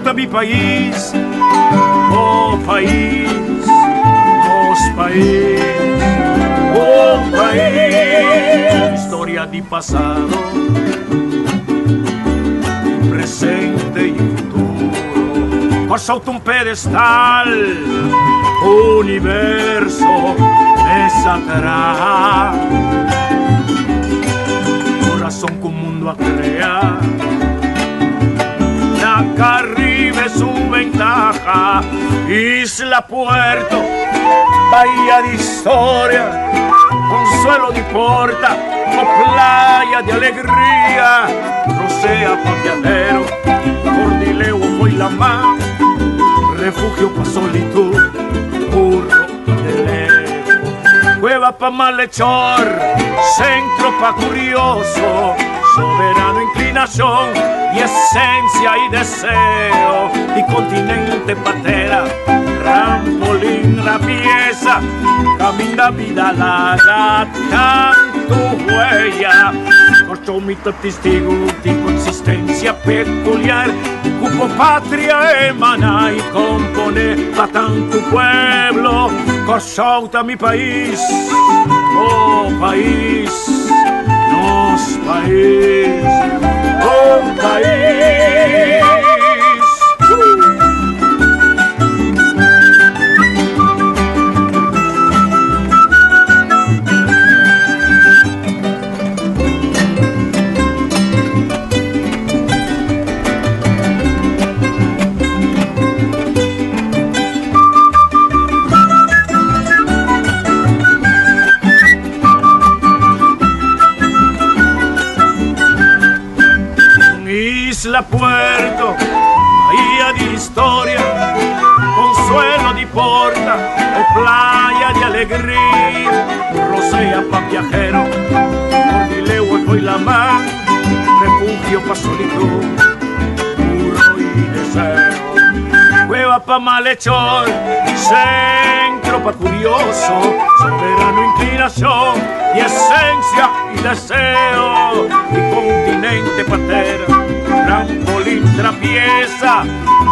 Kòrsou ta mi pais, bo pais, nos pais, bo pais. Historia di pasado, presente i futuro. Kòrsou ta un pedestal, universo mes a traha. Kurason ku mundu a krea. Na Caribe su ventaja, Isla Puerto, bahía di historia, consuelo di porta, o playa di alegria, rosea pa viajero, Cordileo foi la mar, refugio pa solitud, burro de lejos, cueva pa malhechor, centro pa curioso, soberano inclinación y esencia y deseo, y continente patera, trampolín la pieza, caminda vida laga tanto huella, Corcho mi ta testigo di bo existencia peculiar, cu bo patria emana y compone pa tanto pueblo. Kòrsou ta mi pais, bo pais, nos pais, bo pais. Isla Puerto, bahía di historia, consuelo di porta o playa di alegria, rosea pa viajero, Cordileo y la mar, refugio pa solitud, puro y deseo, cueva pa malhechor, centro pa curioso, soberano inclinación y esencia y deseo, y continente patera, trampolín trapieza,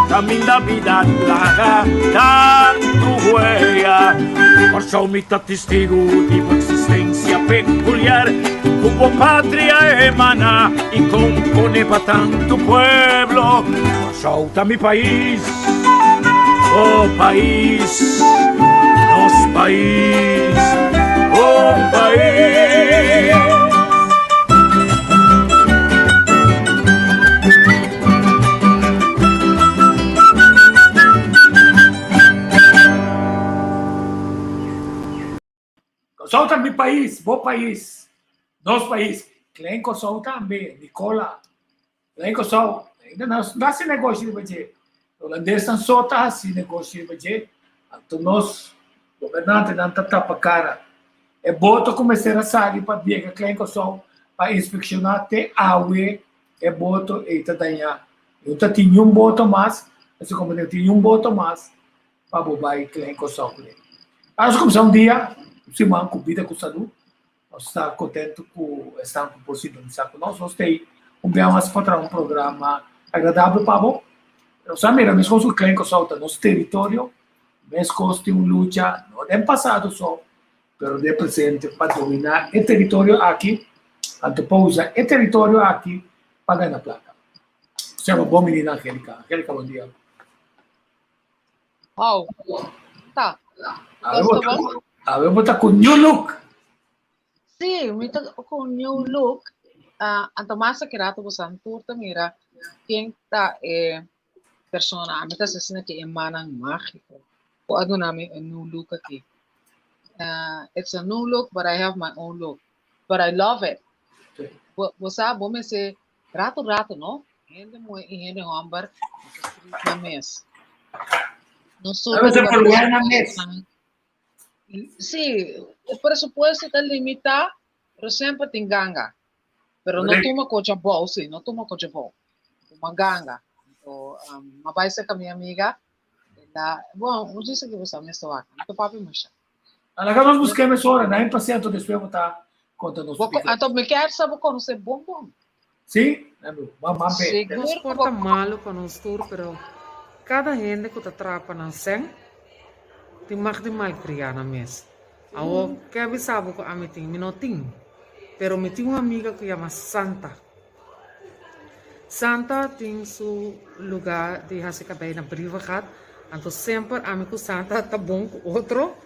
caminda vida laga tantu huella. Kòrsou mi ta testigu di bo existencia peculiar, ku bo patria emana y compone pa tantu pueblo. Kòrsou ta mi pais, bo pais, nos pais, bo pais. Kòrsou ta mi pais, bo pais, nos pais. Klein Kòrsou tambe, Nicola. Klein Kòrsou, ainda nos no hasi negoshi riba dje. Holandesnan so ta hasi negoshi riba dje, anto nos gobernantenan ta tapa kara. E boto ku mester a sali pa biega Klein Kòrsou pa inspekshoná te awe e boto ei ta dañá. No ta tin niun boto mas, asina komo no tin niun boto mas pa bo bai Klein Kòrsou kuné. Nos kuminsá un dia, un siman ku bida ku salú. Nos ta kontentu ku esnan ku por sintonisá ku nos. Nos ta ei un bia mas pa traha un programa agradabel pa bo. Nos a mira meskos ku Klein Kòrsou ta nos teritorio, meskos tin un lucha, no den pasado so, pero den presente pa dominá e teritorio aki, anto pa usa e teritorio aki pa gana plaka. Nos yama bon bini na Angelica. Angelica, bon dia. How? Ta. Awe bo ta, awe bo ta ku new look. Sí, mi ta ku new look. Uh, anto mas aki rato bo san tur ta mira ken ta e persona. A mi ta asina ki e manan mágico. Ku a duna mi e new look aki. Uh, it's a new look, but I have my own look. But I love it. Bo, bo sa, bo mester rato rato, no? Hende muhé i hende hòmber mester street nan mes. No solo Debe ser riba por lugar nan mes. presupuestonan. Sí, e presupuesto ta limitá, pero semper tin ganga. Pero no tuma kocha bou, sí, no tuma kocha bou. Tuma ganga. Anto, um, m'a bai serka mi amiga, el a, bon, un djis aki bo sa mester wak, no ta papia masha. Alaga nos busqué mesora, na impaciento despues bo ta conta nos Bo, pico. anto mi kier sa bo conoce bon bon. Sí? Ban ban pe. Sigur Nos ku por bo ta malo pa nos tur, pero. Kada hende ku ta traha pa nan sèn tin mag di malkriá nan mes. Awor, ke a bisa bo ku ami tin? Mi no tin. Pero mi tin un amiga ku yama Santa. Santa tin su lugá di hasi kabei na Brievengat. Anto semper ami ku Santa ta bon ku otro.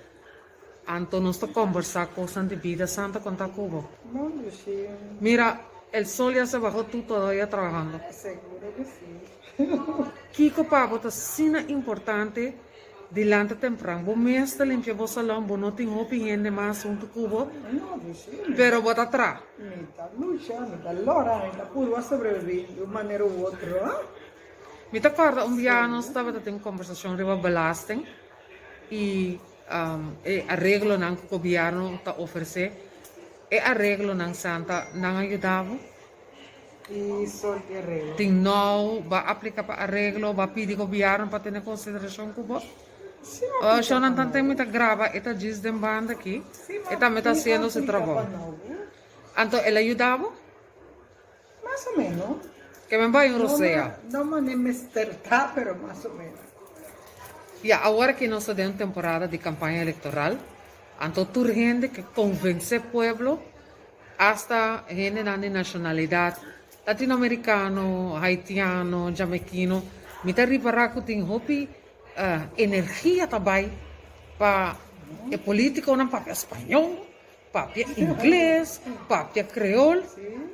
Anto nos ta kombersá kosnan di bida. Santa konta ku bo. Bon dushi. Mira, el sol ya se bajó tu todavia trabahando. Seguro ku si. Kiko pa bo ta asina importante di lanta tempran? Bo mes ta limpia bo salon, bo no tin hopi hende mas huntu ku bo, No, dushi. pero bo ta tra. Mi ta lucha, mi ta lora, mi ta purba sobreviví di un manera u otro. Mi ta kòrda un bia nos tabata tin un kombersashon riba belasting i e areglonan ku gobièrnu ta ofresé. E areglonan, Santa, nan a yuda bo? I sol di areglo. Tin nou, bo a aplica pa areglo, bo a pidi gobierno pa tene consideracion cu bo? Si mi aplica pa Shonnan tanten nou. mi ta graba e ta djis den banda aki, Si e tambe ta mi haciendo su aplica trabou. pa nou. Anto el a yuda bo? Mas o menos. Ke men bai un No rosea. no mane mester ta, pero mas o menos. Ya, awor aki nos ta den un temporada di campaña electoral, anto tur hende ke convence pueblo Asta hendenan di nashonalidat latinoamerikano, haitiano, jamaiquino, mi ta ripará ku tin hopi energia ta bai pa e politikonan papia spañol, papia ingles, papia kreol,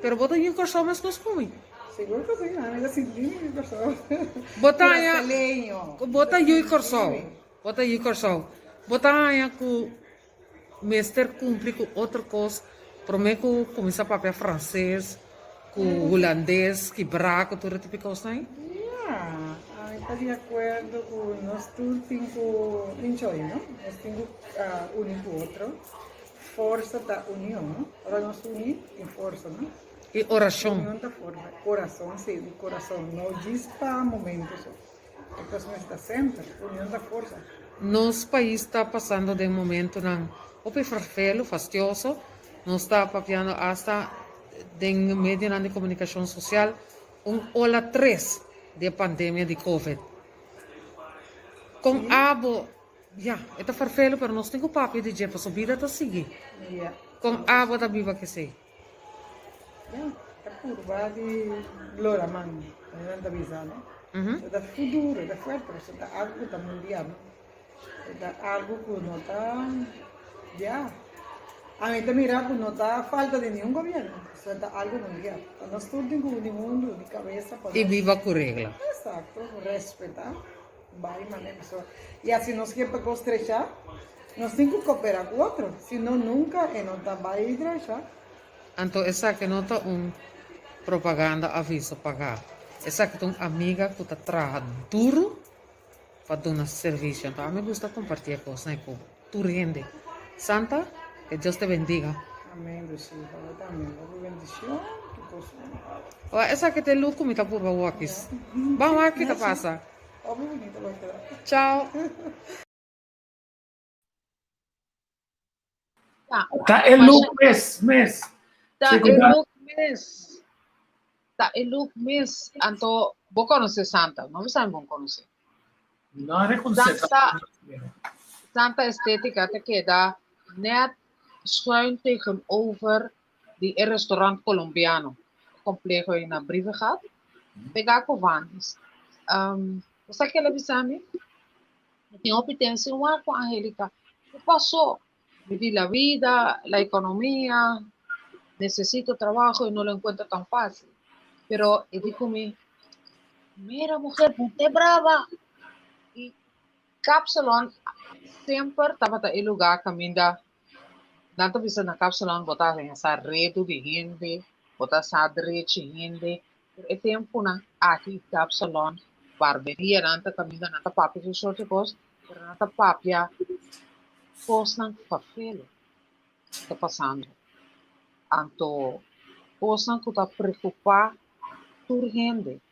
pero bo ta yu Kòrsou meskos ku mi. Sigur ku si, ami ta sinti mi yu Kòrsou. Bo ta haña, bo ta yu Kòrsou, bo ta yu Kòrsou, bo ta haña ku Mester cumpli cu otro cos prome cu cuminsa papia frances cu hulandes kibra cu tur e tipo di cosnan ey? Ya, ami ta di acuerdo cu nos tur tin cu enjoy, no? Nos tin cu uni cu otro. Forsa ta union, no? Ora nos uni tin forsa, no? Y oracion. Union ta forsa. Corazon, si, di corazon. No djis pa momento so. E cos mester ta semper. Union ta forsa. Nos pais ta pasando den momentonan hopi fervelo, fastioso. Nos ta papiando asta den medionan di comunicacion social un ola tres di e pandemia di covid. Con abo, ya, e ta fervelo pero nos tin cu papia di dje pasobra bida ta sigui. Con abo ta biba kesey? Ya, ta purba di lora man, manera nan ta bisa, no? E ta duro, e ta fuerte, pasobra ta algu ku ta mundial, no? E ta algu ku no ta, ya. Ami ta mira ku no ta falta di niun gobièrnu, pasobra ta algu mundial. Ta nos tur tin ku uni hundu, uni kabesa pa I nos. biba ku regla. Esakto, respetá. Bai manera pasobra ya si nos ke pa kos drecha nos tin ku kopera ku otro si no nunka e no ta bai drecha. Anto esaki no ta un propaganda aviso pagá. Esaki ta un amiga ku ta traha duru pa duna servisio. Anto ami gusta kompartí e kosnan ku tur hende. Santa, ke Dios te bendiga. Amén Lucy, pa bo tambe. Hopi bendicion tur kos bon pa bo. Ora esaki ta e luk ku mi ta purba wòkis. Ban wak ki ta pasa. Hopi bunito bo keda. Chao. Ta e look mes, mes. Ta e look mes. Ta e look mes. Anto, bo conoce Santa, no? Mi sabi bon conoce. No reconoce. Santa, Santa Estética ta keda net schuin tegenover di e restaurant colombiano, e compleho ei na Brievengat, pegá ku Vandes. Um, bo sa ke el a bisa mi? Mi tin hopi ten sin wak ku Angelica. Ke pasó? Mi di la vida, la economía, necesito trabajo y no lo encuentro tan fácil. Pero e di ku mi, mira mujer, ponte brava. Y Kapsalon semper tabata e lugá kaminda Nan ta bisa na Kapsalon bo ta haña sa redu di hende, bo ta sa drechi hende, pero e tempunan aki Kapsalon barberianan ta kaminda nan ta papia tur sorti kos, pero nan ta papia kosnan fafelo ku ta pasando. Anto kosnan ku ta preokupá tur hende.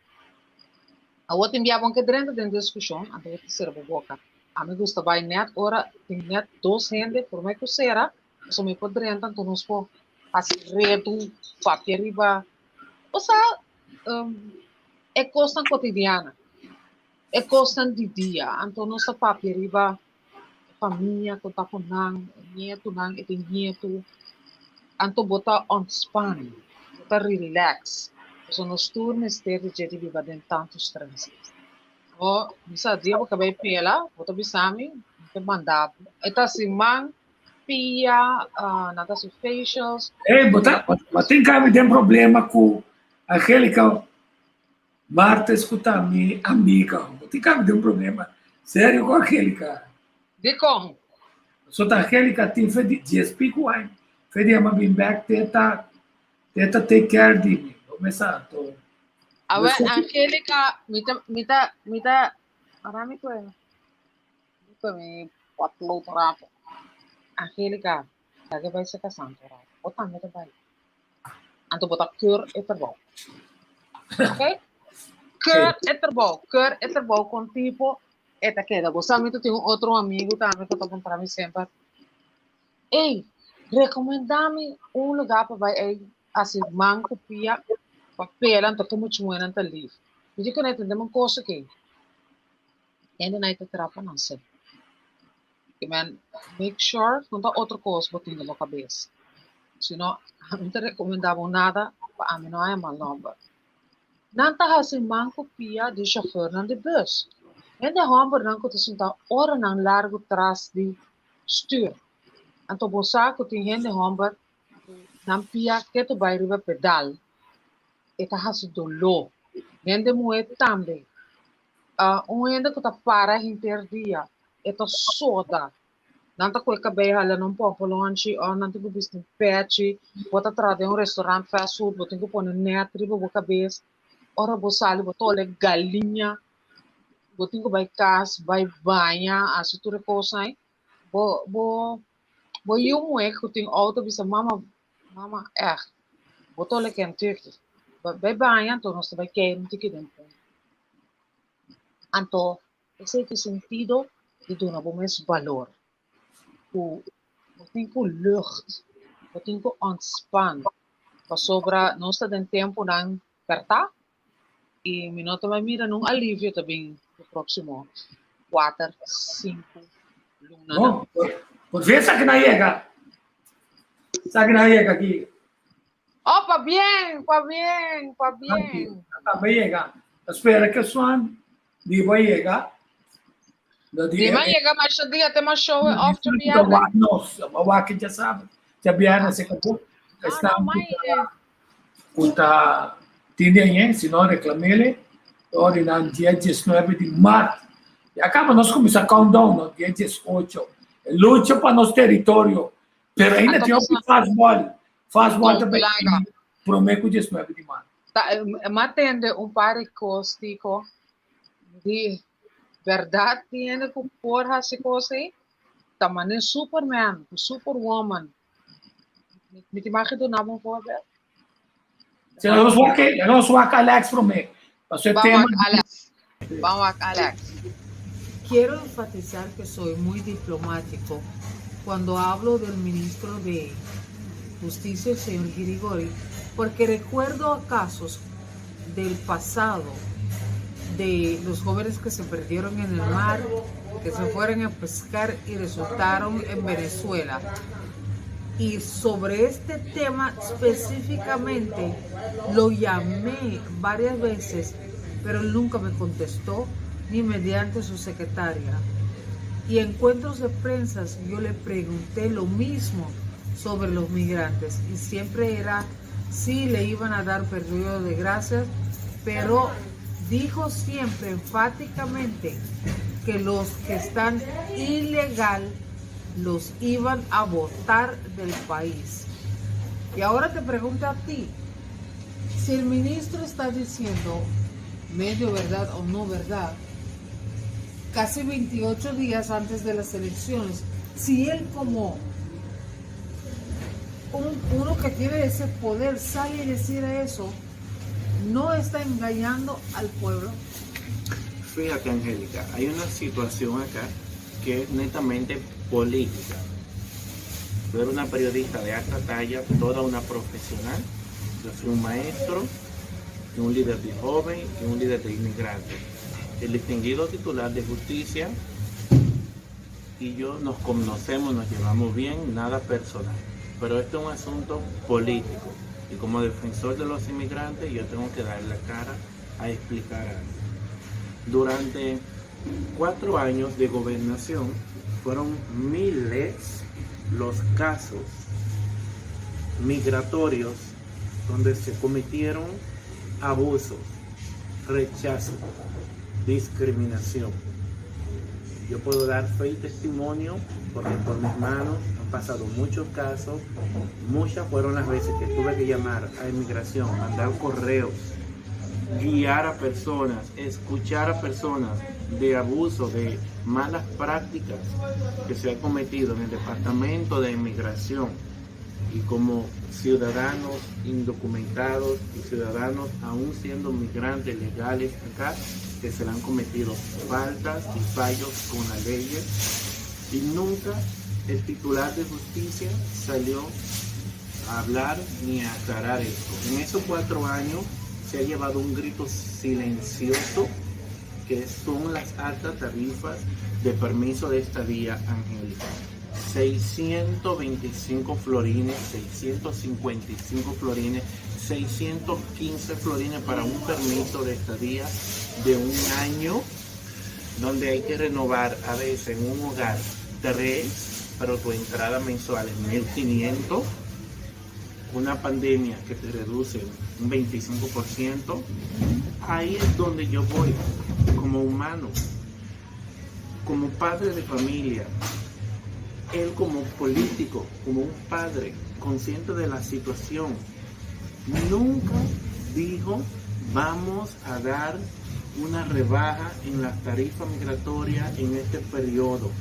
Awor tin bia bon ke drenta den diskushon, anto bo ta sera bo boka. Ami gusta bai nèt ora tin nèt dos hende promé ku sera, pasobra mi por drenta anto nos por hasi redu, papia riba, osea e kosnan kotidiana. E kosnan di dia, anto nos ta papia riba e famia ku ta ku nan, e nietunan, e tin nietu. Anto bo ta ontspan, bo ta relax. Pasobra nos tur mester di dje di biba den tantu stress. Bo mi sa dia bo ka bai pela, bo ta bisa mi, mi ta manda bo. E ta siman pia, nan ta hasi facials. Ey, bo ta, bo tin kami den problema ku Angelica Marta escuta mi amiga, bo tin caba di un problema serio cu Angelica. Dicon? So ta Angelica tin fe di dies pico aña, fe di ama bin back te ta te ta take care di mi. Bo me sa anto. Awe Angelica, mi ta mi ta mi ta para mi cu mi cu mi potlood rato. Angelica, Laga bai seka santo rato. Bo tambe ta bai. Anto bo ta keur e trabou. Ok? Keur e trabou. Keur e trabou con tipo e ta keda. Bo sa mi ta tin un otro amigo tambe ku ta puntra mi semper. Ey, recomenda mi un lugar pa bai ey hasi man ku pia pa pela anto ke mucha muhernan ta lief. Mi di kuné tende un kos aki. Hende nan ta trapa nan sel. Ke men make sure ku no ta otro kos bo tin den bo kabes. Si no, ami ta rekomendá bo nada pa ami no haña mal nòmber. Nan ta hasi man ku pia di shofèrnan di bùs. Hende hòmbernan ku ta sinta oranan largu tras di stür. Anto bo sa ku tin hende hòmber ku nan pia ketu bai riba pedal. E ta hasi doló. Hende muhé tambe. Un hende ku ta para henter dia, e ta soda. Nan ta koe kabei hala na un pompolonchi òf nan tin ku bisti un pechi. Bo ta traha den un restaurant fast food, bo tin ku pone nèt riba bo kabes. Ora bo sali bo ta ole galiña. Bo tin ku bai kas, bai baña, hasi tur e kosnan ei. Bo bo bo yu muhé ku tin outo bisa mama, mama ègt, bo ta ole Kentucky. Bai baña anto nos ta bai kei un tiki den punto. Anto esei tin sentido di duna bo mes balor. Ku bo tin ku lucht, bo tin ku ontspan, pasobra nos ta den tempunan pèrtá i mi no ta bai mira nun alivio ta bin e próksimo kuater, sinku lunanan. Bon, por fin esaki nan yega. Esaki nan yega aki. Oh, pabien, pabien, pabien. Tambe yega. Ta spera ke Swan di bo yega. Di ma yega mas dia te mas show off te bierne. Nos, ma wak ya sabe. Te bierne se acabó. No, no, mai. Kuta tinde añe, si no reclamele, ori nan dia 19 di maart. Ya acaba nos comienza countdown, no? Dia 18. Lucha pa nos territorio. Pero ainda tin hopi fastball. Fastball ta bay prome ku 19 di maart. Ta, ma tende un par di kos, Tico. Di berdad tin hende ku por hasi kos ei? Ta mane Superman ku Superwoman. Mi tin mag duna bo un voorbeeld? Si nos wak, nos wak Alex prome. Paso e tema. Alex. Ban wak Alex. Quiero enfatizar que soy muy diplomático cuando hablo del ministro de Justicia, el señor Girigori, porque recuerdo a casos del pasado de los jóvenes que se perdieron en el mar, que se fueron a pescar y resultaron en Venezuela. Y sobre este tema específicamente lo llamé varias veces, pero él nunca me contestó, ni mediante su secretaria. Y en encuentros de prensa yo le pregunté lo mismo sobre los migrantes y siempre era si le iban a dar periodo de gracias, pero dijo siempre enfáticamente que los que están ilegal los iban a botar del país. Y ahora te pregunto a ti, si el ministro está diciendo medio verdad o no verdad, casi 28 días antes de las elecciones, si él como uno que tiene ese poder sale y decir eso, ¿no está engañando al pueblo? Fíjate, Angélica, hay una situación acá que es netamente política. Tú eres una periodista de alta talla, toda una profesional. Yo soy un maestro, y un líder de joven y un líder de inmigrantes. El distinguido titular de justicia y yo nos conocemos, nos llevamos bien, nada personal. Pero esto es un asunto político. Y como defensor de los inmigrantes, yo tengo que dar la cara a explicar algo. Durante 4 años de gobernación, fueron miles los casos migratorios donde se cometieron abusos, rechazo, discriminación. Yo puedo dar fe y testimonio porque por mis manos han pasado muchos casos, muchas fueron las veces que tuve que llamar a inmigración, mandar correos, guiar a personas, escuchar a personas de abuso, de malas prácticas que se han cometido en el Departamento de Inmigración y como ciudadanos indocumentados y ciudadanos aún siendo migrantes legales acá, que se le han cometido faltas y fallos con las leyes y nunca el titular de justicia salió a hablar ni a aclarar esto. En esos 4 años se ha llevado un grito silencioso que son las altas tarifas de permiso de estadía, Angélica. 625 florines, 655 florines, 615 florines para un permiso de estadía de un año, donde hay que renovar a veces en un hogar 3, pero tu entrada mensual es 1.500. Una pandemia que te reduce un 25%, ahí es donde yo voy como humano, como padre de familia, él como político, como un padre consciente de la situación, nunca dijo vamos a dar una rebaja en las tarifas migratorias en este periodo.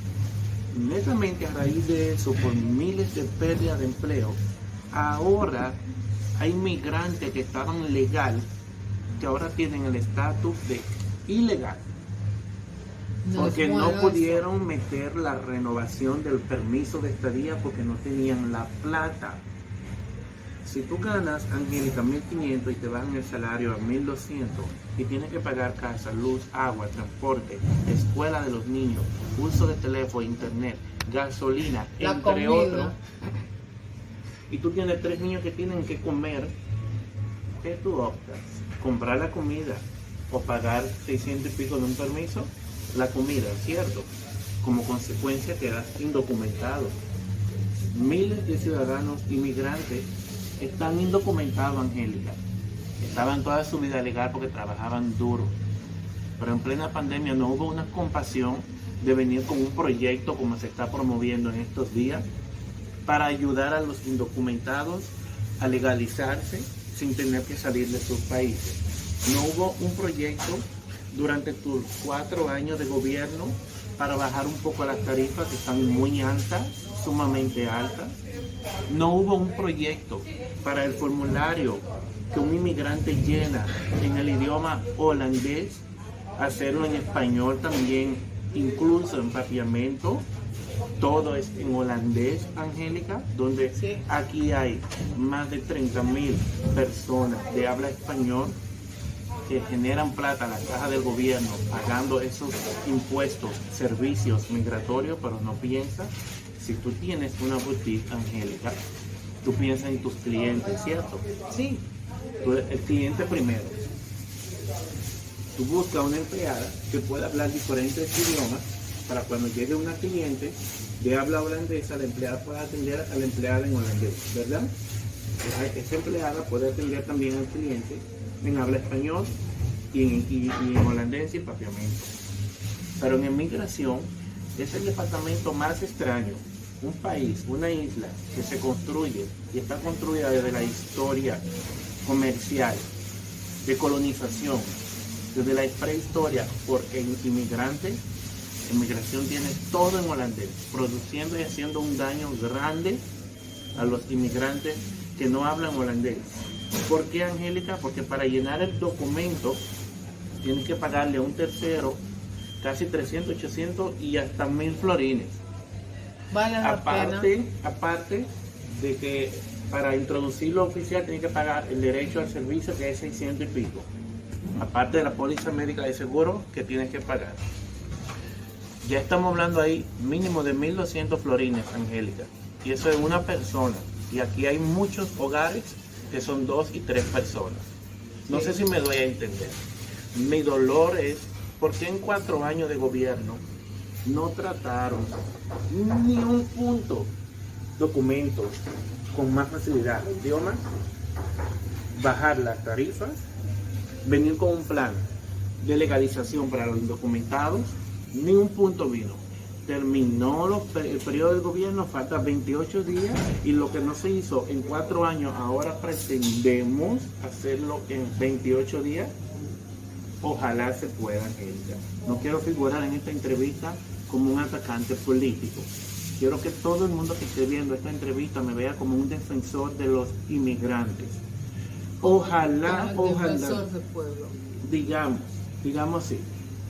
Netamente a raíz de eso, por miles de pérdidas de empleo, ahora hay migrantes que estaban legal, que ahora tienen el estatus de ilegal. No es Porque no bueno eso. pudieron meter la renovación del permiso de estadía porque no tenían la plata. Si tú ganas, Angélica, 1.500 y te bajan el salario a 1.200 y tienes que pagar casa, luz, agua, transporte, escuela de los niños, uso de teléfono, internet, gasolina, La entre comida. otros, y tú tienes 3 niños que tienen que comer, ¿qué tú optas? ¿Comprar la comida o pagar 600 y pico de un permiso? La comida, ¿cierto? Como consecuencia quedas indocumentado. Miles de ciudadanos inmigrantes están indocumentados, Angélica. Estaban toda su vida legal porque trabajaban duro. Pero en plena pandemia no hubo una compasión de venir con un proyecto como se está promoviendo en estos días para ayudar a los indocumentados a legalizarse sin tener que salir de sus países. No hubo un proyecto durante tus 4 años de gobierno para bajar un poco las tarifas que están muy altas, sumamente altas. No hubo un proyecto para el formulario que un inmigrante llena en el idioma holandés, hacerlo en español también, incluso en papiamento. Todo es en holandés, Angélica, donde aquí hay más de 30.000 personas de habla español que generan plata a la caja del gobierno pagando esos impuestos, servicios migratorios, pero no piensa, si tú tienes una boutique, Angélica, tú piensas en tus clientes, ¿cierto? Sí. Tú, el cliente primero. Tú buscas una empleada que pueda hablar diferentes idiomas para cuando llegue una cliente de habla holandesa, la empleada pueda atender a la empleada en holandés, ¿verdad? Esa empleada puede atender también al cliente en habla español y en holandés y papiamento. Pero en inmigración es el departamento más extraño. Un país, una isla que se construye y está construida desde la historia comercial, de colonización, desde la prehistoria por inmigrantes. Inmigración tiene todo en holandés, produciendo y haciendo un daño grande a los inmigrantes que no hablan holandés. ¿Por qué, Angélica? Porque para llenar el documento tienes que pagarle a un tercero casi 300, 800 y hasta 1000 florines. Vale la Aparte, pena. aparte de que para introducirlo oficial tienes que pagar el derecho al servicio, que es 600 y pico. Aparte de la póliza médica de seguro que tienes que pagar. Ya estamos hablando ahí mínimo de 1.200 florines, Angélica. Y eso es una persona. Y aquí hay muchos hogares que son dos y tres personas. No sé si me doy a entender. Mi dolor es porque en 4 años de gobierno no trataron ni un punto documentos con más facilidad de idioma, bajar las tarifas, venir con un plan de legalización para los indocumentados, ni un punto vino. Terminó el periodo del gobierno, falta 28 días y lo que no se hizo en 4 años, ahora pretendemos hacerlo en 28 días. Ojalá se pueda, Angélica. No quiero figurar en esta entrevista como un atacante político. Quiero que todo el mundo que esté viendo esta entrevista me vea como un defensor de los inmigrantes. Ojalá, Como el ojalá defensor del pueblo. Digamos, digamos así,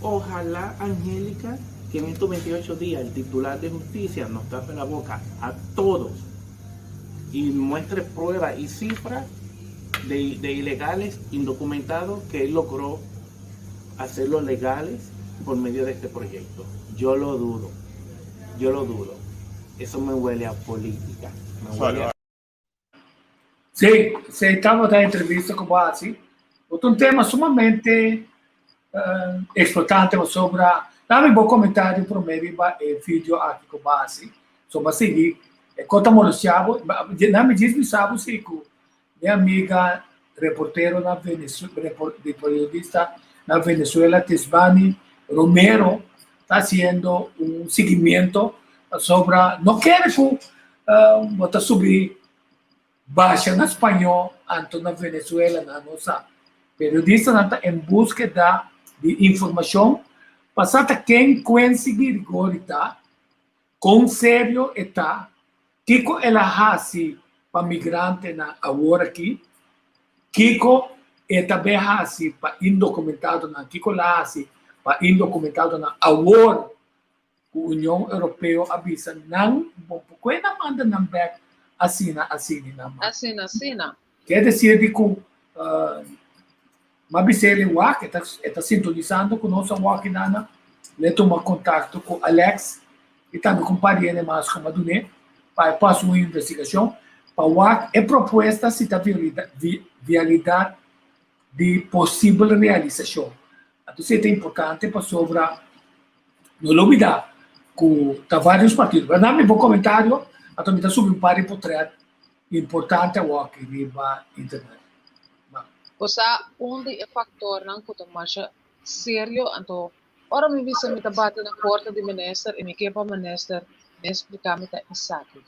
ojalá, Angélica, que en estos 28 días el titular de justicia nos tape la boca a todos y muestre pruebas y cifras de ilegales indocumentados que él logró hacerlos legales por medio de este proyecto. Yo lo dudo, yo lo dudo. Eso me huele a política. Me huele a Sí, sí, tabata den entrevista ku base. Un tema sumamente importante sobre. Dami un komentario promé e video aki ku base. Sobre sigui. Konta molestiabo, na mi diz mi sabe si ku mi amiga reportero na Venezuela, de periodista na Venezuela, Tisbani Romero, ta hasiendo un siguimentu sobre no ke ku bo ta subi basha na spañó, anto na Venezuela, na nos periodista ta en búskeda di informashon, pasa ken Quincy Girigorie ta, kon serio e ta, kiko el a hasi pa migrante na awor aki, kiko e tambe hasi pa indokumentado na kiko el a hasi pa indokumentado na awor Union Europeo a bisa nan bon ku nan manda nan bèk asina asina nan. Asina, asina. Ke desir di ku m'a bis'é wak ta sintonisando ku nos wak nana le tuma kontakto ku Alex i tambe ku pariente mas ku Madune pa pasa un investigashon pa wak e propuesta si ta vialidat di posibel realisashon. Anto, ta importante pa sobre no lubidá ku ta vários partido. Ma na mi bon komentario, anto mi ta subi un par di portrèt importante aki riba internet. Osea, un di e faktornan ku ta mas serio, anto, ora mi bisa mi ta bati na porta di minister i mi ke pa minister mi splika mi ta esaki.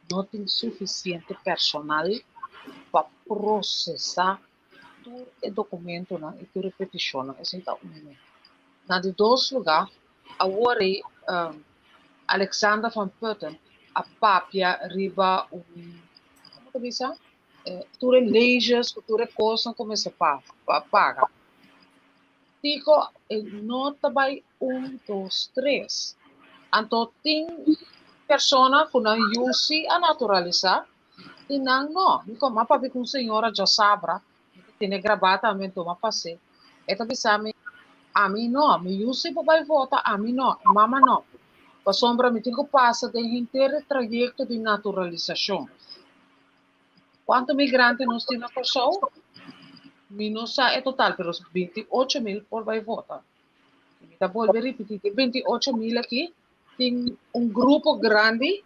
No tin sufisiente personal pa prosesá tur e dokumentonan i tur e petishonnan. Esei ta un. Na di dos lugá, awor Alexander van Putten a papia riba un, kon ta bisa? Tur e leyes, tur e kosnan kuminsá pa paga. Tiko no ta bai un, dos, tres. Anto tin persona ku nan yu sí a naturalisá i nan no. Mi komo a papia ku señora djasabra, tin grabá tambe tuma pasé. E ta bisa mi, ami no, mi yu sí por bai vota, ami no, mama no. Pasobra mi tin ku pasa den henter trayekto di naturalisashon. Kuantu migrante nos tin na Kòrsou? Mi no sa e total, pero 28 mil por bai vota. Mi ta bolbe ripití, 28 mil aki tin un grupo grandi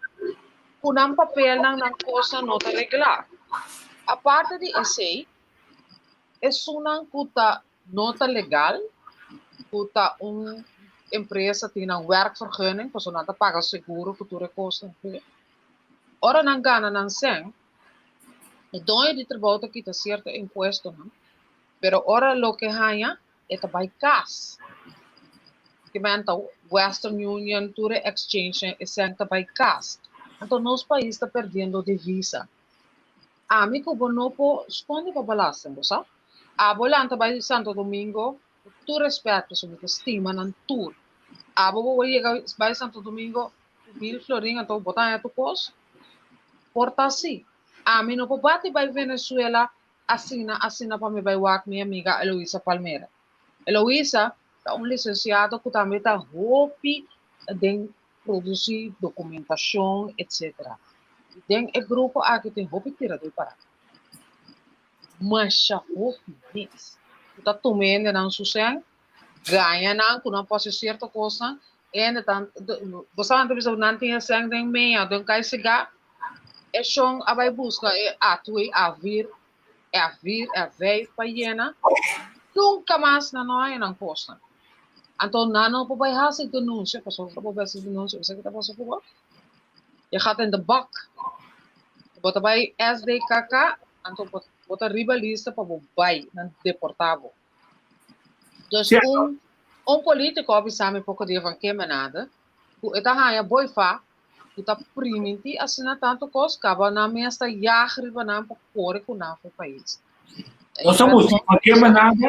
ku nan papelnan nan kos no ta reglá. Aparte di esei, esunnan ku ta no ta legal, ku ta un empresa tin un werkvergunning, pasobra nan ta paga seguro ku tur e kos. Ora nan gana nan sèn, e doño di trabou ta kita sierto impuesto, no? Pero ora loke haña, e ta bai kas. Ke men ta Western Union, tur exchange, e sèn ta bai kas. Anto, nos pais ta perdiendo divisa. Ami ku bo no por skonde pa belasting, bo sa? Abo lanta bai Santo Domingo, tur rèspèt, so mi ta stima nan tur. Abo bo yega bai Santo Domingo, 1000 florin, anto bo ta haña tur kos. Por ta asina. Ami no por bati bai Venezuela. asina asina pa mi bai wak mi amiga Eloisa Palmera. Eloisa ta un lisensiado ku tambe ta hopi den produsí dokumentashon etsetera. Den e grupo aki tin hopi tiradó pará. Masha hopi mes ku ta tuma hendenan su sèn, gaña nan ku nan por hasi sierto kosnan, hende ta, bo sa nan ta bisa ku nan tin e sèn den mea, den kai sigá, e shon a bai buska e a twee, a vier, e a vier, e a vijf pa yena, nunka mas nan no haña nan kosnan. Anto nan no por bai hasi denunsia, pasobra bo bai hasi denunsia, bo sa ki ta pasa ku bo? Je gaat in de bak. Bo ta bai SDKK, anto bo, bo ta riba lista pa bo bai, nan deportá bo. Dus un, un polítiko a bisa mi poko dia van Kemenade, ku e ta haña boi fa, ku ta primintí asina tantu kos, kaba nan mes ta yag riba nan pa kore ku nan for pais. Nos a mustra van Kemenade,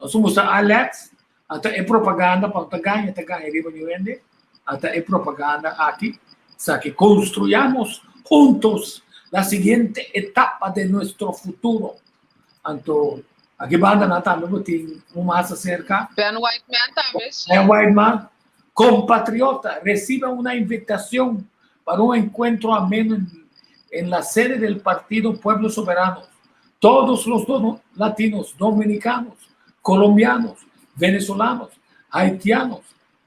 nos a mustra Alex, Ata e propaganda pa ta gaña ta gaña riba ñu hende, ata e propaganda aki sa que construyamos juntos la siguiente etapa de nuestro futuro. Anto aki banda nan tambe bo tin un mas acerca. Ben Whiteman tambe, si. Ben Whiteman, compatriota, reciba una invitación para un encuentro ameno en, en la sede del Partido Pueblo Soberano. Todos los latinos, dominicanos, colombianos, venezolanos, haitianos,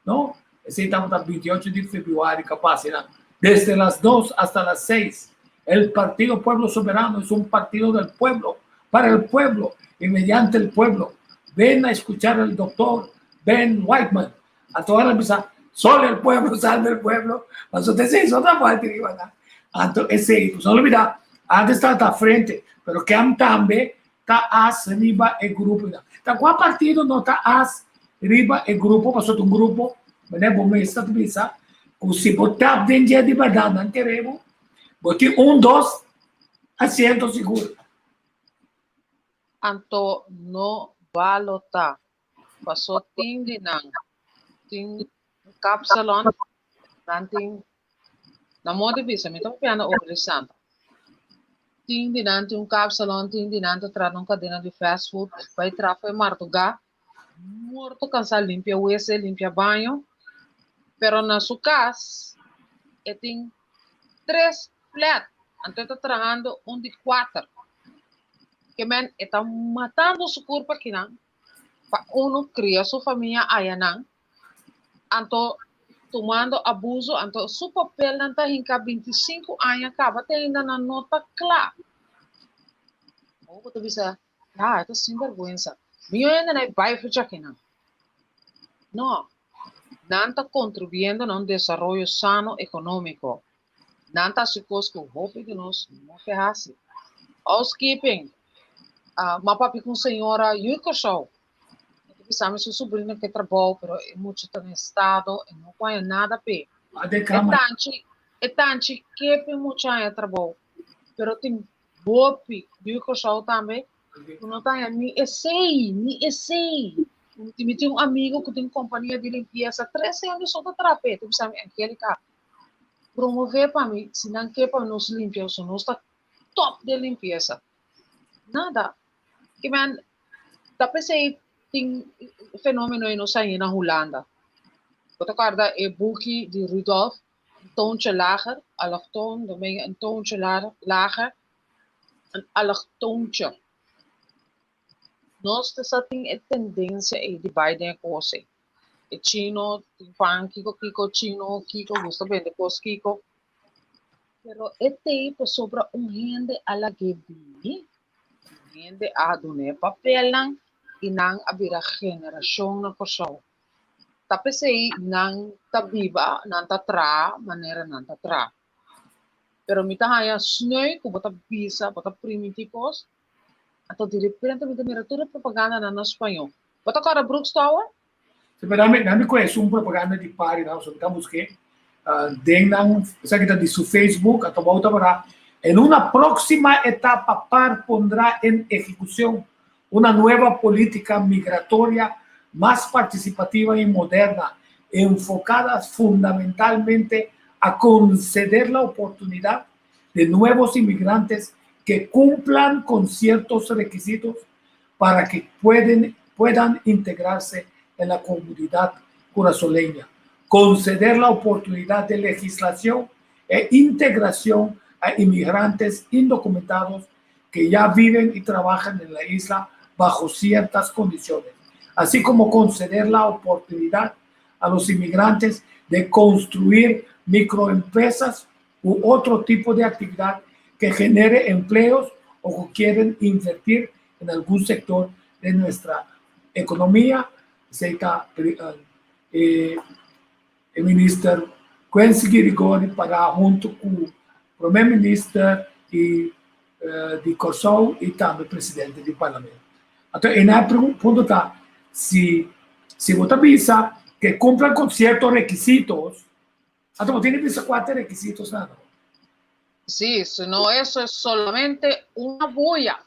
¿no? Esei tabata 28 di febrüari capaz, era desde las 2 hasta las 6. El Partido Pueblo Soberano es un partido del pueblo, para el pueblo y mediante el pueblo. Ven a escuchar al doctor Ben Whiteman. Anto ora bisa, solo el pueblo, salve el pueblo. Paso te sei, otra parte riba na. Anto esei, pues no olvida, antes ta frente, pero kem tambe ta as riba e grupo. Ta kua partido no ta as riba e grupo, paso ta un grupo, meneer bo mes ta bisa, ku si bo tap den dje di berdad nan kere bo, bo tin un, dos asiento sigur. Anto no balota, paso tin di nan tin kapsalon, nan tin Na modo di bisa, mi ta papiando over di Santa. Tin di nan tin un kapsalon, tin di nan ta traha na un kadena di fast food, bai traha for e mardugá, morto kansá limpia wc, limpia baño, pero na su kas e tin tres flat, anto e ta trahando un di kuater. Ke men e ta matando su kurpa akinan pa uno kria su famia ayanan. Anto tumando abuso, anto su papelnan ta hinka 25 aña kaba te ainda nan no ta kla. Oh, bo ta bisa, ya, e ta sinvergüenza. Mihó hende na e bai for djakinan. No, nan ta kontribuyendo na un desaroyo sano ekonómiko. Nan ta hasi kos ku hopi di nos no ke hasi. Housekeeping, ah, m'a papia ku un señora yu Kòrsou. E ta bisa mi su sobrino ke trabou, pero e mucha ta na estado, e no por haña nada p'e. E tanchi, e tanchi ke p'e mucha haña trabou, pero tin hopi yu Kòrsou tambe ku no ta haña ni esei, ni esei. Mi tin un amigo ku tin kompania di limpiesa, tres hende so ta traha p'e. Ta bisa mi, Angelica, promove pa mi, si nan ke pa nos limpia, so nos ta top den limpiesa. Nada. Ke men ta p'esei tin fenomeno ei nos haña na Hulanda. Bo ta kòrda e buki di Rudolf, Un toontje lager, allochtoon, dan ben je een toontje lager, een allochtoontje. Nos ta sa tin e tendensia ei di bai den e kos ei. E chino tin pan kiko kiko, chino kiko, gusta bende kos kiko. Pero e tei pasobra un hende a lag'é bini, un hende a dun'é papelnan i nan a bira generashon na Kòrsou. Ta p'esei nan ta biba, nan ta traha manera nan ta traha. Pero mi ta haña sneu ku bo ta bisa, bo ta primintí kos, anto direpente mi ta mira tur e propagandanan na spañó. Bo ta kòrda Brooks Tower? Sí, pero dame, dame cu es un propaganda di pari nan, so mi ta busque den nan, esaki ta di su Facebook, a tobao ta para, en una próxima etapa par pondrá en ejecución una nueva política migratoria más participativa y moderna, enfocada fundamentalmente a conceder la oportunidad de nuevos inmigrantes que cumplan con ciertos requisitos para que pueden, puedan integrarse en la comunidad curazoleña, conceder la oportunidad de legislación e integración a inmigrantes indocumentados que ya viven y trabajan en la isla bajo ciertas condiciones, así como conceder la oportunidad a los inmigrantes de construir microempresas u otro tipo de actividad que genere empleos o que quieren invertir en algún sector de nuestra economía. Esei ta e minister Quincy Girigorie para hunto ku prome minister i di Kòrsou i tambe presidente di parlamento. Anto e na punto ta si si bo ta bisa ke kumplan ku sierto rekisitos, anto bo tin di bisa kua ta e rekisitosnan. Sí, si no eso es solamente una bulla.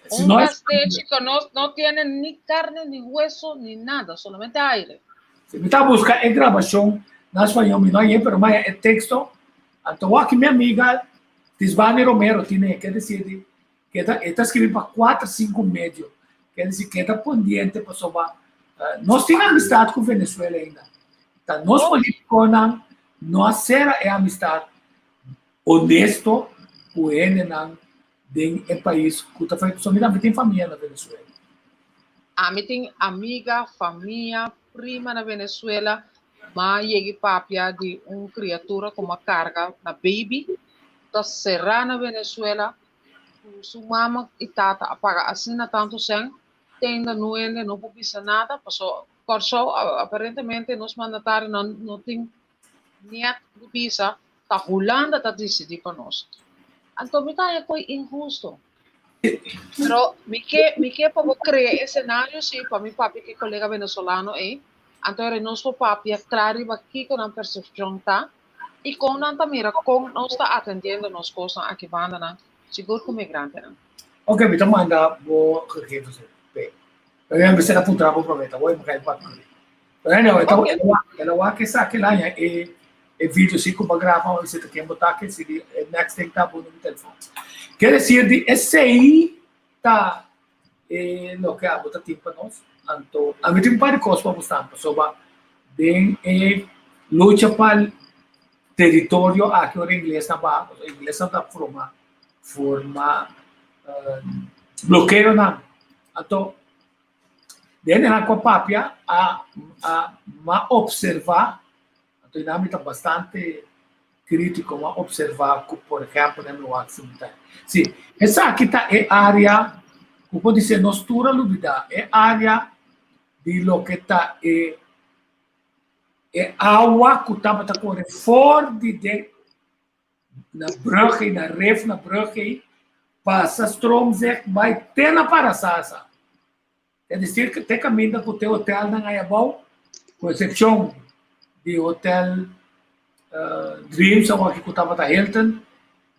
Si un no es que no, no tiene ni carne, ni hueso, ni nada, solamente aire. Si mi ta busca e grabacion na español, mi no haye, pero maya e texto. Anto aki mi amiga Tisbani Romero tiene que decir que ta, e ta escribi pa 4, 5 medio. Ker decir que ta pendiente pasobra nos tin amistad cu Venezuela ainda. Ta nos politiconan no a cera e amistad honesto cu hendenan den e pais cu ta fai. Pasobra mi tambe tin famia na Venezuela. Ami tin amiga, famia, prima na Venezuela. Ma yegi papia di un criatura cu m'a carga na baby ta cerá na Venezuela cu su mama y tata a paga asina tanto cen tenda no hende no por bisa nada paso Kòrsou aparentemente nos mandatarionan no tin niet di bisa ta Hulanda ta disidí pa nos. Anto mi ta haña koe inhusto. Pero mi ke mi ke pa bo krea e senario si pa mi papia ku e kolega venezolano ei, anto ora nos por papia kla riba kiko nan persepshon ta i kon nan ta mira kon nos ta atendiendo nos kosnan aki bandanan, sigur ku migrantenan. Ok, mi ta manda bo gegevens p'e. Pero mi mester a puntra bo promé, ta wou mi kai papia kuné. Pero anyway, ta okay. El a wak esaki el haña e e video si ku bo a graba o si ta ken bo ta ke si di e next thing ta bo numero telefon. Ker desir di esei ta e loke abo ta tin pa nos. Anto ami tin un par di kos pa mustra pasobra den e lucha pa teritorio aki ora inglesnan baha pasobra inglesnan ta forma forma blokeonan. Anto Den e ku a papia a a m'a observá, anto i nan mi ta bastante krítiko, m'a observá ku por ehèmpel den mi wak si mi ta. Sí, esaki ta e área ku por disé nos tur a lubidá, e área di loke ta e e awa ku tabata kore for di den na brug ei, na ref na brug ei, pasa Stroomzicht bai te na Parasasa. Es decir, te kaminda ku te hotelnan ei abou, ku eksepshon di hotel Dreams awor ku tabata Hilton,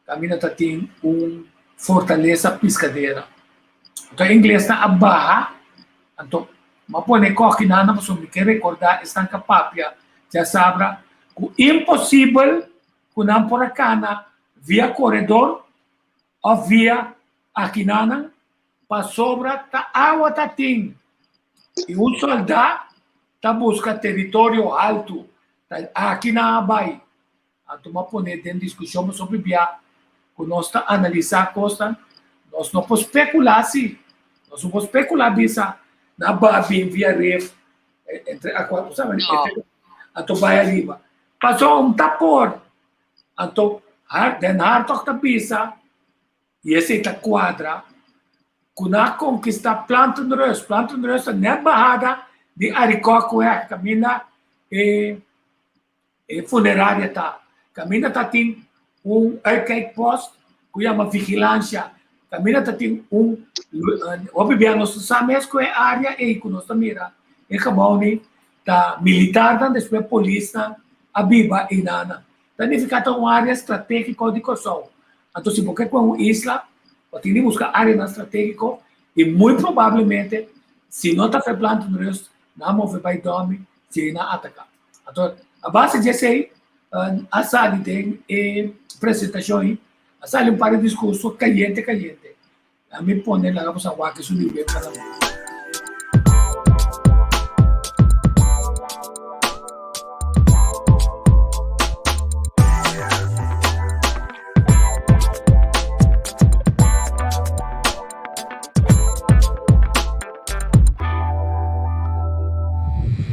kaminda ta tin un fortalesa piskadera. Anto e inglesnan a baha, anto m'a pone kòki nan pasobra mi ke rekordá esnan ku a papia djasabra ku imposibel ku nan por a kana via koredor òf via akinanan pasobra ta awa ta tin i un sòldá ta buska teritorio haltu ta aki nan a bai. Anto m'a pone den diskushon pasobra bia ku nos ta analisá kosnan nos no por spekulá si nos no por spekulá bisa nan a baha bin via ref entre akua bo sabe anto bai ariba. Pasobra un ta por. Anto Den Hartog ta bisa, i esei ta kuadra, ku nan a konkistá Plantenrus. Plantenrus ta nèt bahada di Arikòkweg, kaminda e e funeraria ta. Kaminda ta tin un uitkijkpost ku yama vigilansha. Kaminda ta tin un hopi bia nos ta sa mes ku e área ei ku nos ta mira e gebou ni ta militarnan despues polisnan a biba einanan. Ta nifiká ta un área stratégiko di Kòrsou. Anto si bo ke kue un isla, bo tin di buska áreanan stratégiko i muy probablemente si no ta Verplantenrust nan a move bai dòmi si ei nan ataká. Anto a base di esei a sali den e presentashon ei. A sali un par di diskurso kayente kayente. Laga mi pone laga boso a wak esun di web kada un.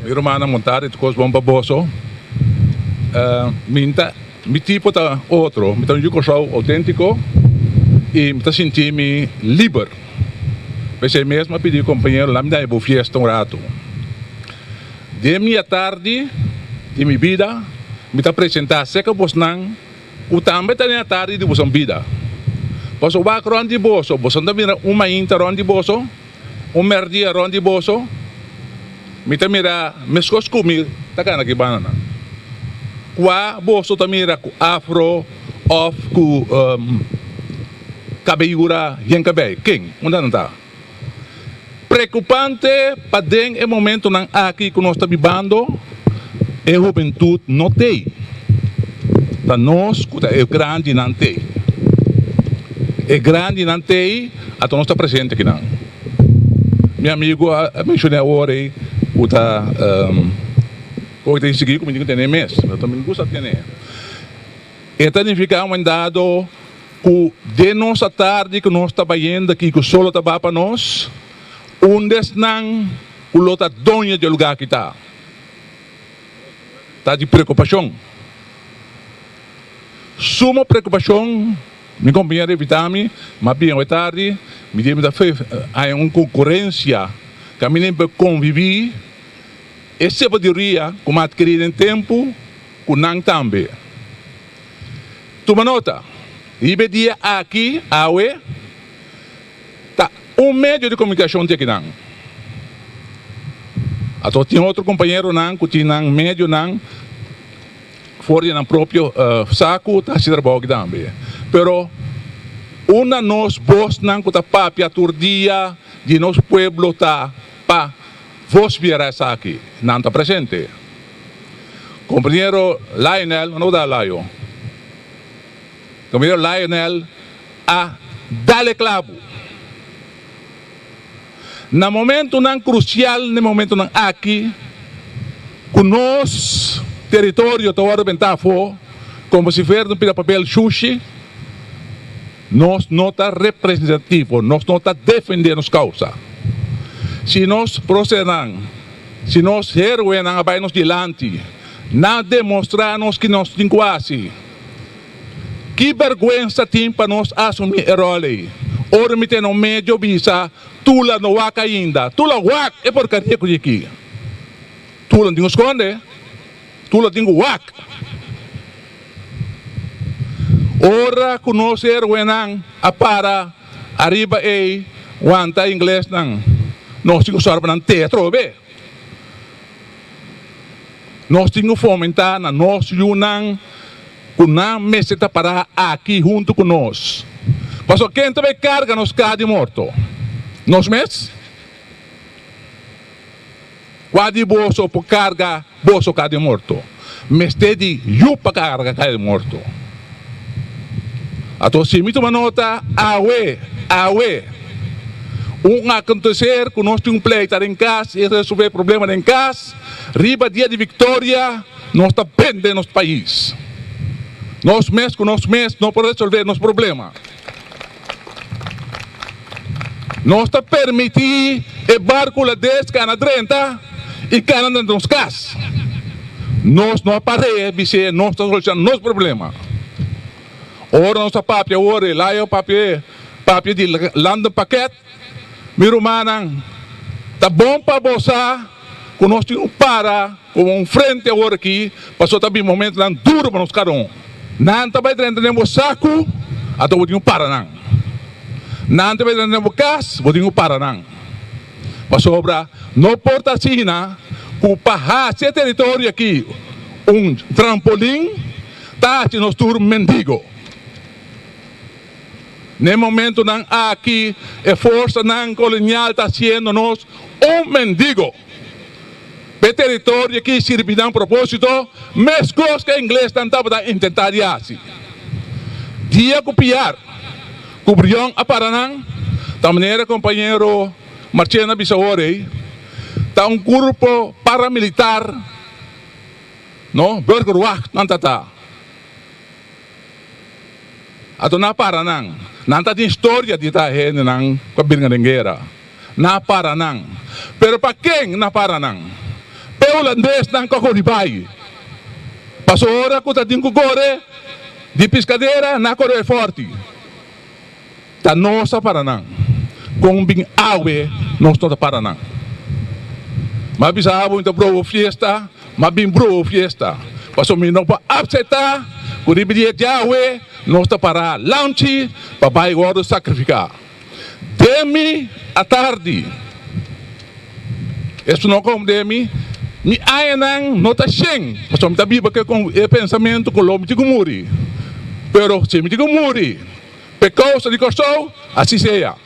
Mi rumannan monta di kos bon pa boso. Mi ta mi tipo ta otro, mi ta un yu Kòrsou outéntiko i mi ta sinti mi liber. P'esei mes mi a pidi kompañero laga mi daña bo fiesta un ratu. Den mi atardi di mi bida mi ta presentá serka bosnan ku tambe ta den atardi di boso bida. Pasobra wak rònt di boso, boso no ta mira un mainta rònt di boso? Un merdia rond di boso, mi ta mira meskos ku mi ta gana ki bandanan. Kua boso ta mira ku afro òf ku kabeyura yen kabei? Ken? Unda nan ta? Preokupante pa den e momentonan aki ku nos ta bibando, e hubentut no t'ei. Ta nos ku ta e grandinan t'ei. E grandinan t'ei. Ata nos ta presente akinan. Mi amigo a menciona awor ey cu ta cu ta insigui cu mi tin cu tene mes. Mi ta mi gusta tene. E ta nifica un dado cu den nos atardi cu nos ta bayendo aki cu solo ta ba pa nos, un desnan cu lo ta doño di e lugar aki ta. Ta di preocupacion. Sumo preocupacion. Mi compañero invita mi, ma bien hoy tardi, mi di mi ta fe hay un concurencia cu ami nen por convivi e sabiduria cu mi a adkiri den tempo cu nan tambe. Tuma nota, riba e dia aki, awe, ta un medio di comunicacion tin akinan. Ato tin otro compañeronan cu tin nan medionan. For di nan propio saku ta hasi trabou aki tambe. Pero unda nos bosnan ku ta papia tur dia di nos pueblo ta pa vos bira esaki? Nan ta presente. Compañero Lionel, unda bo ta Layo? Compañero Lionel a dal e klabu. Na momentunan krusial, na e momentunan aki ku nos teritorio ta wòrdu bentá afó komo si fuera un pida papel shushi, nos no ta representativo, nos no ta defendé nos kousa. Si nos prósernan, si nos héroenan a bai nos dilanti, nan a demostrá nos ki nos tin ku hasi. Ki bèrgwensa tin pa nos asumí e ròl ei? Ora mi tene un medio bisa, Tula no wak ainda. Tula wak e porkaria ku di aki. Tula no tin ku skonde. Tula tin ku wak. Ora ku nos héroenan a para ariba ei wanta inglesnan, nos tin ku sòru pa nan te atrobe. Nos tin ku fomentá na nos yunan ku nan mester ta pará aki huntu ku nos. Pasobra ken ta bai karga nos kaha di morto? Nos mes? Kua di boso por karga boso kaha di morto? Mester di yu pa karga kaha di morto. Anto si mi tuma nota awe, awe, un akonteser ku nos tin un pleita den kas i resolve problema den kas, riba dia di viktoria nos ta bende nos pais. Nos mes ku nos mes no por resolve nos problema. Nos ta permiti e barku hulandes kana drenta i kana den nos kas. Nos no a par'é bis'é nos ta soluciona nos problema. Ora nos ta papia awor e layo papia papia di landenpakket, mi rumannan, ta bon pa bo sa ku nos tin un para komo un frente awor aki pasobra ta bin momentonan duro pa nos kada un. Nan ta bai drenta den bo saku, anto bo tin ku para nan. Nan ta bai drenta den bo kas, bo tin ku para nan. Pasobra no por ta asina ku pa hasi e teritorio aki un trampolin ta hasi nos tur mendigo. Na e momentonan aki e forsanan kolonial ta hasiendo nos un mendigo. Pa e teritorio aki sirbi nan proposito meskos ku e inglesnan tabata intentá di hasi. Dia ku Piar ku Brion a para nan, ta manera kompañero Marchena bisa awor ei, ta un grupo paramilitar, no, burgerwacht nan ta ta. Anto nan a para nan. Nan ta tin historia di ta hendenan ku a birnga den guera. Nan a para nan. Pero pa ken nan a para nan? P'e hulandesnan ku a kori bai. Pasobra ora ku ta tin ku kore di piskadera, nan a kore bai fòrti. Ta nos a para nan. Kon bin awe nos no ta para nan? M'a bisa abo mi ta brobo fiesta, m'a bin brobo fiesta. Pasobra mi no por apseptá ku riba di e djawe nos ta para lamchi pa bai wòrdu sakrifiká. Den mi atardi, esun no kom den mi, mi añanan no ta shen, pasobra mi ta biba ku e pensamentu ku lo mi tin ku muri. Pero si mi tin ku muri, P'e kousa di Kòrsou, así sea.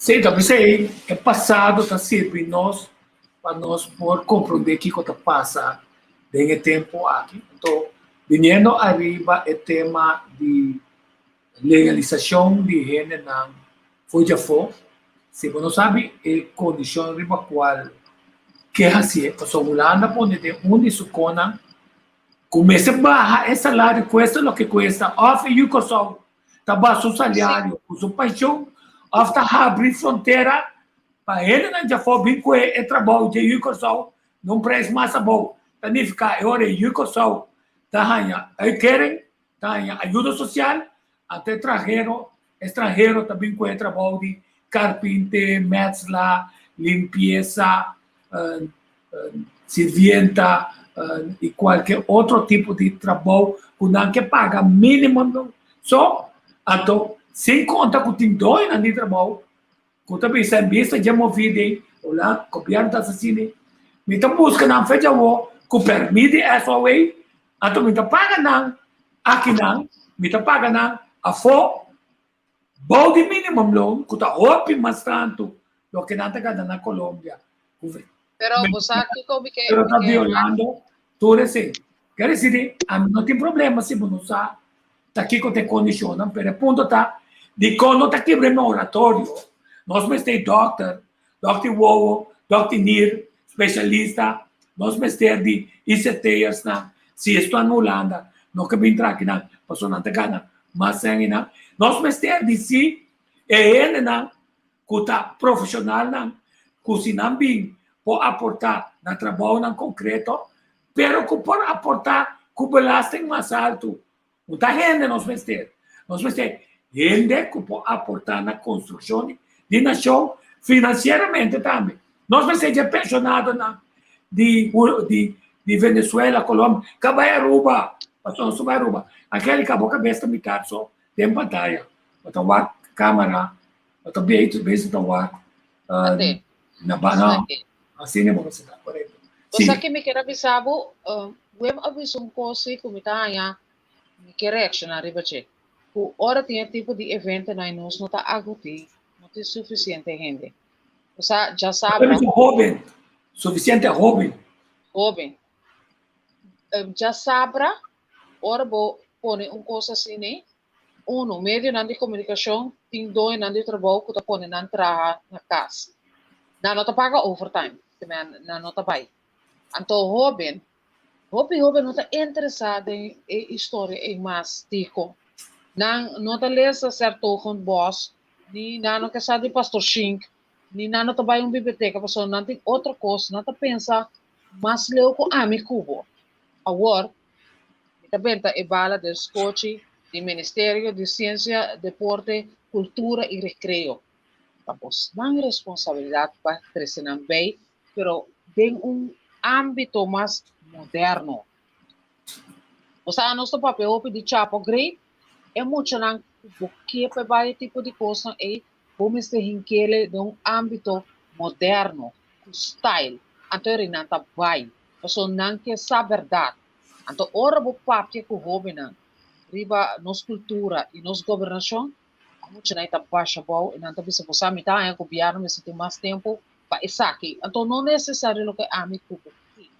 Sí, ta p'esei e pasado ta sirbi nos pa nos por komprondé kiko ta pasa den e tempu aki. Anto, biniendo ariba e tema di legalisashon di hendenan for di afó, si bo no sabi e kondishon riba kual ke hasié, pasobra Hulanda pone den un di su konan ku mester baha e salario kuesta loke kuesta òf e yu Kòrsou ta baha su salario ku su penshon òf ta habri frontera pa hendenan djafó bin kue e trabou dje yu Kòrsou na un preis mas abou. Ta nifiká e ora e yu Kòrsou ta haña uitkering, ta haña ayuda sosial, anto e trahero, estranhero ta bin kue e trabou di karpinte, mètsla, limpiesa, sirvienta i kualke otro tipo di trabou ku nan ke paga mínimo so, anto sin konta ku tin doñonan di trabou ku ta bisa en bista dje moví den hola gobièrnu ta asesini mi ta buska nan fecha awor ku pèrmit di SOA anto mi ta paga nan akinan mi ta paga nan afó. Bou di minimumloon ku ta hopi mas tantu loke nan ta gana na Colombia. Pero bo sa kiko mi ke Pero ta violando tur esei. Ker disi di ami no tin problema si bo no sa ta kiko ta e kondishonnan, pero e punto ta dikon no ta kibra e moratorio. Nos mester e dòkter, dòkter di wowo, dòkter di nir, spesialista, nos mester di ICT'ersnan, si esto na Hulanda no ke bin traha akinan pasobra nan ta gana mas sèn einan. Nos mester di si e hendenan ku ta profeshonalnan ku si nan bin por aportá na trabounan konkreto pero ku por aportá ku belasting mas altu. No ta hende nos mester. Nos mester hende ku por aportá na konstrukshon di nashon finansieramente tambe. Nos mester dje penshonadonan di di Venezuela, Colombia, ka bai Aruba, pasobra nos ta bai Aruba. Angelica, bo kabes ta mitar so den pantaya. Bo ta wak kamera, bo ta beitu, beitu ta wak na ba, no. Asina bo mester ta, korekto. Bo sa ke mi kier a bisa bo, Wim a bisa un kos si ku mi ta haña, mi ke reakshoná riba dje. Ku ora tin e tipo di eventonan nos no ta agotí, no tin sufisiente hende. Bo sa, djasabra. Hóben, sufisiente hóben. Hóben. Djasabra, ora bo pone un kos asina, Uno, medionan di komunikashon tin doñonan di trabou ku ta pone nan traha na kas. Nan no ta paga overtime, te men nan no ta bai. Anto hóben, hopi hóben no ta interesá den e historia ei mas tiko. Nan no ta lesa Sertogenbos, ni nan no ke sa di Pastor Schinck, ni nan no ta bai un biblioteka pasobra nan tin otro kos, nan ta pensa mas leu ku ami ku bo. Awor, Mi ta benta e bala den skochi di Ministerio di Siensia, Deporte, Kultura i Rekreo. Ta bosnan responsabilidat pa trese nan bei, pero den un ámbito mas moderno. Bo sa nos ta papia hopi di Chapo Great, e muchanan. ku bo ke pa e bai e tipo di kosnan ei, bo mester hink'el den un ámbito moderno, ku style. Anto e nan ta bai, pasobra nan ke sa bèrdat. Anto ora bo papia ku hóbennan riba nos kultura i nos gobernashon, a muchanan ei ta basha abou i nan ta bisa, Bo sa mi ta haña gobièrnu mester tin mas tempu pa esaki. Anto no nesesario loke ami ku bo ke.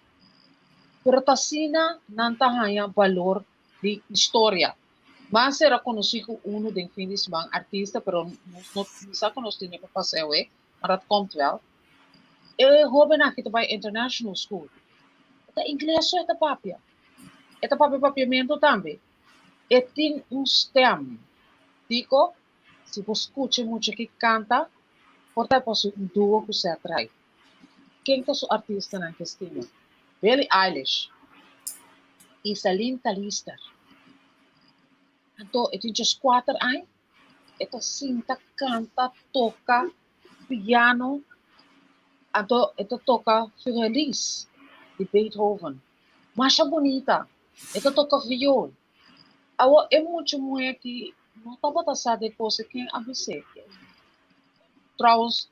Pero ta asina nan ta haña balor di historia. Mas era konosí ku unu den fin di siman artista, pero nos no sa ku nos tene pa pasa awe, maar dat komt wel. E hoben aki ta bai international school. E ta ingles so e ta papia. E ta papia papiamentu tambe. E tin un stem. Diko, si bo skucha e mucha ki kanta, por ta e por si un duo ku Seth Rai. Ken ta su artistanan ke stima? Billie Eilish i Celine Talister. Anto e tin djes kuater aña, e ta sinta kanta, toka piano, anto e ta toka Für Elise di Beethoven. Masha bunita, e ta toka viool. Awor e mucha muhé aki no tabata sa di e kos ken a bis'é. Trouwens,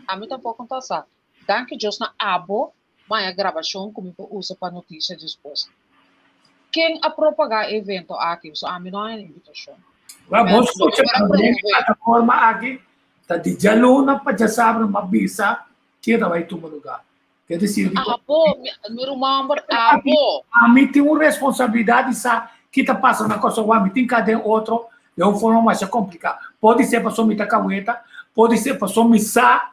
ami tampoko no ta sa. Danki Dios na abo maya grabashon ku mi por usa pa notisia despues. Ken a propagá e evento aki? Pasobra ami no haña invitashon. Wel, bo skucha na e plataforma aki ta di djaluna pa djasabra m'a bisa ke ta bai tuma lugá. Ke desir di Abo, mi ruman homber, abo. Ami tin un responsabilidat di sa ki ta pasa na Kòrsou. Ami tin ka den otro den un forma masha kompliká. Podi ser pasobra mi ta kaweta, podi ser pasobra mi sa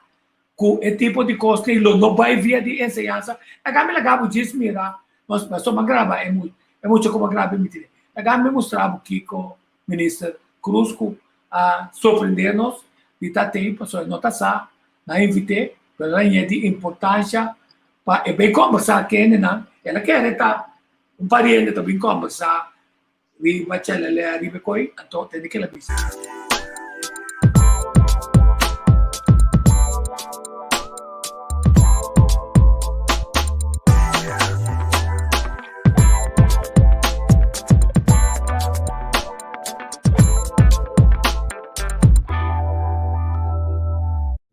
ku e tipo di kos ei lo no bai via di enseñansa. Laga mi laga bo djis mira, nos pasobra mi a graba e e mucha ku mi a graba e mitine. Laga mi mustra bo kiko Minister Cruz ku a sorprende nos di ta tei pasobra e no ta sa, nan a invit'é, pero el a ñe di importansha pa e bai kombersá kendenan. El a kere ta un pariente ta bin kombersá Riba chalale riba e koi, anto tende kila bisa.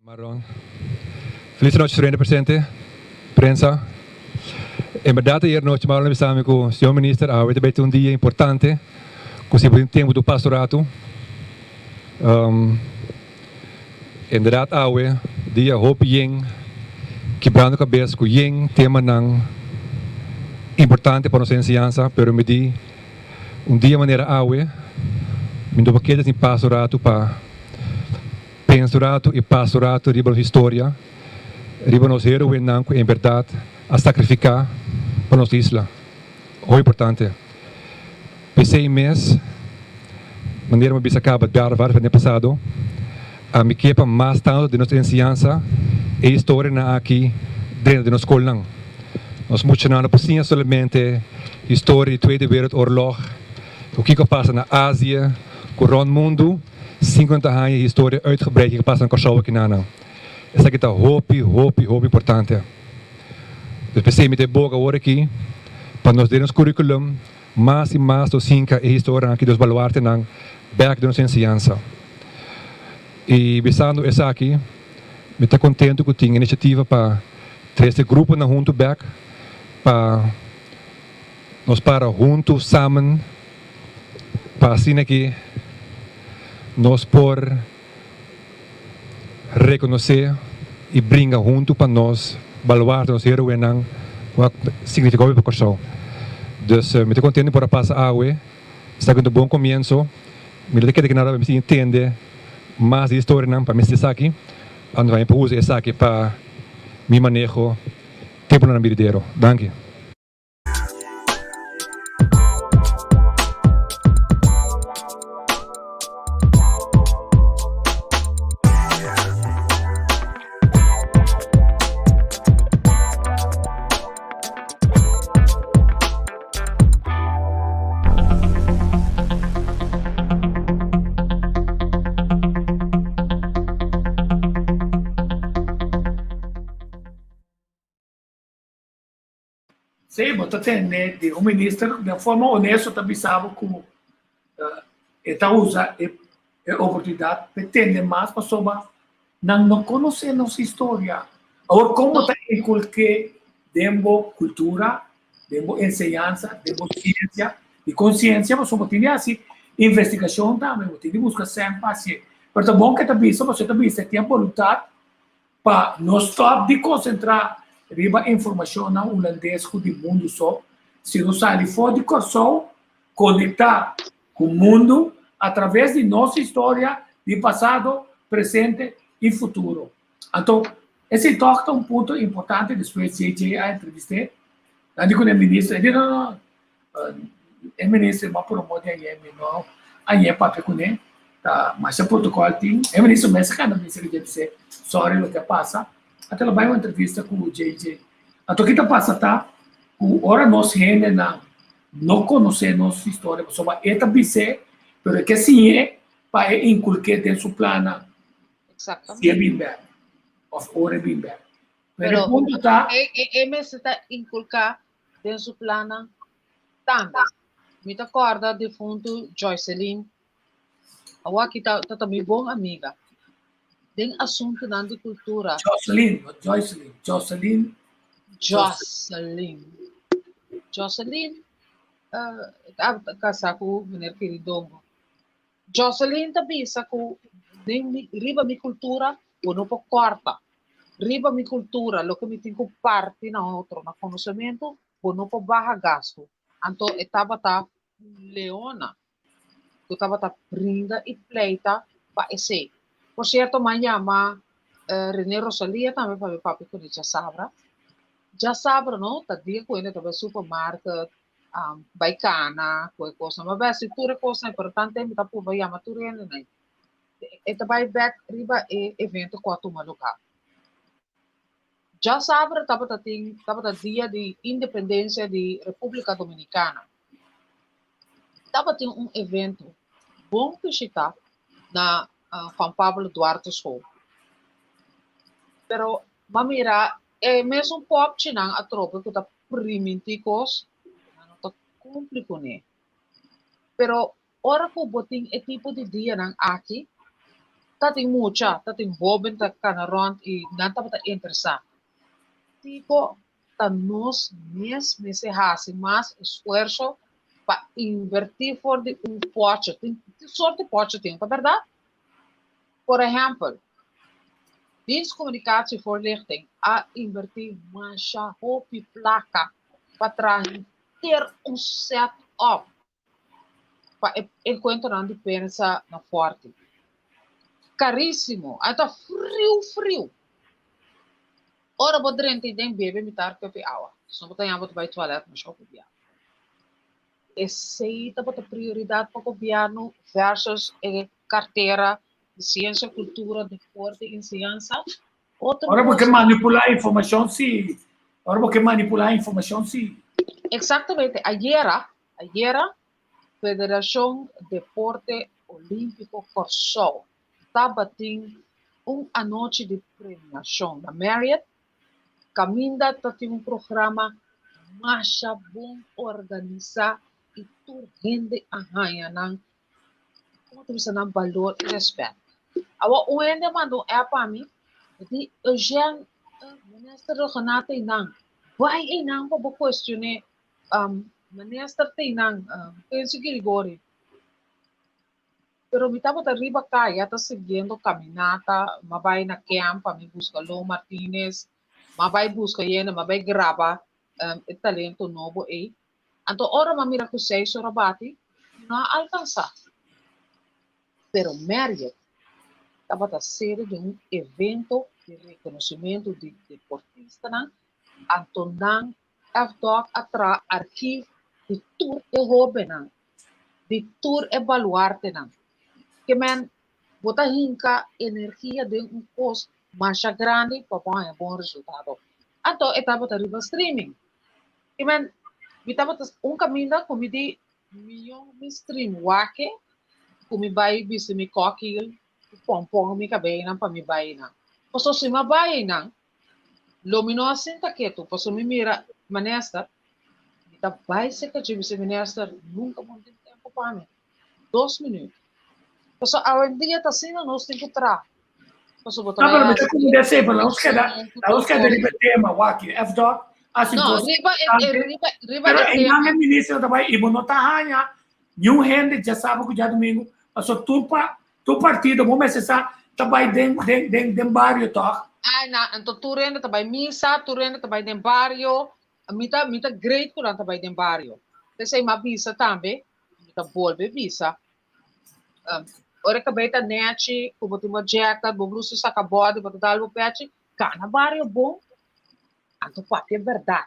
Marlon. Felis nochi tur hende presente, prensa. En berdad ayer nochi Marlon a bisa mi cu señor minister awe ta bay tin un dia importante cu si bo tin tempo tu pasa un rato. Inderdaad awe dia hopi yen kibrando cabes cu yen temanan importante pa nos enseñansa pero mi di un dia manera awe mi no por keda sin pasa un rato pa Pensa un ratu i pasa un ratu riba nos historia, riba nos heroenan ku en bèrdat a sakrifiká pa nos isla. Hopi importante. P'esei mes, manera mi a bisa kaba dar varios den pasado, ami ke pa mas tantu den nos enseñansa e historianan aki drenta den nos skolnan. Nos muchanan no por siña solamente historia di Tweede Wereldoorlog, ku kiko a pasa na Azië, ku rònt mundu. Sin ku nan ta haña e historia uitgebreid kiko pasa na Kòrsou aki nan. Esaki ta hopi, hopi, hopi importante. Dus p'esei mi ta e boga awor aki pa nos den nos curriculum mas i mas nos hinka e historianan aki, nos baluartenan bèk den nos enseñansa. I bisando esaki mi ta kontentu ku tin inisiativa pa trese gruponan huntu bèk pa nos para huntu samen. Pa asina ki nos por rekonosé i bringa huntu pa nos baluarte, nos héroenan ku a signifiká hopi pa Kòrsou. Dus mi ta kontentu por a pasa awe, esaki un ta bon komienso. Mi lo ta keda ki nada pa mi sigui tende mas di historianan pa mi hasi esaki, anto mi por usa esaki pa mi maneho tempunan biridero. Danki. Sí, bo ta tende di un minister den forma honesto ta bisa bo ku. E ta usa e e oportunidat pa e tende mas pasobra nan no konosé nos historia. Awor kon bo ta inkulké den bo kultura, den bo enseñansa, den bo siensia i konsiensia pasobra bo tin di hasi investigashon tambe, bo tin di buska sèn pa hasié. Pero ta bon ku e ta bisa pasobra e ta bisa e tin e boluntat pa no stòp di konsentrá riba informashonnan hulandes ku di mundu so, sino sali for di Kòrsou, konektá ku mundu atraves di nos historia di pasado, presente i futuro. Anto, esei tòg ta un punto importante despues JJ a entrevist'é, nan di ku e minister, e di no, no, e minister bo a promó di ayer, mi no ayer papia kuné, ta masha protokòl tin, e minister mes a kanda bisa ku dje bis'é sòri loke a pasa, anto el a bai un entrevista ku JJ. Anto ki ta pasa ta ku ora nos hendenan no konosé nos historia pasobra e ta bis'é pero e ke siñ'é pa e inkulk'é den su plannan si e bin bèk òf ora e bin bèk. Pero e punto ta. E mester ta inkulká den su plannan tambe. Mi ta kòrda difuntu Joyceline, awor aki ta ta mi bon amiga den asuntunan di kultura. Jocelyn, no Joyceline, Jocelyn. Jocelyn. Jocelyn ta kasá ku meneer Kiridongo. Jocelyn ta bisa ku den mi riba mi kultura bo no por kòrta. Riba mi kultura loke mi tin ku parti na otro na konosementu bo no por baha gastu. Anto e tabata un leona ku tabata bringa i pleita pa esei. Por sierto m'a yama Rene Rosalia tambe pa mi papia kuné djasabra. Djasabra no ta dia ku hende ta bai supermarket, bai kana ku e kosnan. M'a bai hasi tur e kosnan pero tanten mi ta purba yama tur hendenan. E ta bai bèk riba e evento ku a tuma lugá. Djasabra tabata tin tabata dia di independensia di Repúblika Dominikana. Tabatin un evento bon bishitá na Juan Pablo Duarte School. Pero m'a mira e mesun pòpchinan atrobe ku ta primintí kos, nan no ta kumpli kuné. Pero ora ku bo tin e tipo di dianan aki, ta tin mucha, ta tin hóben ta kana rònt i nan tabata interesá. Kiko ta nos mes mester hasi mas esfuerso pa invertí for di un pòchi. Tin tin sort di pòchi tin, ta bèrdat? Por ehèmpel, Dienst Communicatievoorlichting a invertí masha hopi plaka pa traha henter un sèt òp pa e enkuentronan di prensa na Forti. Karísimo, a ta friu friu. Ora bo drenta i den bebe mitar kopi awa, si no bo ta yaña bo ta bai tualèt masha hopi bia. Esei tabata prioridat pa gobièrnu versus e kartera di siensia, kultura, deporte i enseñansa. Otro Ora bo ke manipulá informashon si. Ora bo ke manipulá informashon si. Eksaktamente. Ayera, ayera Federashon Deporte Olímpiko Kòrsou tabatin un anochi di premiashon na Marriott kaminda ta tin un programa masha bon organisá i tur hende a haña nan Como ta bisa nan balor y respet. Awor un hende a manda un app pa mi, e di Eugène, minister Rhuggenaath ta einan, bai einan pa bo cuestion'é, minister ta einan, Quincy Girigorie. Pero mi tabata riba caya ta siguiendo caminata, m'a bai na camp pa mi busca Lo Martinez, m'a bai busca yende, m'a bai graba e talento nobo ei. Anto ora m'a mira ku seis ora bati, mi no a alkansá. Pero Marriott tabata sede di un evento di rekonosimentu di deportistanan, anto nan FDOK a traha archief di tur e hóbennan, di tur e baluartenan. Ke men bo ta hinka energia den un kos masha grandi pa bo haña bon resultado. Anto e tabata riba streaming. I men, mi tabata un kaminda ku mi di mion mi stream wak-e ku mi bai bisti mi kòkil ku pònpòn mi kabeinan pa mi bai einan. Pasobra si mi a bai einan, lo mi no a sinta ketu pasobra mi mira minister, mi ta bai serka dje, mi bisa minister, nunka bo no tin tempu pa mi, dos minüt. Pasobra awendia ta asina nos tin ku traha. Pasobra bo ta No, pero bai mi ta hasi komprendé esei, pero nos keda, pensamentu nos tur keda kos. riba e tema, wak, FDOT hasi No, kos riba e, e importante, riba, riba pero e einan tema. e minister ta bai i bo no ta haña niun hende djasabra ku djadumingu, pasobra tur pa tur partido bo mester sa ta bai den den den den bario tòg. Ai na, anto tur hende ta bai misa, tur hende ta bai den bario. Mi ta mi ta great ku nan ta bai den bario. P'esei mi a bisa tambe, mi ta bolbe bisa, Ora kabei ta nechi, ku bo tin bo jacket, bo blusa saka bòdi, bo ta dal bo pechi, kana bario bon, anto papia bèrdat.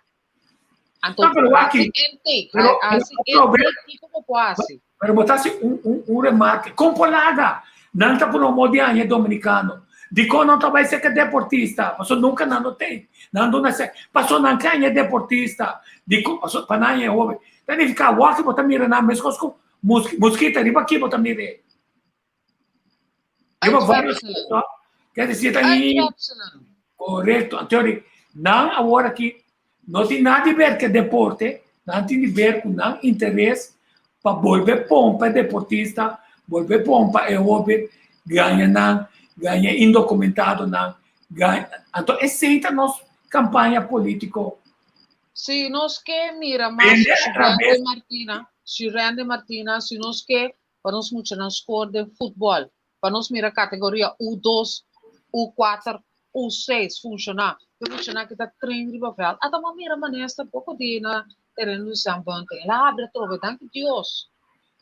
Anto No, pero hasi waki, intake, pero, hasi pero, intake kiko bo por hasi. pero bo ta hasi un, un, un remarke. Kon por laga? Nan ta promo di aña dominicano. Dikon nan ta bai serka deportista? Pasobra nunka nan no tin. Nan duna se, pasobra nan ke aña deportista. Dikon? Pasobra pa nan aña hoben. Ta nifiká waki bo ta mira nan meskos ku Mosquita, riba ki bo ta mire? Riba varios no? Ker decir ta ni Correcto. Anto nan awor aki no tin nada di ver ke deporte, nan tin di ver ku nan interes pa bolbe pompa e deportista, bolbe pompa e hoben, gaña nan, gaña indokumentadonan, gaña. Anto esei ta nos kampaña politiko. Si nos ke mira mas Bende a Shurandy través Martina, Shurandy Martina, si nos ke pa nos muchanan score den futbòl, pa nos mira kategoria U dos, U kuater, U seis funshoná, ku e muchanan ki ta train riba vèlt. Ata bo a mira manera poko di na tereno di San Bunting. El a habri atrobe, danki Dios.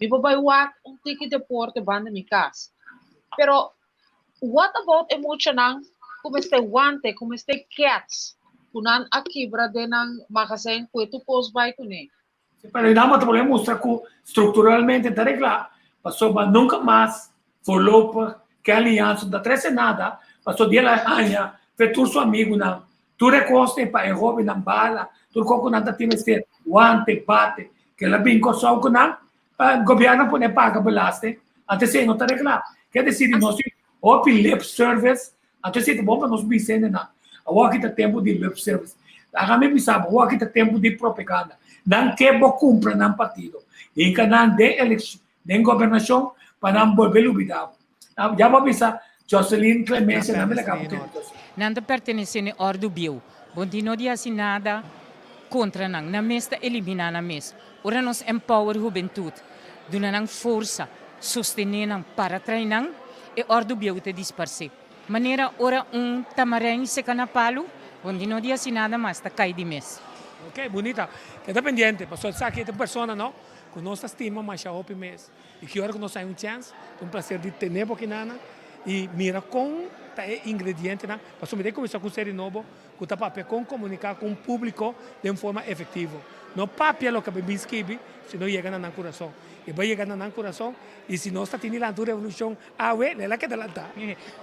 Mi por bai wak un tiki deporte banda mi kas. Pero What about e muchanan ku mester wante, ku mester kèts, ku nan a kibra den nan magazijn ku e tur kos bai kuné? Si, pero e dama ta por mustra ku strukturalmente ta reglá, pasobra nunka mas voorlopig Kelly Jansen ta trese nada, pasobra di el a haña fe tur su amigunan, tur e kosnan pa e hóbennan bala, tur kos ku nan ta tin mester, wante, bate, ku el a bin Kòrsou ku nan, Pa gobierno pone paga belasting, anto esei no ta regla. Ke desi di nos tin hopi lip service, anto esei ta bon pa nos bisa hendenan. Awor aki ta tempu di lip service. Laga mi bisa bo, awor aki ta tempu di propaganda. Nan ke bo kumpra nan partido. Hinka nan den elekshon, den gobernashon pa nan bolbe lubida bo. Ya bo a bisa Joseline Clemencia, nan mi laga bo tende Joseline. Nan ta pertenesé n'e òrdu bieu. Bo tin no di hasi nada kontra nan. Nan mes ta eliminá nan mes. Ora nos empower hubentut, duna nan forsa, sostené nan, para trai nan, e òrdu bieu ta disparsé. Manera ora un tamarijn seka na palu, bo tin no di hasi nada mas, ta kai di mes. Ok, bunita. Keda pendiente, pasobra esaki ta un persona no ku nos ta stima masha hopi mes. I ki ora ku nos haña un chèns, ta un plaser di tene bo kinana i mira kon ta e ingredientenan, pasobra mi ta kuminsá ku un seri nobo ku ta papia kon komuniká ku un públiko den forma efektivo. No papia loke bo bin skibi, sino yega na nan kurason. I bo yega na nan kurason i si nos ta tini lanta un revolushon awe, lei la keda lantá.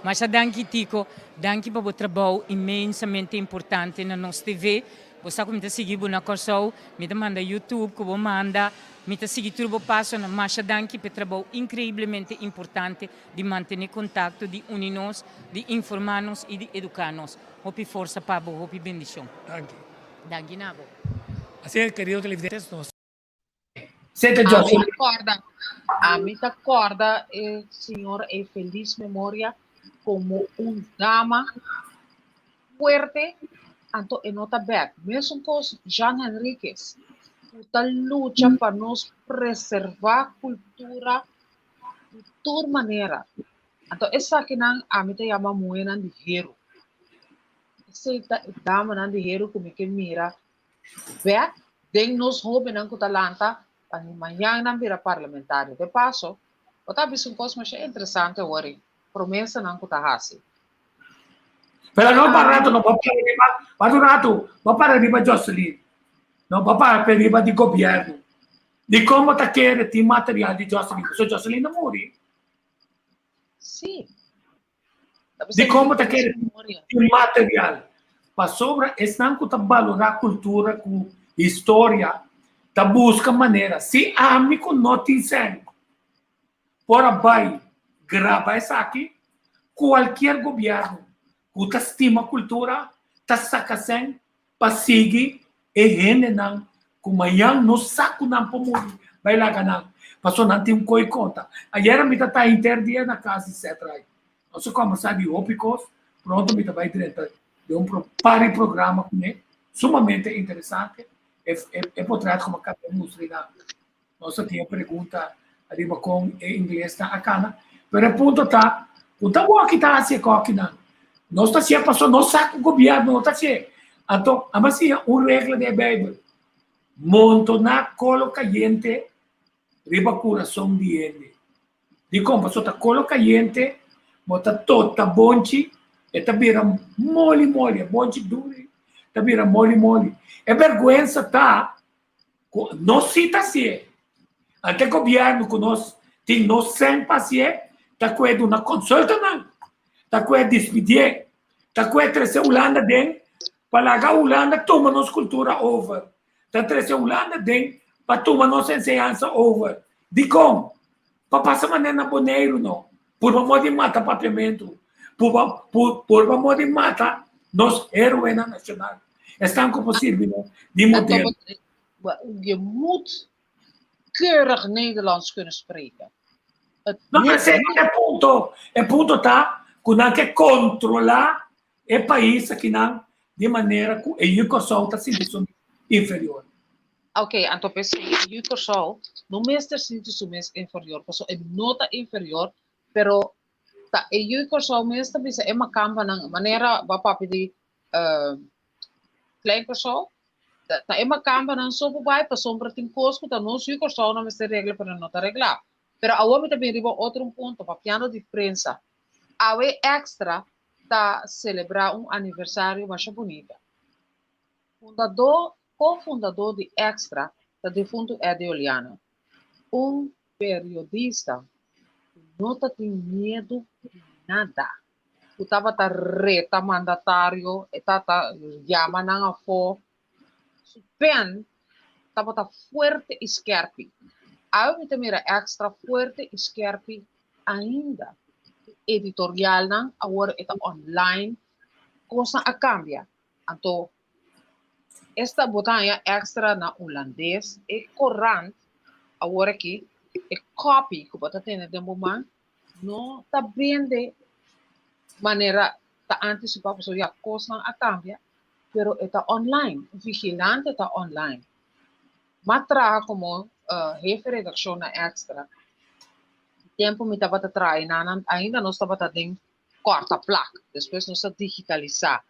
Masha danki Tico, danki pa bo trabou inmensamente importante na nos TV. Bo sa ku mi ta sigui bo na Kòrsou, mi ta manda YouTube ku bo manda, mi ta sigui tur bo pasonan. Masha danki p'e trabou inkreiblemente importante di mantené kontakto, di uni nos, di informá nos i di eduká nos. Hopi forsa pa bo, hopi bendishon. Danki. Danki na bo. Así kerido televidentes nos. Seta Ami ta Jocelyn. kòrda, ami ta kòrda e señora ei felis memoria komo un dama fuerte, anto e no ta bèk. Mesun kos Jean Henriquez, ku ta lucha pa nos preservá kultura di tur manera. Anto esakinan ami ta yama muhénan di heru. Esei ta e damanan di heru ku mi ke mira Bek den nos hobennan ku ta lanta pa ni mañan nan bira parlamentario. De paso, bo ta bisa un kos masha interesante awor ei, promesanan ku ta hasi. Pero no pa rato, no bo para riba, pa un rato, bo para riba Jocelyn. No bo para riba di gobierno. Di kon bo ta kere tin material di Jocelyn? Pasobra Jocelyn a muri. Sí. Dikon bo ta kere tin material? Pasobra esnan ku ta balorá kultura ku historia ta buska manera. Si ami ku no tin sèn por a bai graba esaki, kualkier gobièrnu ku ta stima kultura ta saka sèn pa sigui e hendenan ku mañan no sa ku nan por muri bai laga nan. Pasobra nan tin un koi konta. Ayera mi ta ta henter dia na kas di Setrai. Nos a kòmbersá di hopi kos. Pronto mi ta bai drenta den un par di programa kuné. Sumamente interesante. E e potret ku mi a kaba di mustra einan. Nos a tin e pregunta ariba kon e inglesnan a kana. Pero e punto ta ku ta wòki ta hasi e kòkinan. Nos ta hasié pasobra nos sa ku gobièrnu no ta hasié. Anto a siña un regla den e Beibel, Montoná kolo kayente riba kurason di hende. Dikon? Pasobra ta kolo kayente bo ta tota bonchi, e ta bira moli moli, e bonchi duru ta bira moli moli. E bèrgwensa ta Ku nos si ta hasié. Ante gobièrnu ku nos tin nos sèn pa hasié, ta kue duna konsultanan, ta kue dispidié, ta kue trese Hulanda den pa laga Hulanda tuma nos kultura over, ta trese Hulanda den pa tuma nos enseñansa over. Dikon? Pa pasa manera na Boneiru no. Purba moda di mata papiamentu. Purba, purba moda di mata nos héroenan nashonal. Esnan ku por sirbi no di modelo. Je moet keurig Nederlands kunnen spreken. Het no, maar esei ta e punto. E punto ta ku nan ke kontrolá e pais akinan di manera ku e yu Kòrsou ta sinti su inferior. Ok, anto p'esei e yu Kòrsou no mester sinti su mes inferior, pasobra e no ta inferior, pero ta e yu Kòrsou mes ta bisa e makambanan, manera bo a papia di Klein Kòrsou, ta e makambanan so por bai pasobra tin kos ku ta nos yu Kòrsounan mester regla pero no ta reglá. Pero awor mi ta bin riba otro un punto, papiando di prensa. Awe Extra ta selebrá un aniversario masha bunita. Fundadó, ko-fundadó di Extra ta difuntu Eddy Oleana, un periodista ku no ta tin miedu di nada, ku tabata reta mandatario, e tabata yama nan afó. Su pen tabata fuerte i skèrpi. Awe mi ta mira Extra fuerte i skèrpi ainda. Editorialnan awor e ta online, kosnan a kambia. Anto esta bo ta haña extra na hulandes, e korant awor aki, e copy ku bo ta tene den bo man no ta bende manera ta antes si pasobra ya kosnan a kambia, pero e ta online, Vigilante ta online. M'a traha komo hefe redakshon na Extra, tempu mi tabata traha einan ainda nos tabata den kòrta plak, despues nos a digitalisá.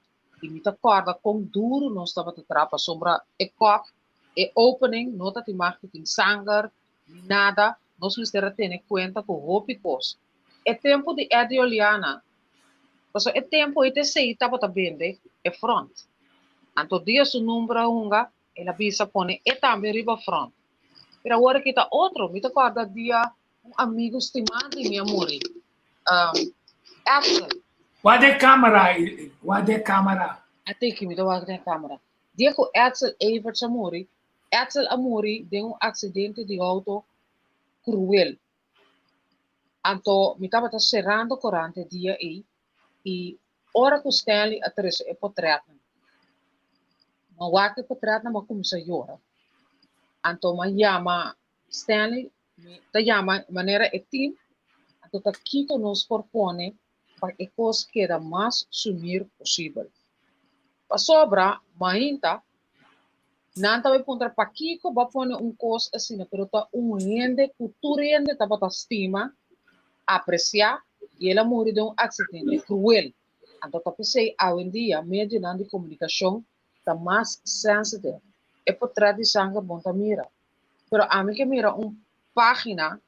I mi ta kòrda kon duru nos tabata traha pasobra e kòp, e opening no ta tin mag ku tin sanger ni nada, nos mester a tene kuenta ku hopi kos. E tempu di Eddie Oleana, pasobra e tempu ei ta esei tabata bende e front. Anto dia su number a hunga, el a bisa pone e tambe riba front. Pero awor aki ta otro, mi ta kòrda dia Un amigu stimá di mi a muri. Um, Axel. Wak den kamera, wak den kamera. A tiki, mi ta wak den kamera. Dia ku Edsel Everts a muri, Edsel a muri den un aksidente di outo kruel. Anto mi tabata serando korant e dia ei i ora ku Stanley a trese e potrètnan, mi a wak e potrètnan mi a kuminsá yora. Anto mi a yama Stanley, mi ta yama manera e team, anto ta kiko nos por pone pa e kos keda mas sumir posibel. Pasobra mainta nan ta bai puntra pakiko bo a pone un kos asina, pero ta un hende ku tur hende tabata stima, apresiá i el a muri den un aksidente kruel. Anto ta p'esei awendia medionan di komunikashon ta mas sensitive. E potret di sanger bon ta mira. Pero ami ke mira un pagina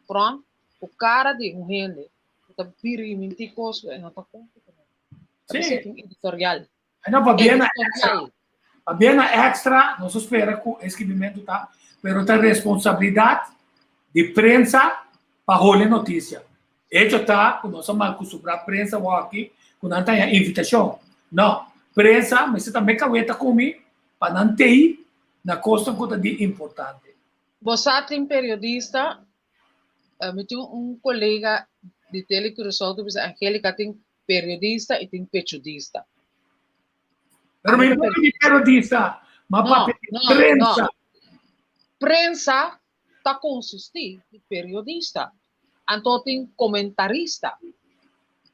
front ku kara di un hende ku ta biriminti kos ku e no ta kumpli ku nan. Ta Sí. bisa tin editorial. No, pabia na extra. Editorial. Pabia na extra, nos a spera ku e skibimentu ta, pero ta responsabilidat di prensa pa hole notisia. Hecho ta ku nos a mal kustumbrá prensa awor aki ku nan ta haña invitashon. No, prensa mester ta me kaweta ku mi pa nan tei na kosnan ku ta di importante. Bo sa tin periodista, mi tin un kolega di Tele Curaçao ta bisa Angelica tin periodista i tin pechudista. Pero mi no papia di periodista, ma No, papia di no, prensa. no. Prensa. ta konsistí di periodista. Anto tin komentarista.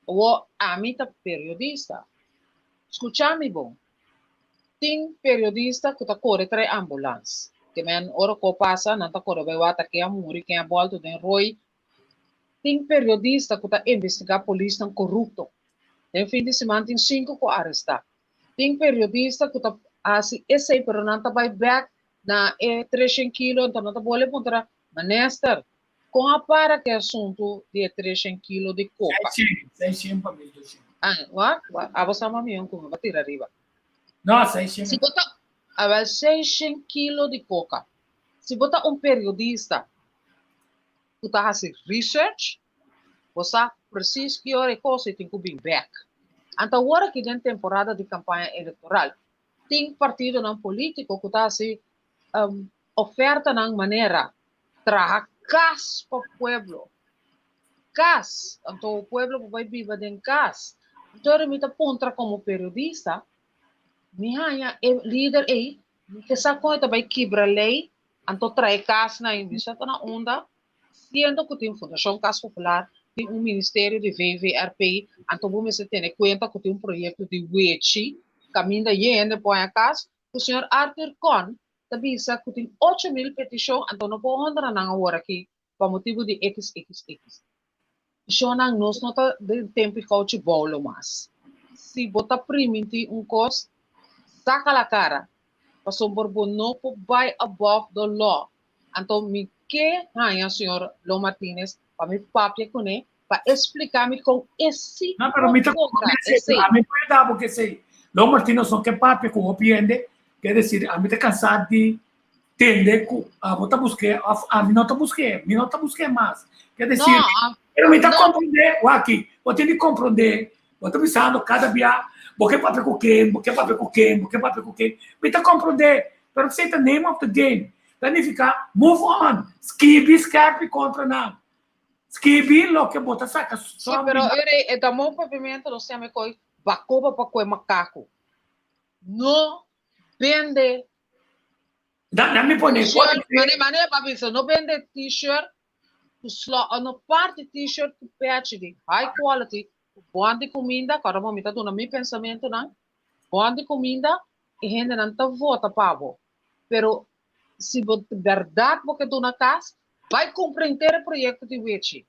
Awor ami ta periodista. Skucha mi bon. Tin periodista ku ta kore trae ambulans. Ke men ora ku pasa nan ta kore bai wak ta ken a muri, ken a bòltu den roi. Tin periodista ku ta investigá polisnan korupto. Den fin di siman tin sinku ku a arestá. Tin periodista ku ta hasi esei pero nan ta bai bèk na e treshen kilo anto nan ta bole puntra, Minister, kon a para ku e asuntu di e treshen kilo di koka? Seishen pa 1200. Ah, wak, wak, abo sa mami yon ku mi ba tira riba. No, seishen. Si bo ta, awel seishen kilo di koka. Si bo ta un periodista ku ta hasi research, Bo sa precies ki ora e kos ei tin ku bin bek. Anto awor aki den temporada di kampaña elektoral tin partidonan polítiko ku ta hasi ofertanan manera traha kas pa pueblo. Kas! Anto pueblo por bai biba den kas. Anto ora mi ta puntra komo periodista, mi haña e lider ei, mi ke sa kon e ta bai kibra lei anto traha e kasnan ei. Mi sa ta na unda Siendo ku tin Fundashon Kas Popular, tin un ministerio di VVRP, anto bo mester tene kuenta ku tin un proyekto di wechi kaminda yende por haña kas, ku señor Arthur Kohn ta bisa ku tin 8000 petishon, anto no por honra nan aworakí pa motibu di XXX. Shonnan nos no ta den tempu i kouchi boulo mas. Si bo ta primintí un kos, saka la kara, pasobra bo no por bai above the law. Anto mi ke haña señor Lo Martinez pa mi papia kuné pa e splika mi kon e si No, pero mi ta por logra comprende esei. Ami por yuda bo ku esei. Lo Martinez no ke papia ku hopi hende, ke desir ami ta kansá di tende ku abo ta busk'é òf ami no ta busk'é, mi no ta busk'é mas. Ke No, desir, pero mi ta no. komprondé, wak, bo tin di komprondé, bo ta bisando kada bia, bo ke papia ku ken, bo ke papia ku ken, bo ke papia ku ken. Mi ta komprondé, pero esei ta name of the game. Ta nifiká move on, skibi skèrpi kontra nan. Skibi loke bo ta saka Sí, pero ere e ta mo papiamentu nos yama e koi bakoba pa kue makaku. No bende Da, da mi pone. T-shirt, mane, mane pa bisa, no bende t-shirt ku slo, o no parti t-shirt ku pechi di high quality, ku bon di kuminda, kòrda bo mi ta duna mi pensamentunan, bon di kuminda, e hendenan ta vota pa bo. Pero si bo bèrdat bo ke duna kas, bai kumpra henter e proyekto di Wichi.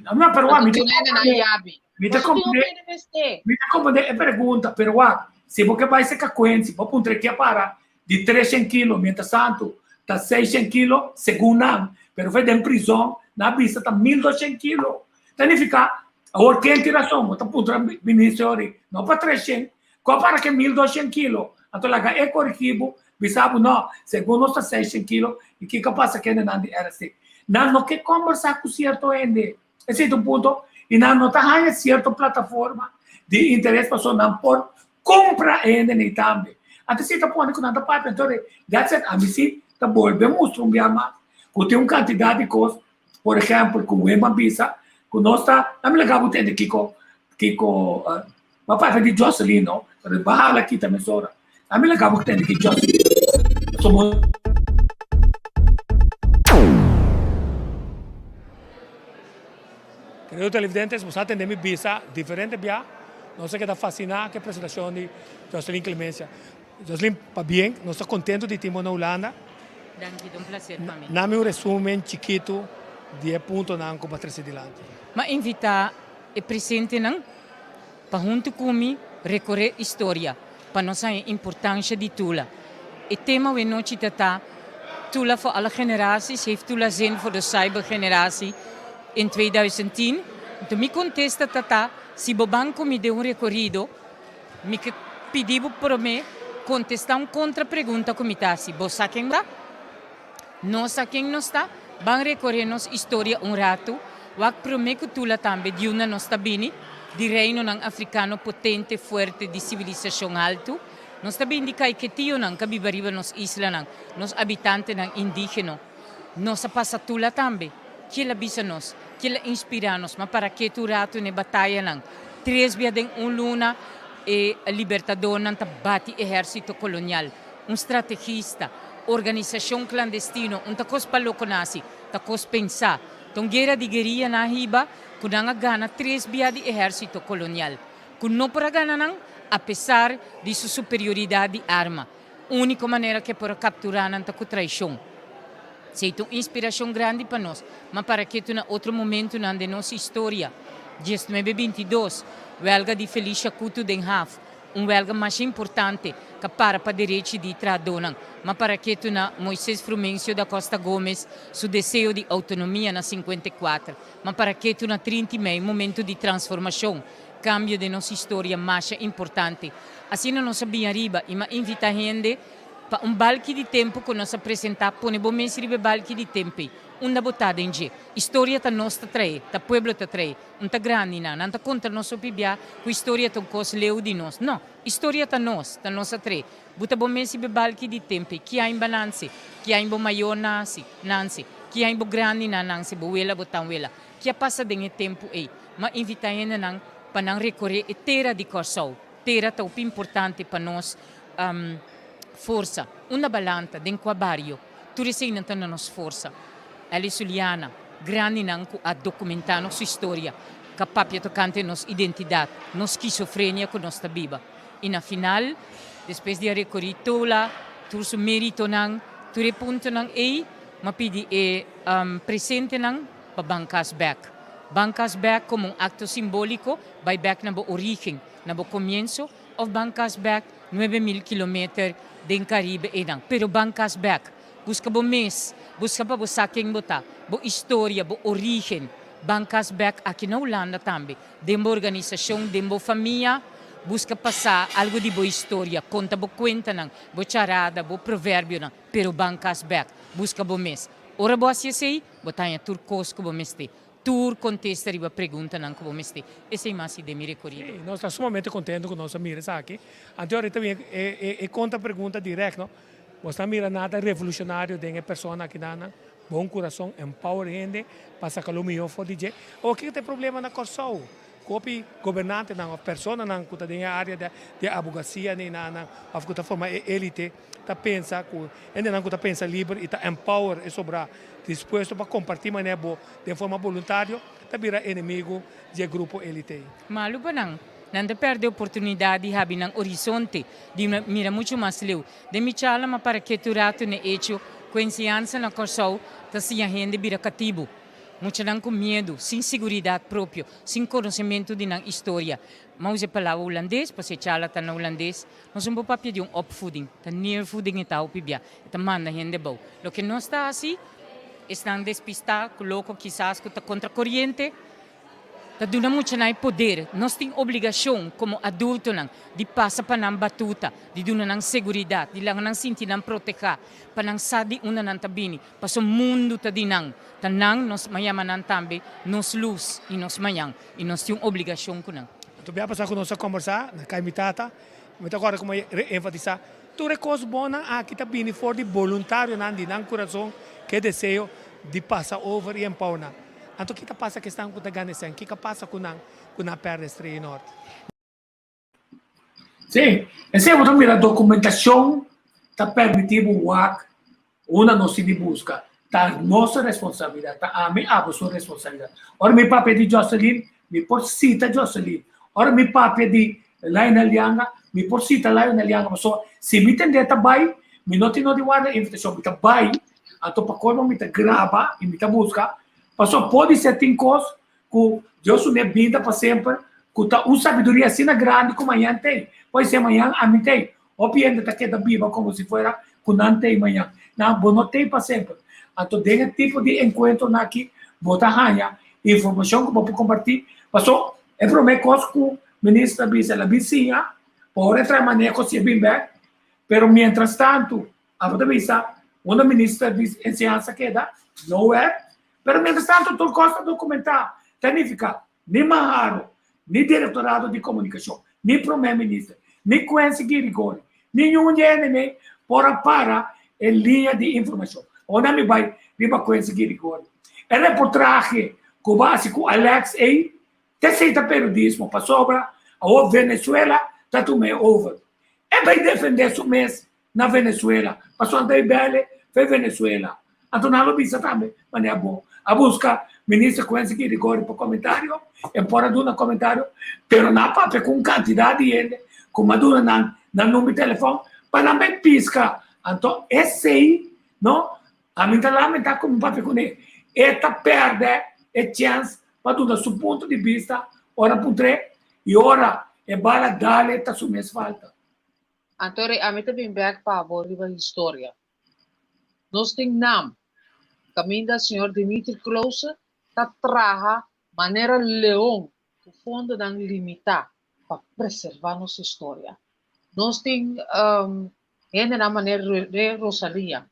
No, no, pero wak, Anto mi ta duna hendenan comprende, yabi. mi ta Pasobra tin comprende, hopi hende mester. mi ta comprende e pregunta, pero wak, si bo ke bai seka kuen, si bo puntra ke para di 300 kilo, mientras tanto ta 600 kilo, segun nan, pero fe den prizon, nan a bisa ta 1200 kilo. Ta nifica, awor ken tin rason? Bo ta puntra minister ori, no pa 300, Ko para ke 1200 kilo? Anto laga e korigí bo, bisa bo no, segun nos ta 600 kilo i kiko a pasa kende nan di RC. Nan no ke kombersá ku sierto hende. Esei ta un punto. I nan no ta haña sierto plataforma di interes pasobra nan por kumpra e hende nei tambe. Anto esei ta pone ku nan ta papia. Anto that's it. Ami si ta bolbe mustra un bia mas ku tin un kantidat di kos, por ehèmpel ku Wim a bisa ku nos ta, ami laga bo tende kiko kiko Bo papia di Jocelyn no, pero bo hala kita mesora. Ami laga bo tende ki Jocelyn. So bo Querido televidentes, bo sa tende mi bisa diferente bia. Nos a keda fasciná ku e presentashon di Jocelyn Clemencia. Jocelyn, pabien, nos ta contento di tin bo na Hulanda. Danki, ta un placer pa mi. Nami un resumen chikitu di e puntonan ku bo a trese dilanti. M'a invitá e presentenan pa huntu ku mi rekoré historia pa nos haña importansha di Tula. E tema awe nochi ta ta Tula voor alle generaties, heeft Tula zin voor de cybergeneratie in 2010? Enton mi kontesta ta ta, si bo ban ku mi den un rekorido, Mi ke pidi bo promé kontestá un kontra pregunta ku mi ta hasi. Bo sa ken bo ta? No sa ken nos ta? Ban rekoré nos historia un ratu. Wak promé ku Tula tambe di unda nos ta bini, di reinonan afrikano potente, fuerte, di sivilisashon haltu. Nos ta bini di kaiketionan ka biba riba nos islanan, nos abitantenan indígeno. Nos a pasa Tula tambe. Kiel a bisa nos? Kiel a inspirá nos? Ma para ke tur ratu n'e batayanan? Tres bia den un luna e libertadornan ta bati ehérsito kolonial. Un strategista, organisashon klandestino, un ta kos pa loko nasi. Ta kos pensá. Ta un guera di gueria nan a hiba ku nan a gana tres bia di ehérsito kolonial, ku no por a gana nan apesar di su superioridat di arma. Úniko manera ku e por a kapturá nan ta ku traishon. Esei ta un inspirashon grandi pa nos, ma para ketu na otro momentunan den nos historia. Diesnuebe bintidos, Wèlga di Felicia Kutu den haf. Un wèlga masha importante ka para pa derechi di trahadónan, ma para ketu na Moises Frumencio da Costa Gomez su deseo di outonomia na 54, ma para ketu na 30 mei, momentu di transformashon, kambio den nos historia masha importante. Asina nos a bin ariba i m'a invitá hende pa un balki di tempu ku nos a presentá, pone bo mes riba e balki di tempu ei, unda bo ta den dje. Historia ta nos ta trae, ta pueblo ta trae. Un ta grandi nan. Nan ta konta nos hopi bia ku historia ta un kos leu di nos. No, historia ta nos, ta nos a trae. Bo ta bo mes riba e balki di tempu ei. Ki ain bo nanse? Ki ain bo mayor nase, nanse? Ki ain bo grandinan nanse, bo wela, bo tanwela? Ki a pasa den e tempu ei? M'a invitá hendenan pa nan rekoré e tera di Kòrsou. Tera ta hopi importante pa nos forsa. Unda balanta? Den kua bario? Tur eseinan ta na nos forsa. Eli Suliana, grandinan ku a dokumentá nos historia, ka papia tokante nos identidat, nos skisofrenia ku nos ta biba. I na final, despues di a rekorí Tola, tur su meritonan, tur e puntonan ei, m'a pidi e presentenan pa ban kas bèk. Ban kas bèk komo un akto simbóliko, bai bèk na bo orígen, na bo komienso, òf ban kas bèk 9000 kilometer den Karibe einan. Pero ban kas bèk. Buska bo mes, buska pa bo sa ken bo ta, bo historia, bo orígen. Ban kas bèk aki na Hulanda tambe, den bo organisashon, den bo famia, buska pa sa algu di bo historia, konta bo kuentanan, bo charada, bo proverbionan, pero ban kas bèk, buska bo mes. Ora bo hasi esei, bo ta haña tur kos ku bo mester. Tur kontesta riba preguntanan ku bo mester. Esei mas i den mi rekorido. Sí, nos ta sumamente kontento ku nos a mira esaki. Anto ahorita bin e kontra pregunta dirèkt, no? Bo ta mira nada revolushonario den e persona akinan? Bon kurason, empower hende pa saka lo mihó for di dje. Awor kiko ta e problema na Kòrsou? Ku hopi gobernantenan òf personanan ku ta den e área di abogasia neinan òf ku ta forma e élite ta pensa ku hendenan ku ta pensa liber i ta empower e sobrá dispuesto pa kompartí manera bo den forma boluntario ta bira enemigu di e grupo élite ei. Malu pa nan. Nan ta pèrdè oportunidat di habi nan orizonte, di mira muchu mas leu. Den mi charla m'a para ketu ratu n'e echo ku enseñansa na Kòrsou ta siña hende bira katibu. Muchanan ku miedu, sin siguridat propio, sin konosementu di nan istoria. M'a usa e palabra hulandes, pasobra e charla ta na hulandes. Nos no por papia di un opvoeding, ta neervoeding e ta hopi bia. E ta manda hende bou. Loke nos ta hasi, esnan despistá, ku loko kisas ku ta kontra koriente, Ta duna muchanan e poder. Nos tin obligashon komo adultonan di pasa pa nan batuta, di duna nan seguridat, di laga nan sinti nan protehá, pa nan sa di unda nan ta bini, pasobra mundu ta di nan. Ta nan nos yama nan tambe nos lus i nos mañan, i nos tin un obligashon ku nan. Anto bia pasá ku nos a kombersá na kai mi tata, mi ta kòrda kuma e enfatisá, Tur e kos bonnan aki ta bini for di boluntarionan di nan kurason ku e deseo di pasa over i empower nan. Anto ki ta pasa ku esnan ku ta gana esnan? Kiko a pasa ku nan ku nan a pèrdè Estrella Norte? Sí, esei bo ta mira dokumentashon ta permití bo wak unda nos tin di buska. Ta nos responsabilidat, ta ami abo su responsabilidat. Ora mi papia di Jocelyn, mi por sita Jocelyn. Ora mi papia di Lionel Yanga, mi por sita Lionel Yanga pasobra si mi tend'é ta bai, mi no tin no di warda invitashon, mi ta bai Anto pa colmo mi ta graba y mi ta busca, pasobra podi ser tin cos cu Dios su ne binda pa semper, cu ta un sabiduria asina grandi cu mañan t'ey. Podi ser mañan ami t'ey. Hopi hende ta keda biba como si fuera cu nan t'ey mañan. Nan, bo no t'ey pa semper. Anto den e tipo di encuentronan aki bo ta haña informacion cu bo por comparti, pasobra e prome cos cu minister a bisa, el a bin siña, pa ora e trae maneho si e bin bek, pero mientras tanto Abo ta bisa, unda minister di enseñansa keda? Nowhere. Pero mientras tanto tur kos ta dokumentá. Ta nifiká, ni Maharo, ni Direktorado di Komunikashon, ni Prome Minister, ni Quincy Girigorie, ni niun di hende nei por a para e liña di informashon. Unda mi bai riba Quincy Girigorie? E reportrahe ku bo a hasi ku Alex ei, ta esei ta periodismo pasobra awor Venezuela ta tuma e over. E bai defendé su mes na Venezuela. Pasobra anta e bele fe Venezuela. Anto nan lo bisa tambe manera bo a buska Minister Quincy Girigorie pa komentario, e por a duna komentario, pero nan a papia ku un kantidat di hende ku mi a duna nan nan number di telefòn pa nan bai piska. Anto esei no, ami ta lamentá ku mi papia kuné. E ta pèrdè e chèns pa duna su punto di bista ora puntr'é i ora e bala dal e ta su mes falta. Anto rei ami ta bin bèk pa bo riba historia. Nos tin nam kaminda señor Dimitri Klose ta traha manera leon ku fondonan limitá pa preservá nos historia. Nos tin hendenan manera Rey Rosalia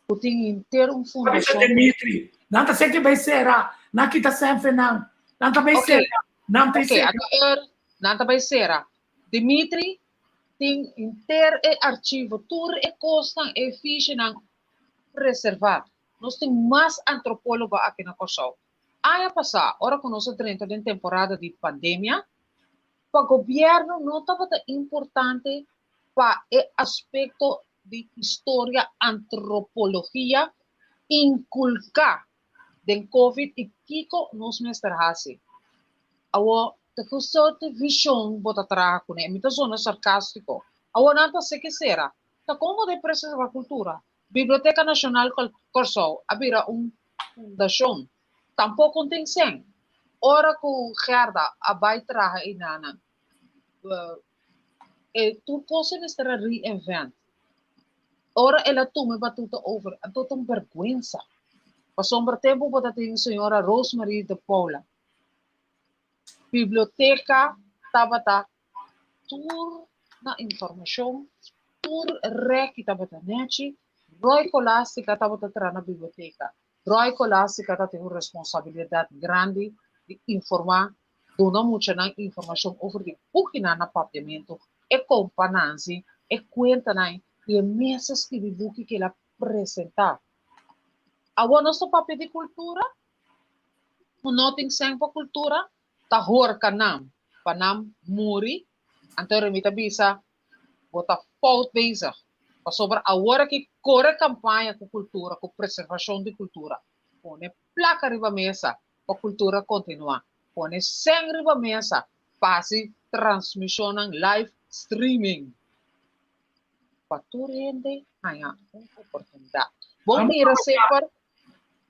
ku tin henter un fundashon. Dimitri, nan ta seki bai sera, nan kita senfe nan, nan ta bai sera, nan ta bai sera. Nan ta bai sera. Dimitri tin henter e archivo, tur e kosnan, e fishinan preservá. Nos tin mas antropólogo aki na Kòrsou. Aña pasá, ora ku nos a drenta den temporada di pandemia, pa gobièrnu no tabata importante pa e aspekto di historia, antropologia inkulká den covid i kiko nos mester hasi. Awor, ta ku sorte vishon bo ta traha kuné? Mi ta zona sarkástiko. Awor nan ta seki sera. Ta kon bo ta preservá kultura? Biblioteka Nashonal Kòrsou a bira un fundashon. Tampoko tin sèn. Ora ku Gerda a bai traha einanan, e tur kos e mester a reinvent. Ora el a tuma e batuta over, anto ta un bèrgwensa. Pasobra tempu bo ta tin señora Rosemarie de Paula, biblioteka tabata tur na informashon, tur rèki tabata nèchi, Roy Colastica tabata traha na biblioteka. Roy Colastica tatin un responsabilidat grandi di informá Duna muchanan informashon over di bukinan na papiamentu, e kompa Nancy e kuentanan i e mes a skibi buki ku el a presentá. Awor nos ta papia di kultura? Ku no tin sèn pa kultura? Ta horka nan pa nan muri? Anto Remi ta bisa, Bo ta fout bezig, pasobra awor aki kore kampaña ku kultura, ku preservashon di kultura. Pone plaka riba mesa pa kultura kontinuá. Pone sèn riba mesa pa hasi transmishonnan live streaming pa tur hende haña un oportunidat. Bo mira semper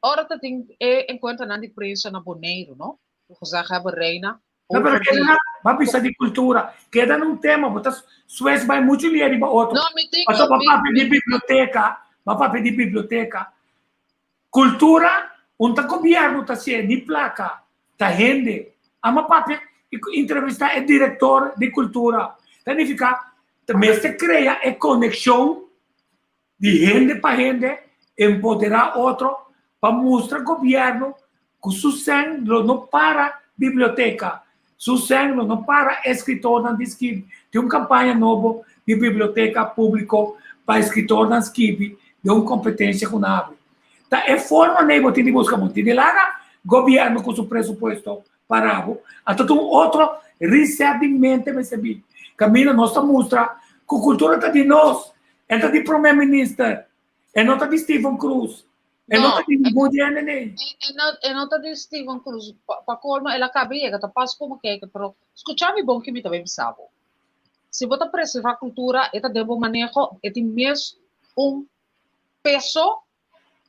ora ta tin e enkuentronan di prensa na Boneiru, no? Ku gezaghebber Reina No, pero keda na, ba bisa di kultura. Keda na un tema, bo ta sues bai muchu lia riba otro. No, mi tin Pasobra ba papia di biblioteka, ba papia di biblioteka. Kultura, un ta gobièrnu ta hasié, ni plaka, ta hende. Ama papia i entrevistá e direktor di kultura. Ta nifiká ta mester krea e konekshon di hende pa hende, empoderá otro pa mustra gobièrnu ku su sèn lo no para biblioteka, su sèn lo no para eskritornan di skibi. Tin un kampaña nobo di biblioteka públiko pa eskritornan skibi den un kompetensia ku nan habri. Ta e forma nei bo tin di buska, bo tin di laga gobièrnu ku su presupuesto para bo. Anto ta un otro reset di mente mester bin. Kaminda nos ta mustra ku kultura ta di nos, e ta di prome minister, e no ta di Steven Cruz. E no ta di ningun di hende nei. E no ta di Steven Cruz. Pa colmo el a caba yega, ta pas como keke, pero scucha mi bon ki mi ta bay bisa bo. Si bo ta preserva cultura, e ta den bo maneho, e tin mes un peso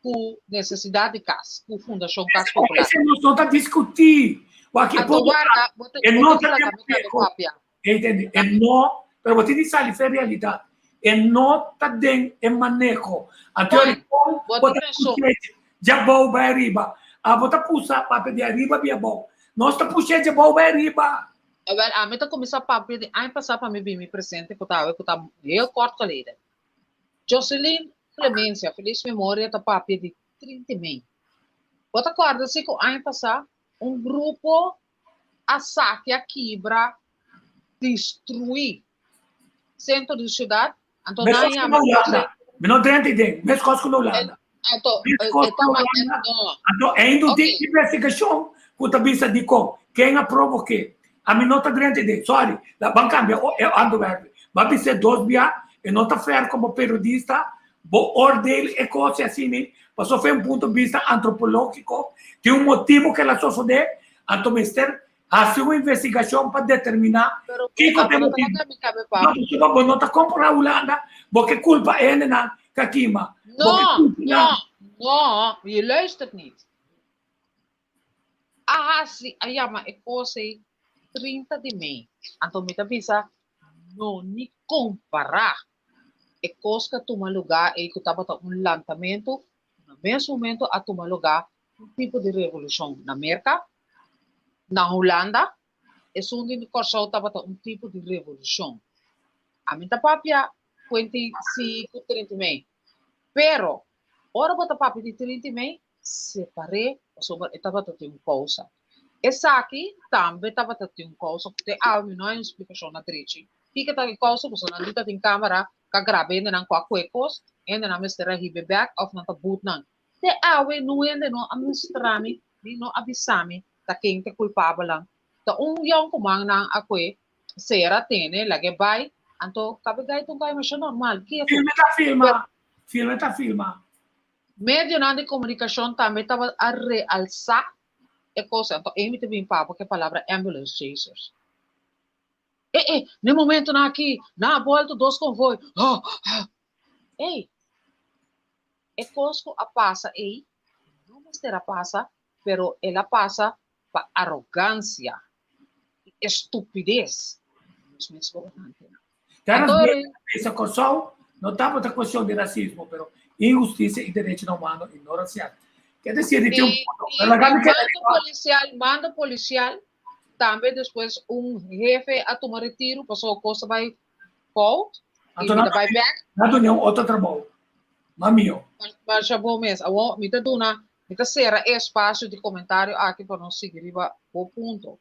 cu necesidad di cas, cu Fundacion Cas Popular. Esei nos no ta discuti. Wak e Anto warda, bo ta, e bo no ta ta laga mi den caba papia. Entende? E no, pero bo tin di sali fe realidad. E no ta den e maneho. Anto Juan, rikon bo bo tin ta razon. pusha djabou bai ariba. Abo ta pusa papia di ariba bia abou. Nos ta pusha djabou bai ariba. Awel, ami ta kuminsá papia di aña pasá pa mi bin mi presente ku ta awe ku ta heel kort geleden. Jocelyn Clemencia, feliz memoria, ta papia di 30 mei. Bo ta kòrda si ku aña pasá un grupo a sakia, kibra, destruí sentro di siudat, anto nan Meskos ku yama na Hulanda. Mi no drenta ei den. Meskos ku na Hulanda. Anto, Meskos e ku ta na ma, Hulanda. no. Anto ainda Ok. tin investigashon ku ta bisa dikon, ken a provok'é. Ami no ta drenta ei den. Sorry. La ban kambia e onderwerp. Bo a bis'é dos bia, e no ta fair komo periodista, bo oordeel e kos asina. Pasobra for un punto di bista antropológiko tin un motibu ku el a sosodé, anto mester hasi un investigashon pa determiná Pero kiko ta e abo no motibu. tabata mi kabe No, pa. pasobra bo no ta kompará Hulanda, bo ke kulpa e hendenan ku a kima. Bo ke No, kulpa nan. no, no, je luistert niet. A hasi, a yama e kos ei 30 di mei. Anto mi ta bisa, no ni kompará e kos ku a tuma lugá ei ku tabata un lantamentu, na mes momento a tuma lugá un tipo di revolushon na Merka, na Hulanda, esun di Kòrsou tabata un tipo di revolushon. Ami ta papia kuenti si ku trinta i mei, pero ora bo ta papia di trinta i mei, separ'é pasobra e tabata tin un kousa. Esaki tambe tabata tin un kousa ku te awe mi no hay un splikashon na drechi. Kiko ta e kousa? Pasobra nan di ta tin kamera ku a graba hendenan ku a kue kos, hendenan mester a hiba e bèk òf nan ta but nan. Te awe nun hende no a mustra mi ni no a bisa mi ta ken ta e kulpabelnan. Ta un yònkuman nan a kue sera tene lag'é bai, anto kabe gai ta un gai masha normal, ketu. Filme ta filma, filme ta filma. Medionan di komunikashon tambe tabata a realsá e kos. Anto ei mi ta bin papia ku e palabra ambulance chasers. E e, na e momentonan aki nan a bolto dos konvoi. Oh, oh. Ei, e kos ku a pasa ei no mester a pasa, pero el a pasa pa arogansia i estupides di nos mes gobernantenan. Terras Anto Viejas a bisa Kòrsou no tabata kuestion di rasismo, pero inhustisia i derechonan humano i no rasial. Ke desir di tin un I, punto, i, pero laga i mi keda mando riba. polisial, mando polisial, tambe despues un hefe a tuma retiro pasobra kos a bai fout i Anto mi nan ta bai bek. nan duna un otro trabou, ma mihó. Masha bo mes. Awor mi ta duna Mi ta sera e espasio di komentario aki pa nos sigui riba bo punto.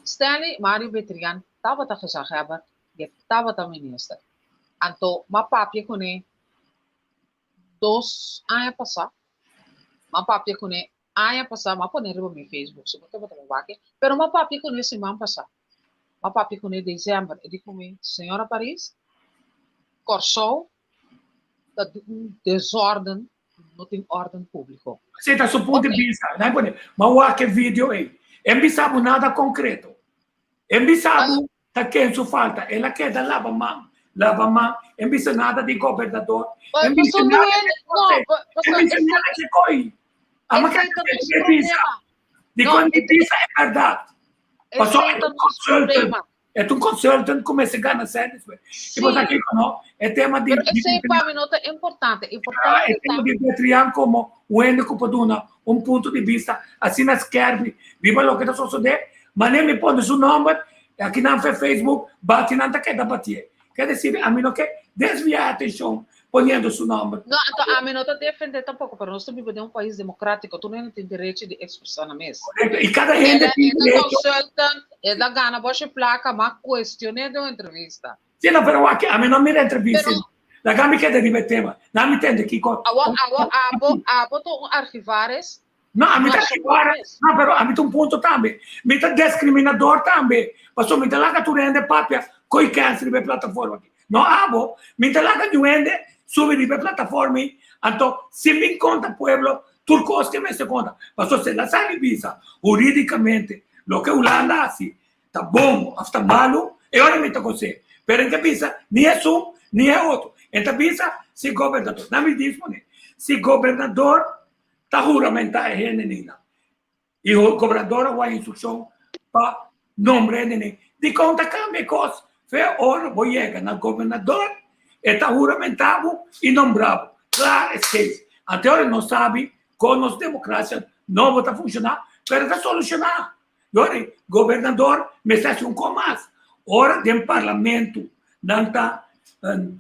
Stanley Mario Betrian tabata gezaghebber i e tabata minister. Anto m'a papia kuné dos aña pasá, m'a papia kuné aña pasá, m'a pone riba mi Facebook, si bo tabata bo wak-e, pero m'a papia kuné siman pasá. M'a papia kuné desèmber. E di ku mi, Señora Paris, Kòrsou ta di un desorden, no tin orden públiko. Esei ta su punto di bista. Nan pone, ma wak e video ei. E bisa bo nada konkreto. E bisa bo ta ken su falta. El a keda laba man, laba man. E bisa nada di gobernador. E bisa nada di kose. E bisa nada di koi. Ama Esei ta nos e bisa. problema. Di No, kon e di bisa e bèrdat. Pasobra Esei e ta ta nos consultant. problema. E ta un consultant ku mester gana sèn despues. I bo sa Sí. kiko no? E tema di Pero di esei pa mi no ta importante. Ah, Importante e tema ta di Betrian komo un hende ku por duna un punto di bista asina skèrpi riba loke ta sosodé, manera mi pone su nòmber akinan fe Facebook, bati nan ta keda batié. Ke desir, ami no ke desviá e atenshon poniendo su nòmber. No, anto ami no ta defendé tampoko, pero nos ta biba den un pais democrático, tur hende tin derecho di expresá nan mes. Correcto, y cada hende El a, tin el a derecho. consultant, el a gana boshi placa, ma cuestioné den un entrevista. Sí, no, pero wak, ami no mira entrevista. Pero Laga mi keda riba e tema. Na mi tende kiko. Awo, awo, abo, abo ta un archivaris No, ami ta Masha archivar, mes. no, pero ami ta un punto tambe. Mi ta discriminador tambe. Pasobra mi ta laga tur hende papia koe kens riba e plataforma aki. No abo, mi ta laga niun hende subi riba e plataforma ei, anto sin bin konta pueblo tur kos ke mester konta. Pasobra si el a sali bisa huridikamente loke Hulanda hasi ta bon of ta malu, e ora mi ta konsé. Pero en ta bisa ni esun ni e otro. En ta bisa si gobernador, nan mi dispone, si gobernador ta huramentá e hendenan. I gobernador a wak instrukshon pa nombra hendenan. Dikon ta kambia e kos? Fe ora bo yega na gobernador, e ta huramentá bo i nombra bo. Klar es kees. Ante ora nos sabi kon nos demokrasia nobo ta funshoná, pero ta solushoná. Yori, gobernador mester hasi un kos mas. Ora den parlamento nan ta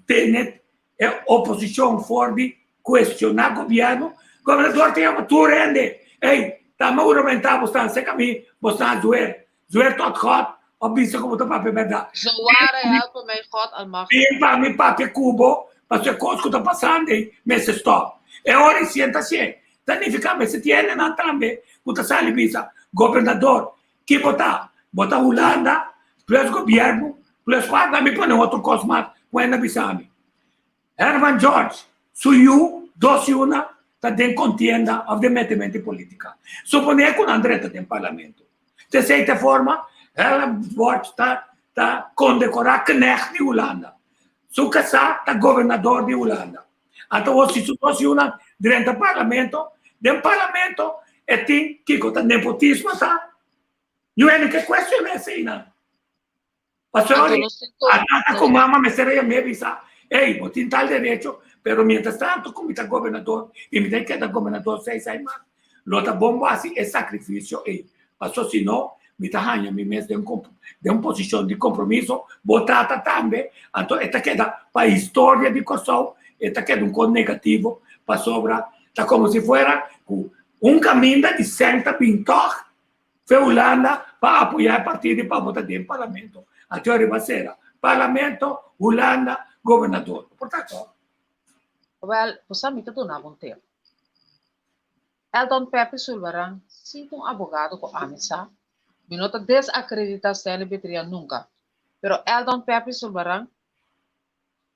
tene E oposicion for di cuestiona gobierno, gobernador ta yama tur hende, ey, ta mi huramenta bo stan seca mi, bo stan zweer, zweer tot God, of bisa cu bo ta papia berdad. Zoar helpe mij God almachtig. Bin pa mi papia cu bo, pasobra e cos cu ta pasando ey mester stop. E ora y sienta hacié, ta nifica mester tin hendenan tambe cu ta sali bisa, gobernador, ki bo ta? Bo ta Hulanda plus gobierno plus cual? Mi pone otro cos mas cu hende a bisa mi. Herman George su yu. dos yunan ta den kontienda òf den metementu di politika. Suponé ku nan drenta den parlamento. Te sete forma Helm ta ta kondekorá knecht di Hulanda. Su kasá ta gobernador di Hulanda. Anto awor si su dos yunan drenta parlamento, den parlamento e tin kiko ta nepotismo ta? Yu hende ke kuestioná eseinan. Pasobra a tata ku mama mester a yam'é bisa, Ey, bo tin tal derecho, pero mientras tanto ku mi ta gobernador i mi ta keda gobernador seis aña mas, lo ta bon bo hasi e sakrifisio ei. Pasobra si no, mi ta haña mi mes den un posishon di kompromiso, bo tata tambe, anto e ta keda pa historia di Kòrsou, e ta keda un kos negativo, pasobra ta komo si fuera ku un kaminda di sèn ta bin tòg Fe Hulanda pa apoya e partido y pa vota den parlamento. Anto ariba sera parlamento, Hulanda, gobernador. Por ta to. Wel, bo sa mi ta duna bo un tip. Eldon Pepe Sulvaran si ta un abogado cu ami sa. Mi no ta desacredita Stanley Betria nunca. Pero Eldon Pepe Sulvaran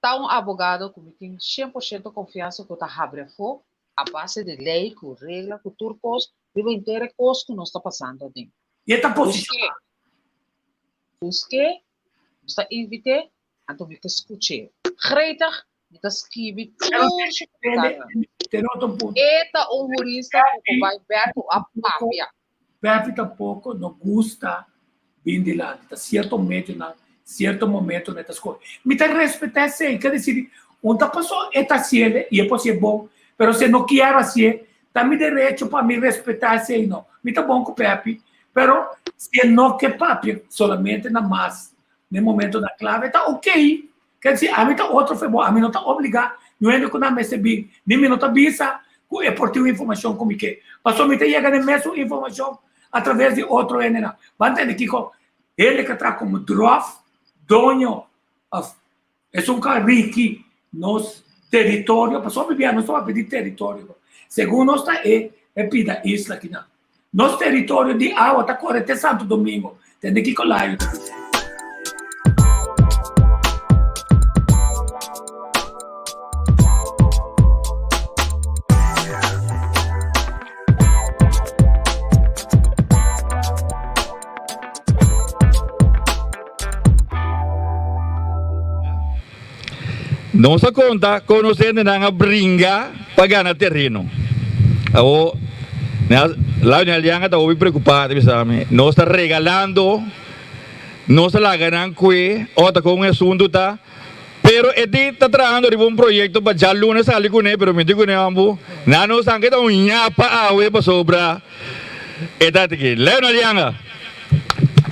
Ta un abogado ku mi tin shen por shento konfiansa ku ta habri afó a base di lei ku regla ku tur kos riba henter e kos ku nos ta pasando aden. I e ta posishoná. Busk'é, nos ta invit'é, anto mi ta skuch'é. Gretig, mi ta skibi tur su komentarionan. E ta un hurista ku por bai bèk ku a papia. Pepi tampoco no gusta bin dilanti, ta cierto medionan, cierto momentonan e ta scoge. Mi ta respeta esey, ker decir, un ta paso e ta haciele y e por hacié bon, pero si e no kier hacié, ta mi derecho pa mi respeta esey no. Mi ta bon cu Pepi, pero si e no ke papia solamente na mas na e momentonan clave, ta ok. Ker decir, ami ta otro fe bo, ami no ta obliga niun hende ku nan mester bin, ni mi no ta bisa ku e por tin un informashon ku mi ke. Pasobra mi ta yega na e mesun informashon a traves di otro hendenan. Bo a ntende kiko hende ka traha komo drof, doño òf esun ku a riki nos teritorio, pasobra hopi bia nos ta papia di teritorio. Segun nos ta e e pida isla kinan. Nos teritorio di awa ta kore te Santo Domingo. Tende kiko Layo ta bisa. Nos a konta kon nos hendenan a bringa pa gana tereno. Awor, Lionel Yanga ta hopi preocupa, ta bisa mi, nos ta regalando, nos ta laga nan kue, ota kon e asuntu ta, pero e di ta trahando riba un proyecto pa djaluna sali kuné, pero mi di kuné ambu, nan no sa ke ta un ñapa awe pasobra e ta aki. Lionel Yanga.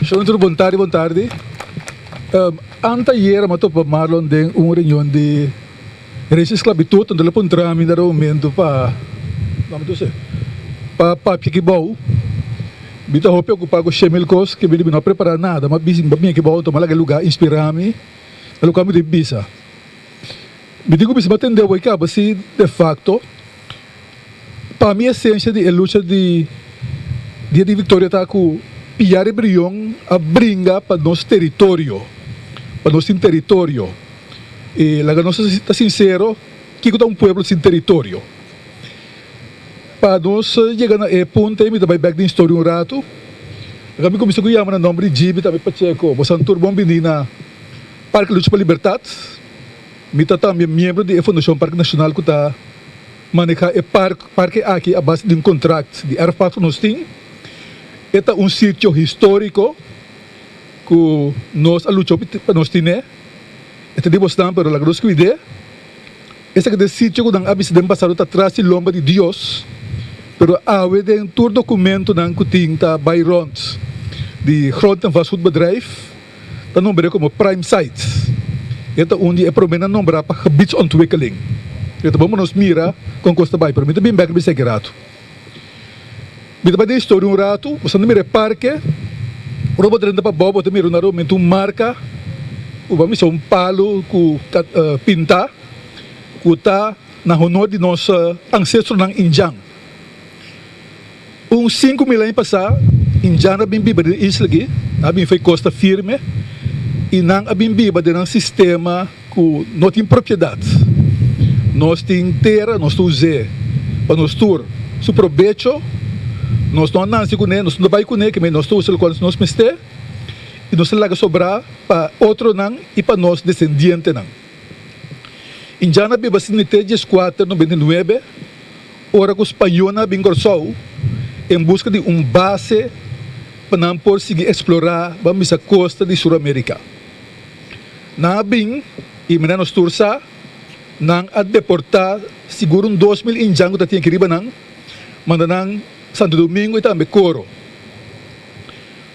Shontur bon tardi bon tardi. Anteayer mi a topa Marlon den un reunion di Resi Esclavitud, anto el a puntra mi dado momento pa pa papia aki bou. Mi ta hopi ocupa cu shemil cos ke mi no a prepara nada, mi a bisa mi a bini aki bou anto mi a laga e lugar inspira mi na locual mi debe bisa. Mi tin cu bisa mi a tende awor caba si de facto pa mi esencia di e lucha di Dia di Victoria ta cu Piar Rebelion a bringa pa nos teritorio, pa nos tin teritorio. Y laga nos ta sincero, kico ta un pueblo sin teritorio? Pa nos yega na e punto ey mi ta bay bek den historia un rato. Laga mi cuminsa cu yama na nomber di Gibi tambe Pacheco. Bosan tur bon bini na Parke Lucha pa Libertad. Mi ta tambe miembro di e Fundashon Parke Nashonal ku ta maneha e parke aki a base di un kontrakt di erfpacht ku nos tin. E ta un sitio históriko ku nos a lucha hopi pa nos tine. E ta di bosnan pero laga nos kuid'é. Esaki ta e sitio ku nan a bisa den pasado ta tras di lomba di Dios, pero awe den tur dokumentonan ku tin ta bai rònt di Grond en Vastgoedbedrijf. Ta nombr'é komo prime site. E ta un di e proménan nombrá pa gebiedsontwikkeling. E ta bon pa nos mira kon kos ta bai, pero mi ta bin bèk riba esaki ratu. Mi ta bai den historia un ratu, bo sa mira e parke, ora bo drenta pabou bo ta mira un aromentu un marka ku bo a misa un palu ku ta pintá ku ta na honor di nos ansestronan indjan. Un 5000 aña pasá, indjan a bin biba den e isla aki, nan a bin for e kosta firme i nan a bin biba den nan sistema ku no tin propiedat. Nos tin tera, nos ta us'é pa nos tur su probecho. Nos no a nanse kuné, nos no ta bai kuné, kemey nos ta usa lokual nos mester i nos ta laga sobrá pa otronan i pa nos desendientenan. Indjan a biba asina te dieskuater 99, ora ku spañónan a bin Kòrsou en buska di un base pa nan por sigui eksplorá ban bisa kosta di Suramérika. Nan a bin i manera nos tur sa, nan a deportá sigur un 2000 indjan ku ta tin aki riba nan, manda nan Santo Domingo i tambe Coro.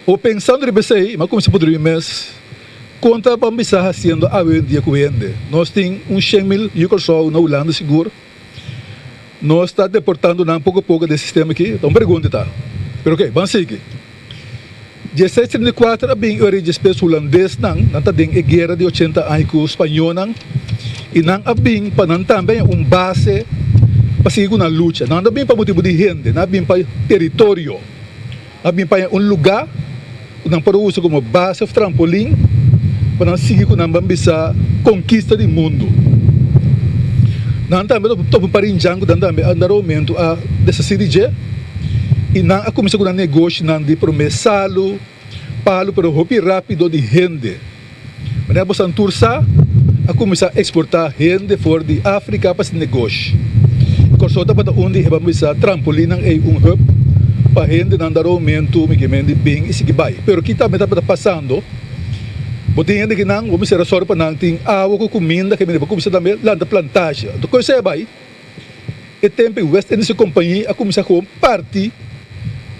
Bo pensando riba esei, mi a kuminsá puntra mi mes, Kon ta ban bisa hasiendo awendia ku hende? Nos tin un 100,000 yu Kòrsou na Hulanda sigur. Nos ta deportando nan poko poko den sistema aki? Ta un pregunta ta. Pero oke, ban sigui. 1634 a bin e ora djespes hulandesnan, nan ta den e guera di 80 aña ku spañónan, i nan a bin pa nan tambe haña un base pa sigui ku nan lucha. Nan no a bin pa motibu di hende, nan a bin pa teritorio. A bin paña un lugá ku nan por usa komo base òf trampolin pa nan sigui ku nan ban bisa konkista di mundu. Nan tambe ta topa un par indjan ku nan tambe a dado momentu a deshasí di dje i nan a kuminsá ku nan negoshinan di promé salu, palu pero hopi rápido di hende. Manera boso tur sa, a kuminsá eksportá hende for di Afrika pa hasi negoshi. Kòrsou tabata un di e ban bisa trampolinnan ei, un hub pa hendenan dado momentu mi ke men di bin i sigui bai. Pero ki tambe tabata pasando, bo tin hende kinan bo mester a sòru pa nan tin awa ku kuminda ke mester pa kuminsá tambe lanta plantashe. Anto kos ei a bai, e tempu ei West Indische Compagnie a kuminsá gewoon parti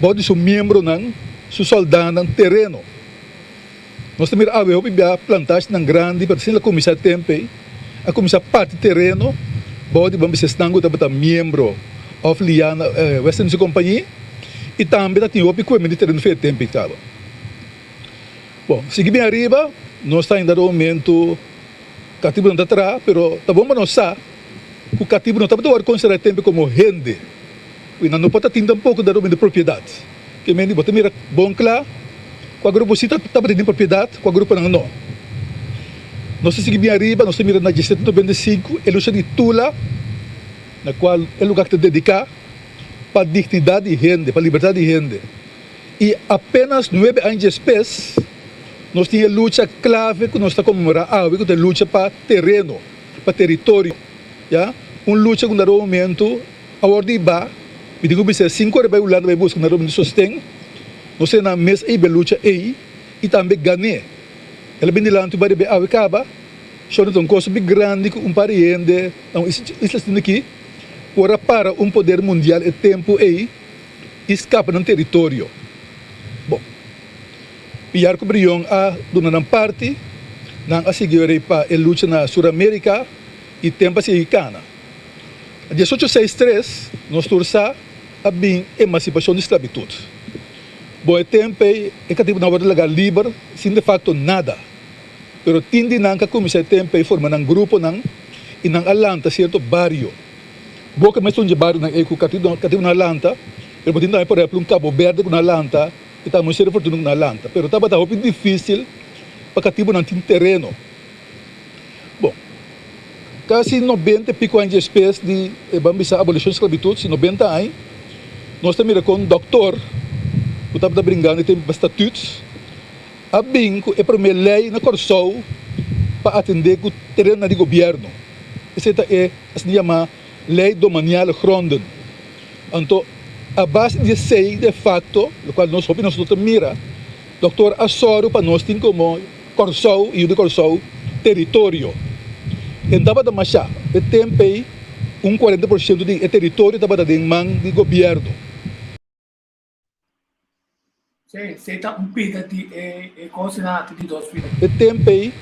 bou di su miembronan, su sòldánan tereno. Nos ta mira awe hopi bia plantashinan grandi pero sin la kuminsá e tempu ei a kuminsá parti tereno bou di ban bisa esnan ku tabata miembro òf liá na West Indische Compagnie i tambe ta tin hopi kuemen di tereno for e tempu ei kaba. Bon, sigui bin ariba nos ta ainda den un momentu katibunan ta traha pero ta bon pa nos sa ku katibu no tabata wòrdu konsiderá e tempu komo hende i nan no por ta tin tampoko den di propiedat. Ke mende bo ta mira bon kla kua grupo si tabata tin propiedat, kua gruponan no. Nos ta sigui bin ariba, nos ta mira na 1795 e lucha di Tula, na kual e lugar ta dediká pa dignidat di hende, pa libertat di hende. I apenas nuebe aña djespes nos tin e lucha klave ku nos ta konmemorá awe ku ta e lucha pa tereno, pa teritorio, ya. Un lucha ku na dado momento a wòrdu hibá, mi tin ku bisa sin kore bai Hulanda bai buska na dado momento sosten, nos tin nan mes a hiba e lucha ei i tambe gan'é. El a bin dilanti un par di be awe kaba, shor ta un kos hopi grandi ku un par di hende na un isla asina aki por a para un poder mundial e tempu ei i skapa nan teritorio. Bon, Piar ku Brion a duna nan parti, nan a sigui ora ei pa e lucha na Sur Amerika i tempu a sigui kana. Na 1863 nos tur sa a bin emansipashon di sklabitut. Bon e tempu ei e katibunan a wòrdu laga liber sin de fakto nada. Pero tin di nan ku a kuminsá e tempu ei forma nan gruponan i nan a lanta sierto bario. Boka mes un dje barionan ei ku katibunan a lanta, pero bo tin tambe por ehempel un Cabo Verde ku nan a lanta i tambe un Cerro Fortuna ku nan a lanta. Pero tabata hopi difísil pa katibunan tin tereno. Bon, kasi 90 i piko aña djespes di e ban bisa abolishon di sklabitut, si 90 aña, nos ta mira kon dòktor ku tabata bringando e tempu pa statut a bin ku e promé lei na Kòrsou pa atendé ku terenonan di gobièrnu. Esei ta e asina yamá Lei Domaniale Gronden. Anto a base di esei de facto, lokual nos hopi nos no ta mira, dòktor a sòru pa nos tin komo Kòrsou i yu di Kòrsou teritorio. E no tabata mashá. E tempu ei un 40% di e teritorio tabata den man di gobièrnu. Sí, sí ta un pida di e e kosnan aki di dos pida. E tempu ei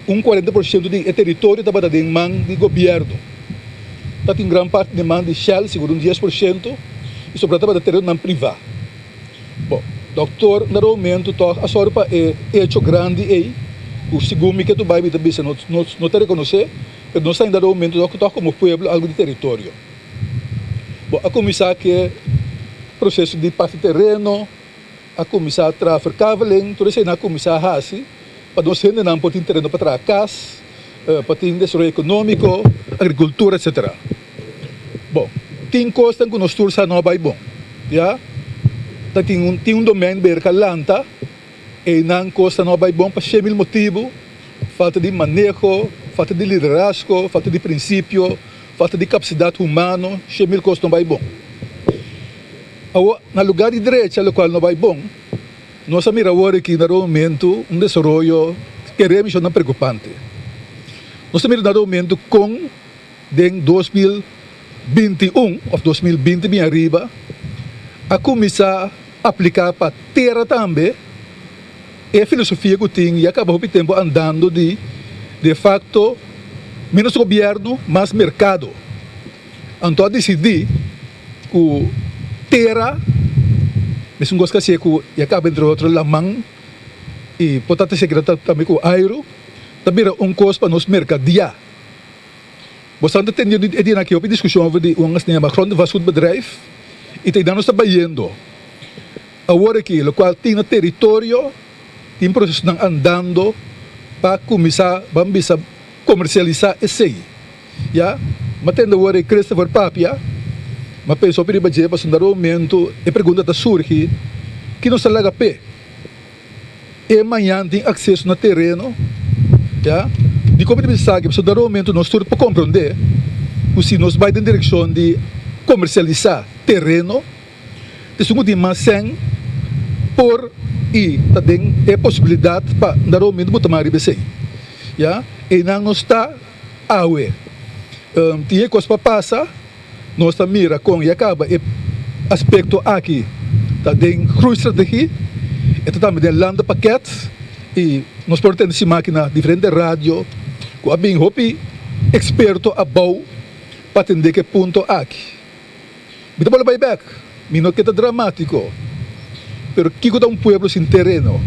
un 40% di e teritorio tabata den man di gobièrnu. Ta tin gran parti den man di Shell, sigur un 10%, i sobrá tabata terenonan privá. Bon, dòktor na momento tòg a sòru pa e echo grandi ei, ku segun mi ke tur bai mi ta bisa no no ta rekonosé, pero nos ta ainda momento tòg tòg komo pueblo algu di teritorio. Bon, a kuminsá ku e proseso di parti tereno, a kuminsá traha verkaveling, tur esei nan a kuminsá hasi pa nos hendenan por tin tereno pa traha kas. Pa tin desaroyo ekonómiko, agrikultura etsetera. Bon, tin kosnan ku nos tur sa no a bai bon, ya. Ta tin un tin un domein berka lanta, einan kosnan no a bai bon pa shemil motibu, falta di maneho, falta di liderazgo, falta di prinsipio, falta di kapasidat humano, shemil kos no bai bon. Awor, na lugar di drecha lokual no bai bon, Nos a mira awor aki na momento un desaroyo kere mishonnan preokupante. Nos ta mira na momento kon den 2021 of 2020 bin ariba a kuminsá apliká pa tera tambe e filosofia ku tin i a kaba hopi tempu andando di de facto menos gobièrnu mas merkado. Anto a disidí ku tera mesun kos ku a si'e ku i a kaba entre otro laman i por ta ta ta tambe ku airu ta bira un kos pa nos merkadiá. Bo sa ta tende e dianan aki hopi diskushon over di un asina yama grondvastgoedbedrijf i ta einan nos ta bayendo awor aki lokual tin na teritorio tin prosesonan andando pa kuminsá ban bisa komersialisá esei. Ya, m'a tende awor e Christopher papia, m'a pensa hopi riba dje pasobra na momento e pregunta ta surgi, ki nos ta laga p'e? E mañan tin akseso na tereno? Ya, dikon mi ta bisa esaki? Pasobra na momento nos tur por komprondé ku si nos bai den direkshon di komersialisá tereno, esun ku tin mas sèn por i ta den e posibilidat pa na momento bo tuma riba esei. Ya, einan nos ta. Awe, tin e kos pa pasa, nos ta mira kon ya kaba e aspekto aki ta den groeistrategie, e ta tambe den landenpakket i nos por tende siman aki na diferente radio ku a bin hopi eksperto abou pa atende ku e punto aki. Mi ta bolbe bai bek, mi no ke ta dramatiko, pero kiko ta un pueblo sin tereno?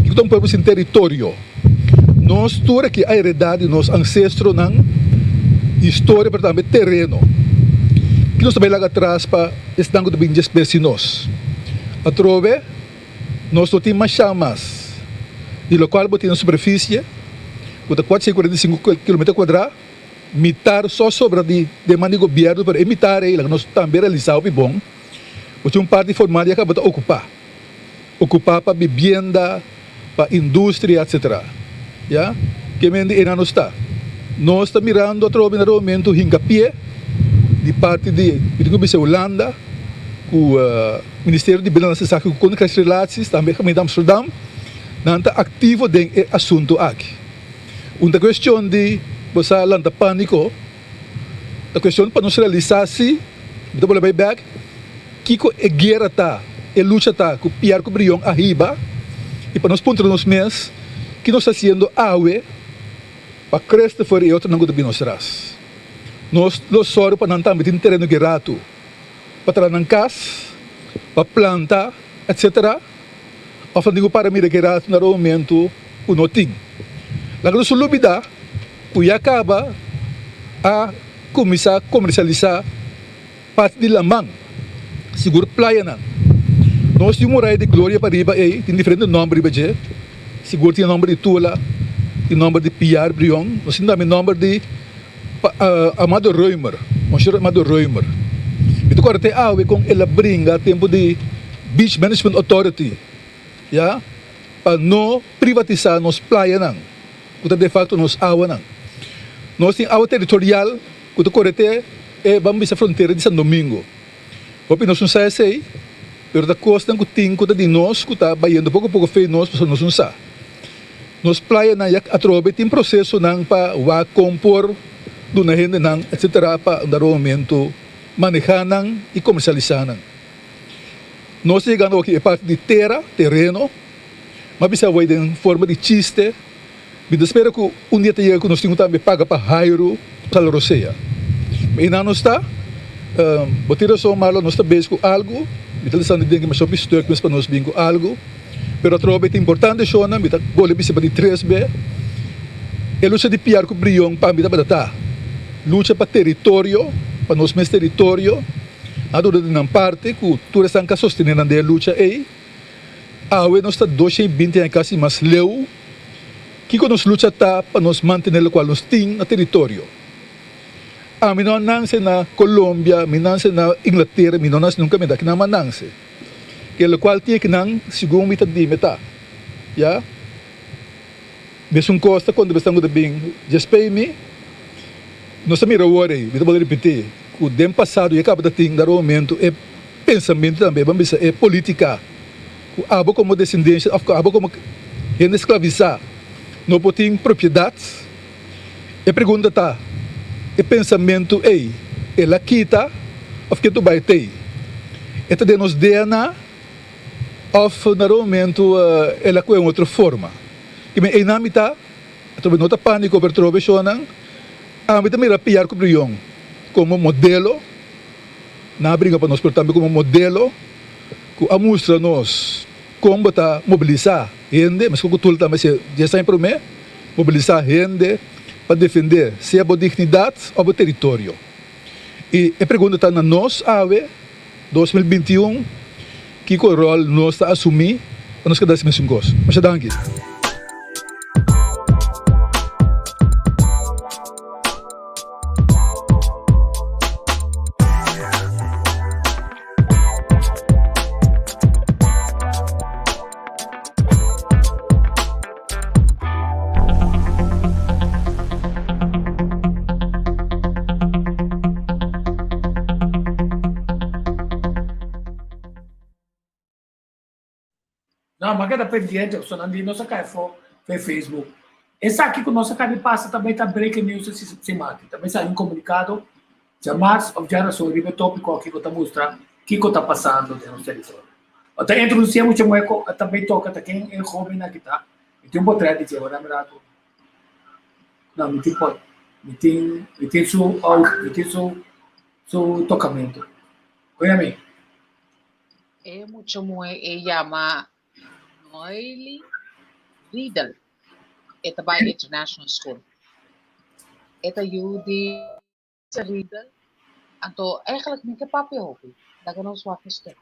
Kiko ta un pueblo sin teritorio? Nos tur aki a heredá di nos ancestronan historia pero tambe tereno. Ki nos ta bai laga atras pa esnan ku ta bin despues di nos? Atrobe nos no tin mashá mas di lokual bo tin na superfisie ku ta 445 kilometer kuadrá. Mitar so sobra di den man di gobierno pero e mitar ei laga nos tambe realisa hopi bon bo tin un parti formal ya caba ta ocupa ocupa pa bibienda pa industria etc ya ke men di einan nos ta nos ta mirando atrobe na momento hincapié di parti di mi tin cu bisa Hulanda cu ministerio di binnenlandse zaken cu koninkrijksrelaties tambe gemeente Amsterdam nan ta activo den e asunto aki. Un ta cuestion di bo sa lanta panico, ta cuestion pa nos realisa si, mi ta bolbe bay bek, kico e guera ta, e lucha ta cu Pierre cu Brion a hiba y pa nos puntra nos mes ki nos ta haciendo awe pa Christopher y otronan cu ta bin nos tras. Nos lo sòru pa nan tambe tin tereno gueratu pa traha nan cas, pa planta, etc. Òf nan tin ku para mira ke rato na momento ku no tin. Laga nos lubidá ku ya kaba a kuminsá komersialisá parti di laman, sigur playanan. Nos tin un muraya di Gloria pariba ei, tin diferente nòmber riba dje, sigur tin e nòmber di Tula, tin nòmber di Piar Brion, nos tin tambe nòmber di Amado Römer, Monseñor Amado Römer. Mi ta kòrda te awe kon el a bringa tempu di Beach Management Authority, ya, pa no privatisá nos playanan, ku ta defakto nos awanan. Nos tin awa teritorial ku ta kore te e ban bisa frontera di San Domingo. Hopi nos no sa esei, pero ta kosnan ku tin ku ta di nos ku ta bayendo poko poko fe nos pasobra nos no sa. Nos playanan ya atrobe tin procesonan pa wak con por duna hendenan etc. Pa un dado momento maneha nan y comercialisa nan. Nos ta yegando aki e parti di tera, tereno, m'a bisa awey den forma di chiste, mi ta spera cu un dia ta yega cu nos tin cu tambe paga pa hairu sal rosea. Ma eynan nos ta, bo tin razon Marlon, nos ta bezig cu algo, mi ta lesando den ki masha hopi stuk mes pa nos bin cu algo. Pero atrobe ta importante shona, mi ta bolbe bisa pa di tres be, e lucha di Piar ku Brion pa mi tabata ta lucha pa teritorio, pa nos mes teritorio, a duna di nan parti ku tur esnan ku a sostene nan den e lucha ei. Awe nos ta 220 aña kasi mas leu. Kiko nos lucha ta pa nos mantené lokual nos tin na teritorio. Ami no a nanse na Colombia, mi nanse na Inglatera, mi no nanse nunka mi ta kinan mi a nanse. Ke lokual tin akinan segun mi ta di mi ta. Ya. Mesun kos ta konta besnan ku ta bin djespei mi. Nos ta mira awor ei, mi ta bolbe ripití, ku den pasado ya kaba ta tin dado momento e pensamentu tambe, ban bisa e politica ku abo komo desendensia òf ku abo komo hende sklavisá no por tin propiedat. E pregunta ta, e pensamentu ei el a kita òf ke tu bai tei? E ta den nos DNA òf na dado momento el a kohe un otro forma? Kimen einan mi ta, atrobe no ta pániko pero atrobe shownan ami ta mira Piar ku Brion komo modelo. Nan a bringa pa nos, pero tambe komo modelo ku a mustra nos kon bo ta mobilisá hende, meskos ku Tul tambe hasié dies aña promé, mobilisá hende pa defendé sea bo dignidat òf bo teritorio. I e pregunta ta na nos awe, 2021, kiko ròl nos ta asumí pa nos keda hasi mesun kos? Masha danki. No, ma keda pendiente, pasobra nan di nos a kai afó fe Facebook. Esaki ku nos a kai di pasa tambe ta breaking news e siman aki. Tambe sali un komunikado djamars òf djarason riba e tópiko aki ku ta mustra kiko ta pasando den nos teritorio. Bo ta introdusi e mucha muhé ku a tambe toka ta ken e hóben aki ta. Mi tin un potrèt di dje, ora mi rato. No, mi tin por, mi tin, mi tin su au, mi tin su su tokamentu. Oye mi. E mucha muhé e yama Noely Riedel. E ta bai International School. E ta yu di Riedel. Anto eigenlijk mi ke papia hopi. Laga nos wak e stuk.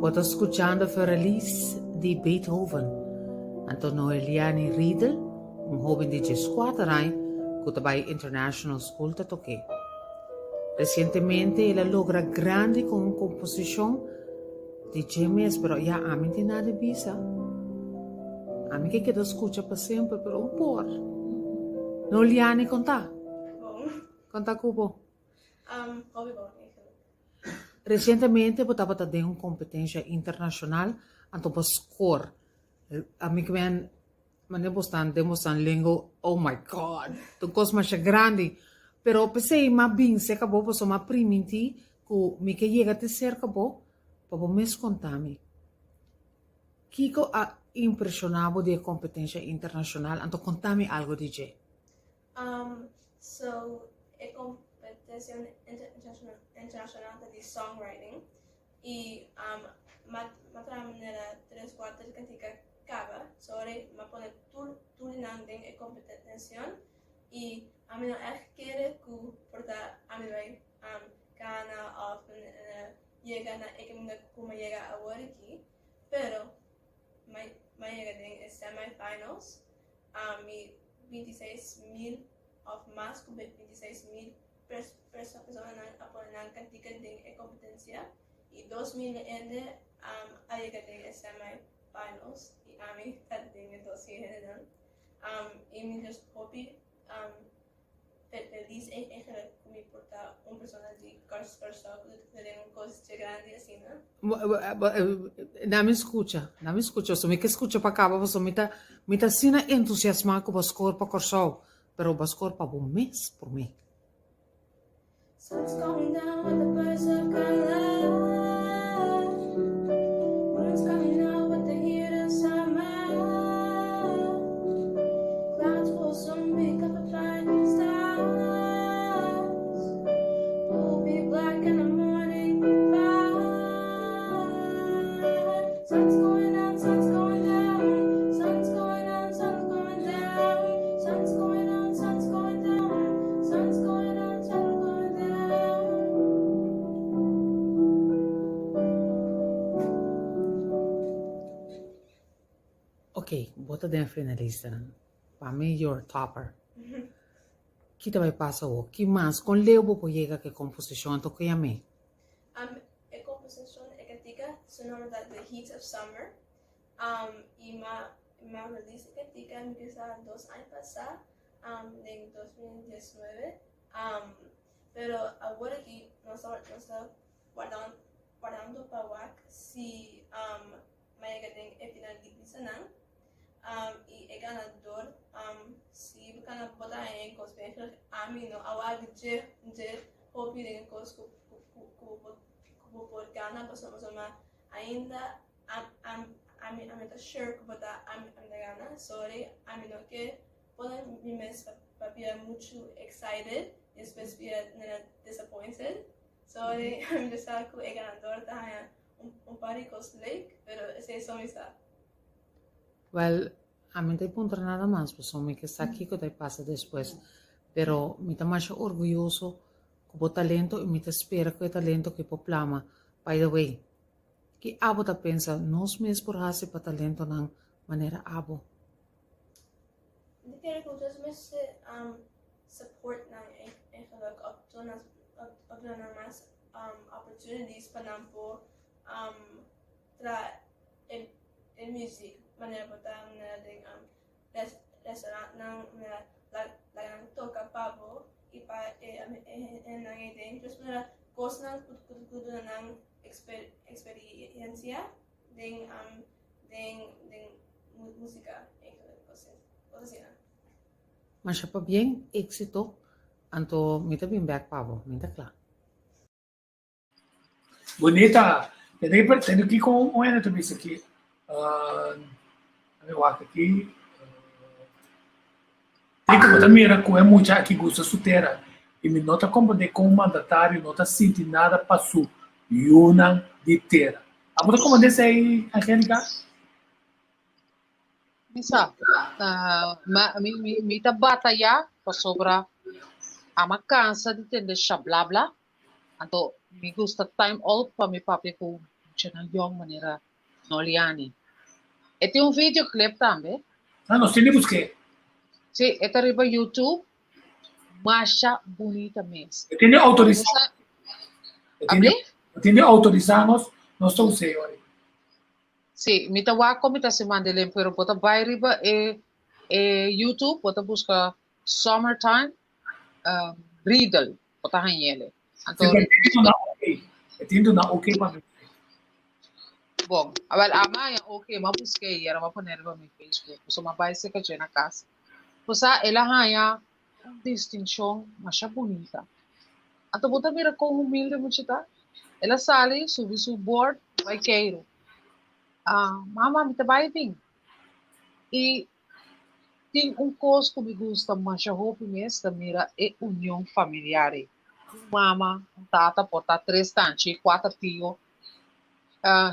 Bo ta skuchando Fur-Elise di Beethoven. Anto Noeliani Riedel, un hóben di djeskuater aña ku ta bai International School ta tok'é. Resientemente el a logra grandi ku un komposishon di dje mes, pero ya ami tin nada di bisa. Ami ke keda skucha pa semper, pero un por. Noeliani, konta. Bon. Konta ku bo. Hopi bon eigenlijk. Resientemente bo tabata den un kompetensha internashonal, anto bo skor. Ami ke men manera bo stan den bo stan lengo, oh my God, ta un kos masha grandi. Pero p'esei m'a bin serka bo pasobra m'a primintí ku mi ke yega te serka bo pa bo mes konta mi kiko a impreshoná bo di e kompetensha internashonal, anto konta mi algu di dje. Um, so e competición internacional ta di songwriting y um, ma, ma traha manera tres, cuater cantica caba. So ora ma pone tur, tur di nan den e competición y ami no echt kere cu por ta ami bay um, gana of yega na e caminda cu mi a yega awor aki, pero ma, ma yega den e semi-finals. Ami 26,000 òf mas ku 26,000 personanan a pone nan kantika den e kompetensia i 2,000 hende a yega den e semi finals i ami ta den e 2,000 hendenan. I mi just hopi felis eigenlijk ku mi por ta un persona di Kòrsou ku ta den un kos dje grandi asina. Na mi skucha, na mi skucha, so mi ke skucha pa kaba pasobra mi ta mi ta asina entusiasmá ku bo skor pa Kòrsou, pero bo skor pa bo mes promé. Sun's going down with the birds of color Moon's coming out with the heat of summer Clouds will soon be covered by stars Will be black in the morning fire Sun's going down, sun's going down Sun's going down, sun's going down Sun's going down, sun's going down. Ok, bo ta den e finalistanan. Pa mi you're a topper. Ki ta bai pasa awor? Ki mas? Kon leu bo por yega ku e komposishon? Anto ku yam'é? E komposishon e kantika su nomber ta The Heat of Summer. I m'a m'a release e kantika mi pensa dos aña pasá, den 2019. Pero awor aki nos ta nos ta wardando pa wak si m'a yega den e finalistanan. I e ganador si bo kana bo ta haña e kos bien gelukkig ami no a wak dje dje hopi den e kos ku ku bo por gana pasobra pasobra ainda ami ami ta sure ku bo ta ami ta gana sorry ami no ke pone mi mes pa bira muchu excited despues bira disappointed sorry ami ta sa ku e ganador ta haña un par di kos leuk pero esei so mi sa. Wel, ami no ta puntra nada mas pasobra mi ke sa kiko ta pasa despues. Pero mi ta masha orguyoso ku bo talento i mi ta spera ku e talento aki por plama. By the way, ki abo ta pensa nos mes por hasi pa talentonan manera abo? Mi ta kere ku nos mester support nan eigenlijk of duna nan mas opportunities pa nan por tra e e music manera bo ta manera den restaurantnan manera laga nan toka pa bo y pa e hendenan ei den dus manera cosnan cu cu duna nan experiencia den den den musica cos asina. Masha pabien, exito, anto mi ta bin bek pa bo, mi ta kla. Bunita. Tene ki tene ki kon un hende ta bisa aki. Mi wak aki. Tiko bo ta mira ku e mucha aki gusta su tera i mi no ta komprende kon un mandatario no ta sinti nada pa su yunan di tera. Abo ta komprende esei, Angelica? Mi sa, ma mi mi mi ta bataya pasobra ama kansa di tende shablabla. Anto mi gusta time out pa mi papia ku muchanan yong manera Noliani. E tin un video clip tambe. Ah, nos tin di busk'é. Sí, e ta riba YouTube. Masha bunita mes. E tin di outorisá. E tin di, e tin di outorisá nos, nos ta us'é ora. Sí, mi ta wak kon mi ta hasi manda e link, pero bo ta bai riba e e YouTube, bo ta buska Summertime um, Riedel. Bo ta hañ'ele. Anto, Sí, pero e tin duna ok. E tin duna ok pa mi. Bon, awel ama haña ok, m'a busk'é i era m'a pone riba mi Facebook. Pasobra m'a bai serka dje na kas. Pues el a haña un distinshon masha bunita. Anto bo ta mira kon humilde mucha ta. El a sali, subi su bord, bai keiru. Ah, mama, mi ta bai bin. I Tin un kos ku mi gusta masha hopi mes ta mira e union familiar ei. Un mama, un tata por ta tres tanchi, kuater tio.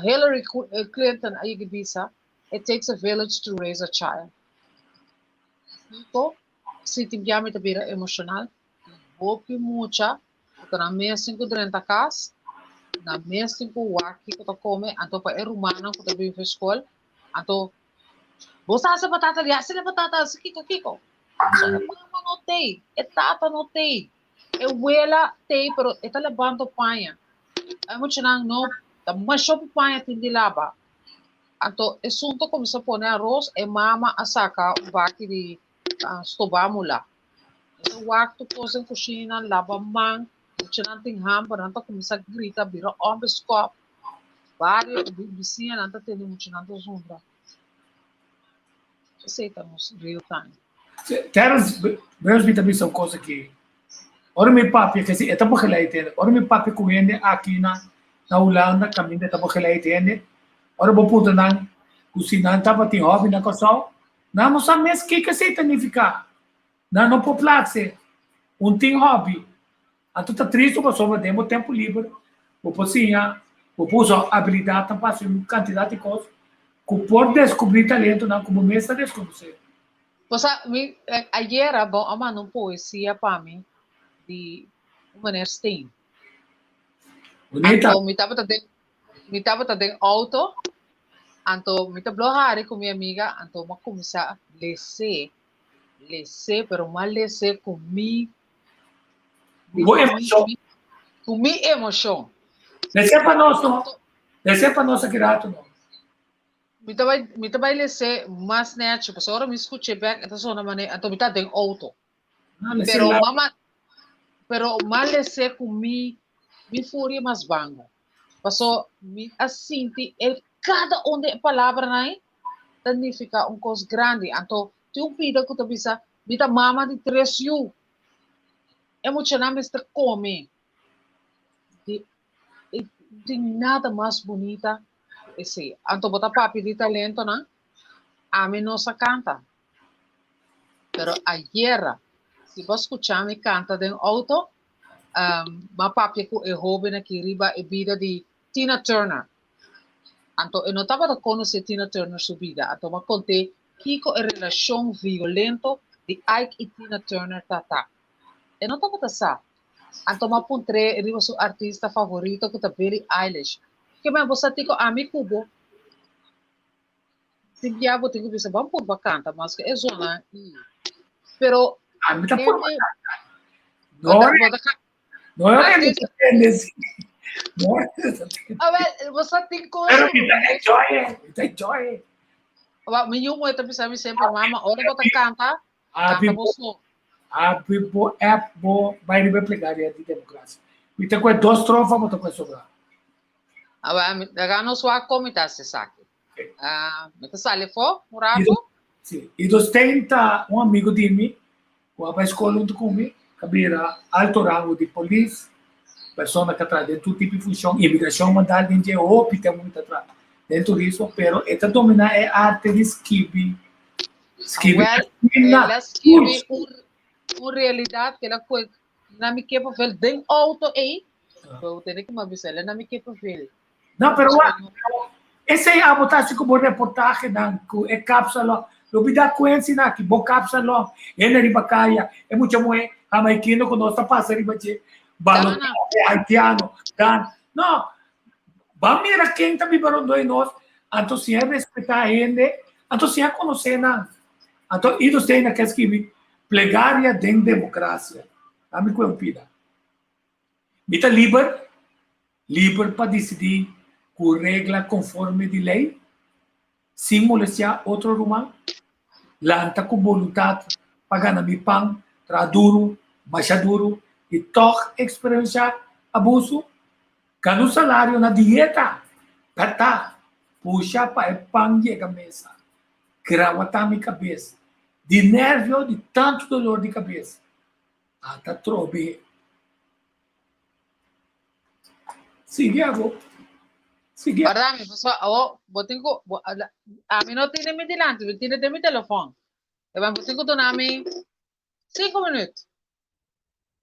Hillary Clinton a yega bisa, It takes a village to raise a child. Kiko? Si tin bia mi ta bira emoshonal. Tin hopi mucha ku ta nan mes tin ku drenta kas, nan mes tin ku wak kiko ta kome, anto pa e rumannan ku ta bin for skol, anto Bo sa hasi batata di hasi batata hasi kiko kiko. So e mama no tei, e tata no tei, e wela tei pero e ta labando paña. E muchanan no ta masha hopi paña tin di laba. Anto esun ta kuminsá pone aros, e mama a saka un baki di stobá mulá. E ta wak tur kos den kushina, laba man, muchanan tin hamber, nan ta kuminsá grita, bira òmber skòp. Bario bisiñanan ta tene muchanan ta zundra. Esei ta nos real time. Terence, Beus mi ta bisa un kos aki. Ora mi papia, kesi e ta begeleid hende. Ora mi papia ku hende aki na na Hulanda, kaminda e ta begeleid hende. Ora bo puntra nan ku si nan tabatin hòbi na Kòrsou, nan no sa mes kiko esei ta nifiká. Nan no por plase. Un tin hòbi. Anto ta tristu pasobra den bo tempu liber bo por siña, bo por usa abilidatnan pa hasi un kantidat di kos ku por deskubrí talentonan ku bo mes ta deskonosé. Bo sa, mi ayera bo a manda un poesia pa mi di un meneer Steen. Bunita. Anto mi tabata den, mi tabata den auto. Anto mi ta blo hari ku mi amiga, anto mi a kuminsá les'é, les'é, pero mi a les'é ku mi, Bo emoshon. Ku mi emoshon. Les'é pa nos no. Les'é pa nos aki rato no. Mi ta bai, mi ta bai les'é mas nèchi, pasobra ora mi skuch'é bèk e ta sona manera, anto mi ta den outo. Ah, les'é Pero la. mama, pero mi a les'é ku mi, mi furia mas banga. Paso mi a sinti e kada un di e palabranan ei ta nifiká un kos grandi. Anto tin un pida ku ta bisa, mi ta mama di tres yu. E muchanan mester kome. Di, e tin nada mas bunita ku esei. Anto bo ta papia di talentonan, ami no sa kanta. Pero ayera, si bo a skucha mi kanta den outo, um, m'a papia ku e hóben aki riba e bida di Tina Turner. Anto e no tabata konosé Tina Turner su bida, anto m'a kont'é kiko e relashon violento di Ike i Tina Turner ta ta. E no tabata sa. Anto m'a puntr'é riba su artista favorito ku ta Billie Eilish. Ke men bo sa tiko ami ku bo? Tin bia bo tin ku bisa ban purba kanta maske e zona i pero Ami ta purba hende kanta. bo No ta ore bo ta ka- no ore Artista. mi ta tende si. No ore mi ta tende. A wel, bo sa tin kos Pero ku mi ta enjoy it, mi ta enjoy it. Wa, mi yu muhe ta bisa mi semper, mama, ora bo ta kanta, Abi kanta bo bo so. abi bo app bo bai riba e plegaria di demokrasia. Mi ta kohe dos strofa bo ta kohe sobra. A wel, mi laga nos wak kon mi ta hasi esaki. Ah, mi ta sali afó un rato. Sí. I dos tenta un amigo di mi ku a bai skol huntu ku mi, ka bira alto rango di polis, persona ka traha den tur tipo di funshon, imigrashon mandal den dje hopi tempu mi ta traha den turismo, pero e ta dominá e arte di skibi, skibi Awel, asina, el a skibi un, un realidat ku el a kue na mi kepa vel den outo ei, bo tene ku mi a bisa el na mi kepa vel. No, pero wak, esei abo ta hasi ku bo reportahenan, ku e kapsalon. Lo bi da kuensi na ki bo kapsalon, hende riba kaya, e mucha muhé hamaikino ku nos ta pasa riba dje, balotahe haitiano, dan. No, ban mira ken ta biba rondó di nos, anto siña respetá hende, anto siña konosé nan. Anto Ido Stein a ke skibi Plegaria den Demokrasia. Ami ku e un pida. Mi ta liber, liber pa disidí ku regla konforme di lei, sin molestiá otro ruman, lanta ku boluntat pa gana mi pan, traha duru, masha duru i tòg eksperensiá abusu, gana un salario na dieta, pèrtá, pusha pa e pan yega mesa, grawatá mi kabes di nèrvio di tantu dolor di kabes. Ata trobe. Sigui abo. Sigui. Guarda mi, pasobra awo bo tin ku, bo, ami no tene mi dilanti, mi tene den mi telefòn. Eban bo tin ku duna mi sinku minüt.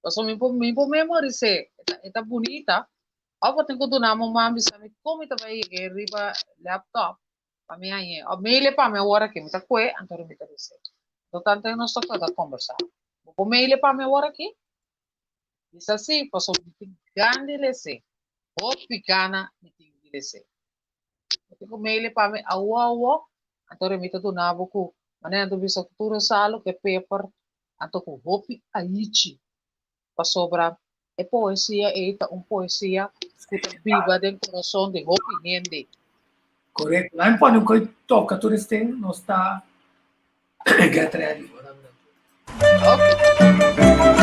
Pasobra mi por, mi por memoris'é. E ta, e ta bunita. Òf bo tin ku duna mi un man bisa mi kon mi ta bai yega riba laptop Pa mi hañ'é. Òf mail'é pa mi awor aki. Mi ta kue, anto mi ta bis'é. Total te nos ta keda kombersá. Bo por mail'é pa mi awor aki? Bisa sí, pasobra mi tin gana di les'é. Hopi gana mi tin di les'é. Bo tin ku mail'é pa mi awo awo, anto mi ta duna bo ku manera nan ta bisa ku tur e salu, ku e peper, anto ku hopi aichi. Pasobra e poesia ei ta un poesia ku ta biba den kurason di hopi hende. Korekto. Nan pone un koi toka tur esten, nos ta get ready. Okay.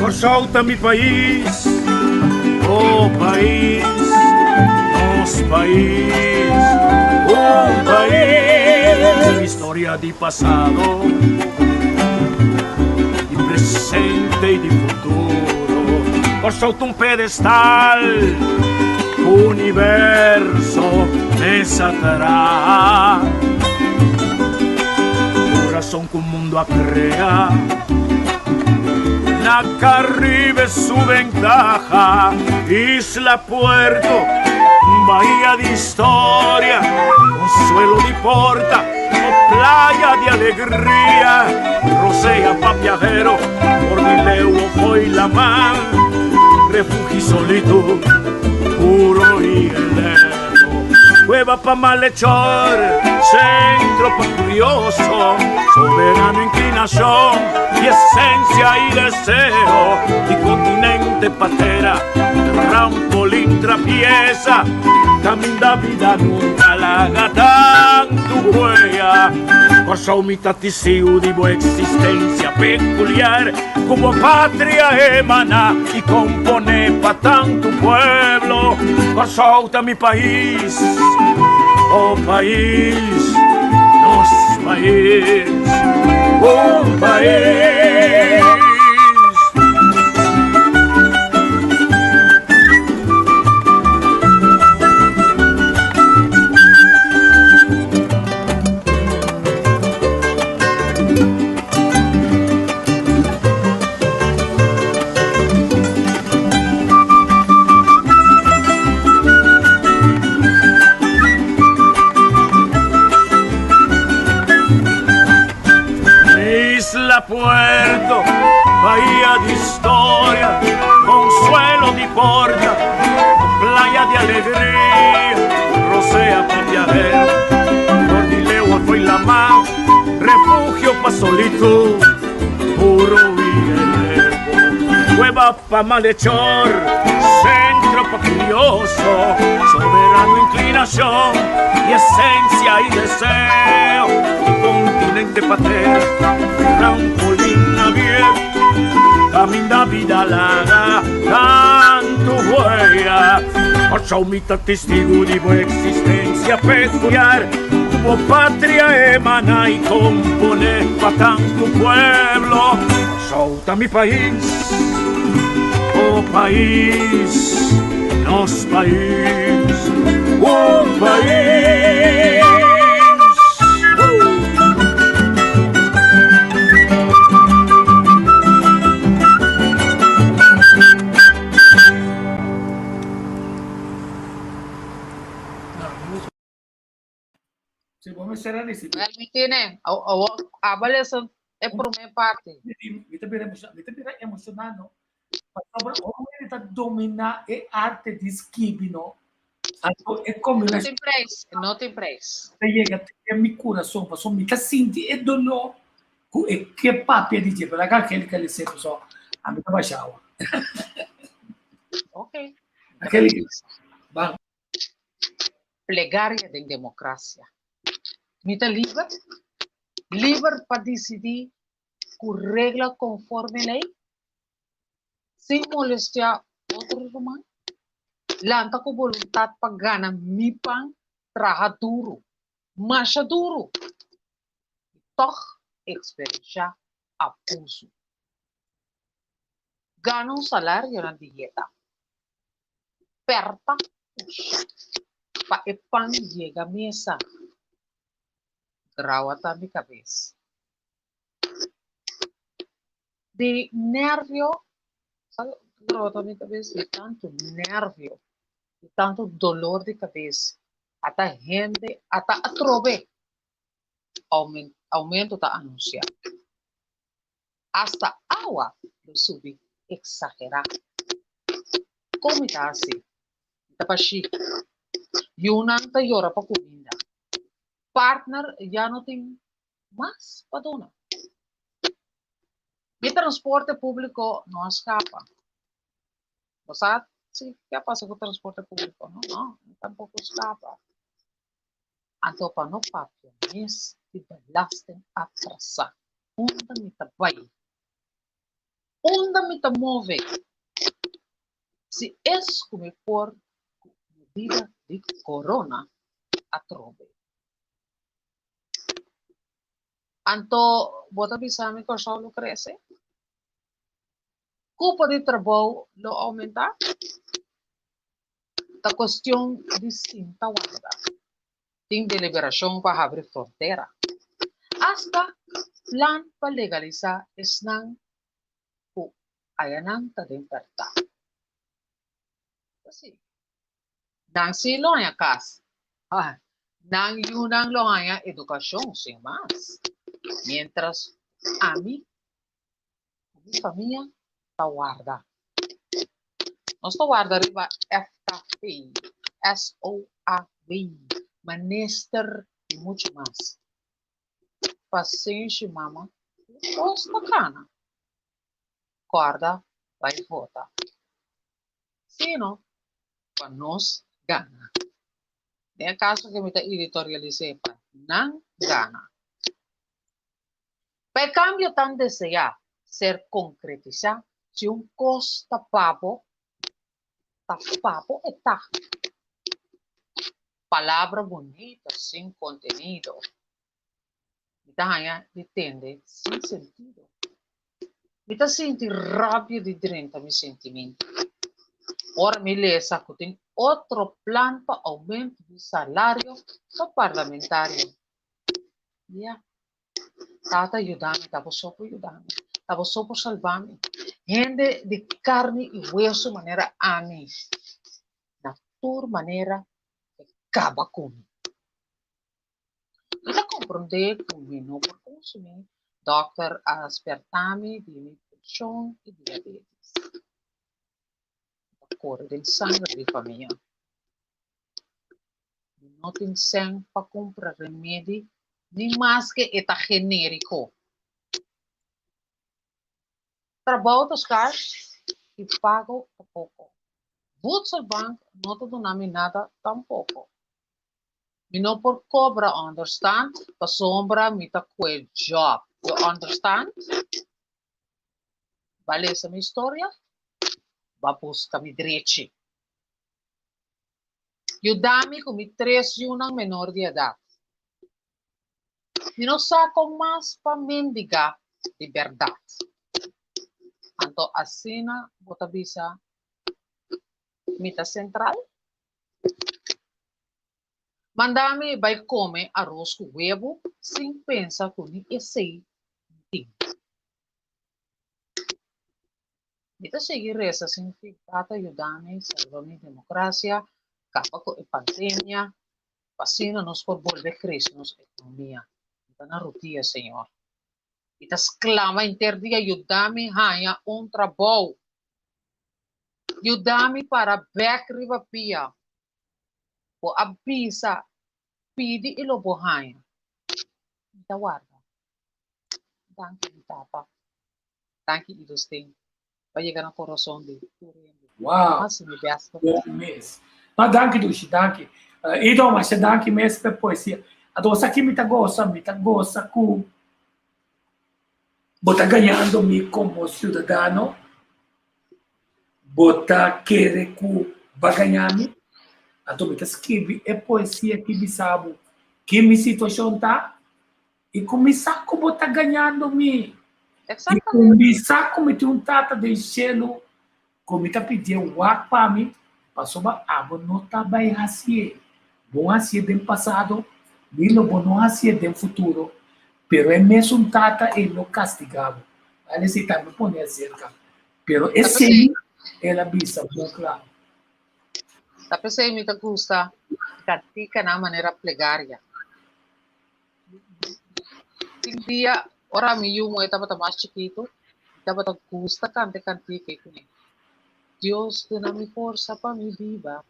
Kòrsou ta mi pais, oh pais, nos pais, un pais. Historia di pasado, di presente i di futuro. Kòrsou ta un pedestal, universo mes a traha. Kurason ku mundu. mundo a crea. Na Caribe su ventaja, isla puerto, bahía de historia, consuelo di porta, o playa de alegría, rosea pa viajero, por mi foi la mar, refugio y solitud, puro y elevo. Cueva pa malhechor, centro pa curioso, soberano inclinación y esencia y deseo, y continente patera, trampolín trapieza, caminda vida nunca la haga tanto huella. Kòrsou mi ta tisiu di bo existencia peculiar, ku bo patria emana y compone pa tantu pueblo. Kòrsou ta mi pais, oh pais, nos pais, un pais. Isla Puerto, bahía de historia, consuelo di porta, playa de alegría, rosea pa viajero, Ordileo fue la mar, refugio pa solitud, puro y elevo, cueva pa malhechor, centro pa curioso, soberano inclinación y esencia y deseo, y continente patero, trampolín abierto, caminda vida laga, tanto huella, Kòrsou mi ta testigu di bo existencia peculiar, ku bo patria emana y compone pa tantu pueblo. Kòrsou ta mi pais, oh pais, nos pais, un pais. Si bo mester a risibí. Wel, mi tiene. Abo lesa e prome parti. Mi ta bira emociona, mi ta bira emociona, no? Pasobra ora mi ta domina e arte di skibi, no? Anto e No combinacion tin prijs, no tin prijs. ta yega te den mi curason, pasobra mi ta sinti e dolor cu e ke papia di dje. Pero laga Angelica lesa pasobra ami ta basha awa. Ok. Angelica, ban. Plegaria den democracia. Mi ta liber? Liber pa dicidi cu regla conforme ley? Sin molestia otro ruman? Lanta cu boluntad pa gana mi pan, traha duro, masha duro, y tog experiencia abuso. Gana un salario na dieta. Perta pusha pa e pan yega mesa. Grawa ta mi cabes. Di nervio, sa grawa ta mi cabes? Di tanto nervio, di tanto dolor di cabes, ata hende, ata atrobe aumento ta anuncia. Hasta awa lo subi exagera. Con mi ta haci? Mi ta pashi. Yunan ta yora pa cuminda. Partner ya no tin mas pa duna. Mi transporte publico no a scapa. Bo sa si ke a pasa cu transporte publico, no? No, tampoco scapa. Anto pa no papia mes di belasting atrasá. Unda mi ta bai? Unda mi ta move? Si es ku mi por ku medida di corona atrobe. Anto bo ta bisa mi Kòrsou lo krese? Kupo di trabou lo oumentá? Ta cuestion di sinta warda. Tin deliberacion pa habri frontera. Asta plan pa legalisá esnan ku ayanan ta den pèrtá. Ta sí. Nan sí lo haña kas. Nan yunan lo haña edukashon sin mas. Miéntras ami ku mi famia ta warda. Nos ta warda riba FKP, SOAW, minister i muchu mas. Pasenshi mama, tur kos ta kana. Kòrda bai vota. Sino pa nos gana. Den e kaso ke mi ta editorialis'é pa nan gana. Pa e kambio tan deseá ser konkretisá, si un kos ta pa bo, ta pa bo e ta. Palabra bunita sin kontenido. Mi ta haña di tende sin sentido. Mi ta sinti rabia di drenta mi sentimentu. Ora mi lesa ku tin otro plan pa oumento di salario pa parlamentario. Ya. Tata yuda mi, ta bo so por yuda mi, ta bo so por salba mi. Hende di karni i wesu manera ami, na tur manera e kaba ku mi. Mi ta komprondé ku mi no por konsumí, dòkter a spèrtá mi di mi preshon i diabetes. Ta kore den sanger di famia. Mi no tin sèn pa kumpra remedi ni maske e ta genériko. Trabou ta skars i pago ta poko. Voedselbank no ta duna mi nada tampoko. Mi no por kobra ònderstant pasobra mi ta kue djòp. You understand? Ba lesa mi historia, ba buska mi drechi. Yuda mi ku mi tres yunan menor di edat. Mi no sa kon mas pa mendigá di bèrdat. Anto asina bo ta bisa mi ta sentral? Manda mi bai kome aros ku webu sin pensa ku ni esei mi tin. Mi ta sigui resa sin fin, Tata yuda mi salba mi demokrasia, kaba ku e pandemia, pa asina nos por bolbe krese nos ekonomia. Mi ta na rudia, Señor. Mi ta sklama henter dia, yuda mi haña un trabou. Yuda mi para bèk riba pia. Bo a bisa, pidi i lo bo haña. Mi ta warda. Danki mi tata. Danki Idosteen. Pa yega na corazon di tur hende. Wow. Hasi mi best. Bon mes. Ma danki Dushi, danki. Uh, Ido, masha danki mes pa poesia. Anto sa ki mi ta gosa, mi ta gosa ku bo ta gañando mi komo ciudadano, bo ta kere ku ba gaña mi, anto mi ta skibi e poesia ki bisa bo ki mi situashon ta, I kuminsá ku bo ta gañando mi. I kuminsá ku mi tin un Tata den shelu ku mi ta pidié wak pa mi, pasobra abo no ta bai hasié. Bo hasié den pasado, ni lo bo no hasié den futuro, pero e mesun Tata ei lo kastigá bo. Bal esei tambe pone aserka. Pero esei el a bisa bon kla. Ta p'esei mi ta gusta kantikanan manera plegaria. Tin dia, ora mi yu muhé tabata mas chikitu, mi tabata gusta kanta e kantika ei kuné, Dios duna mi forsa pa mi biba.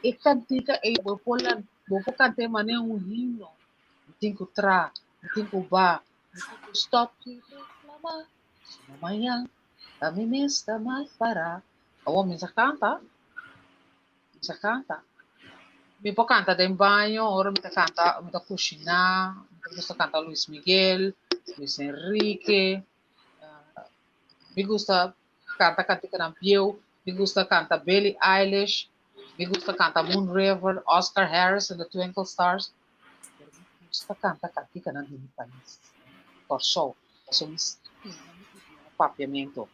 E kantika ei bo por lan, bo por kant'é manera un himno. Mi tin ku tra, mi tin ku ba, mi tin ku stòp di reklamá, sino mañan ta mi mes ta mal pará. Awor mi sa kanta. Mi sa kanta. Mi por kanta den baño, ora mi ta kanta, mi ta kushiná, mi ta gusta kanta Luis Miguel, Luis Enrique, mi gusta kanta kantikanan bieu, mi gusta kanta Billie Eilish, mi gusta kanta Moon River, Oscar Harris and the Twinkle Stars, pero mi gusta kanta kantikanan di mi pais, Kòrsou, pasobra mi stima mi idioma papiamentu.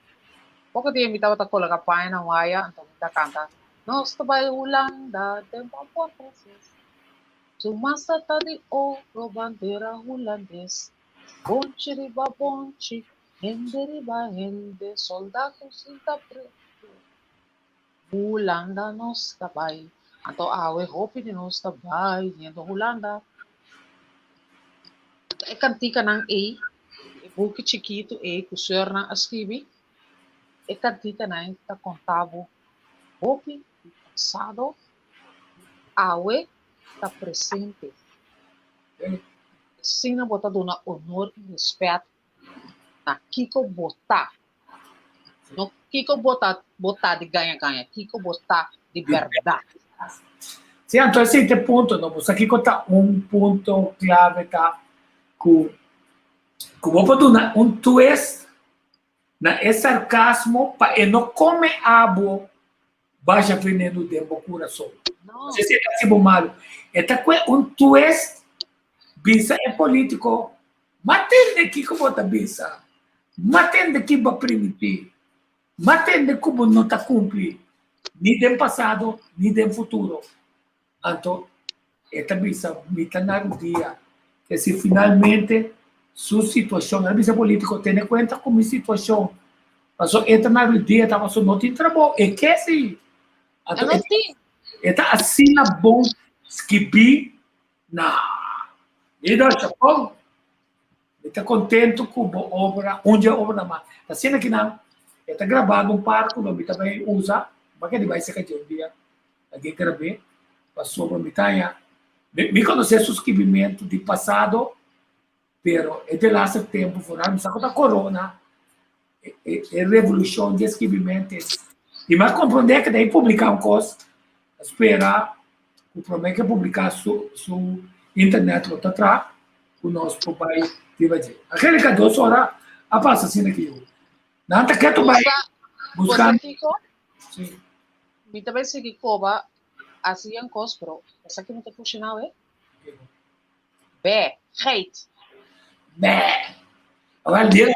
Poko dia mi tabata koloká paña na waya, anto mi ta kanta, Nos ta bai Hulanda den bo por franses. Su masa ta di oro, bandera hulandes. Bonchi riba bonchi, hende riba hende, soldá ku sinta pretu. Hulanda nos ta bai. Anto awe hopi di nos ta bai yendo Hulanda. Anto e kantikanan ei, e buki chikitu ei ku sùrnan a skibi, e kantikanan ei ta konta bo hopi di pasado, awe ta presente. Asina bo ta duna honor i rèspèt na kiko bo ta. No kiko bo ta, bo ta di gaña gaña, kiko bo ta di bèrdat. Sí, anto esei ta e punto, no? Bo sa kiko ta un punto klave ta ku ku bo por duna un twist na e sarkasmo pa e no kome abo basha venenu den bo kurason. No. Si e ta hasi bo malu. E ta kue un twist bisa e politiko Ma tende kiko bo ta bisa, ma tende ki bo a primintí, ma tende ku bo no ta kumpli ni den pasado ni den futuro. Anto e ta bisa, Mi ta na rudia. Ke si finalmente su situashon, el a bisa polítiko, tene kuenta ku mi situashon, pasobra e ta na rudia, ta pasobra no tin trabou, e ke si. Anto E no tin. e ta asina bon skibí Na Lido Chapon, mi ta kontentu ku bo obra, un dje obra mas. Ta asina ki nan e ta grabando un par ku lo mi ta bai usa, bo a keda bai seka dje un dia, algin grab'é, pasobra mi ta haña, mi konosé su skibimentu di pasado, pero e delaster tempu foral mi sa ku ta korona, e revolushon di e skibimentu es. I mi a komprondé ku ta e publiká un kos, a spera ku promé ku e publiká su su internet lo ta traha ku nos por bai riba dje. Angelica, dos ora a pasa asina ki yu. Nan ta ketu bai buskando. Si. Mi ta bai sigui koba hasi un kos, pero esaki no ta funshoná awe. Bè, geit. Bè. Awel, dia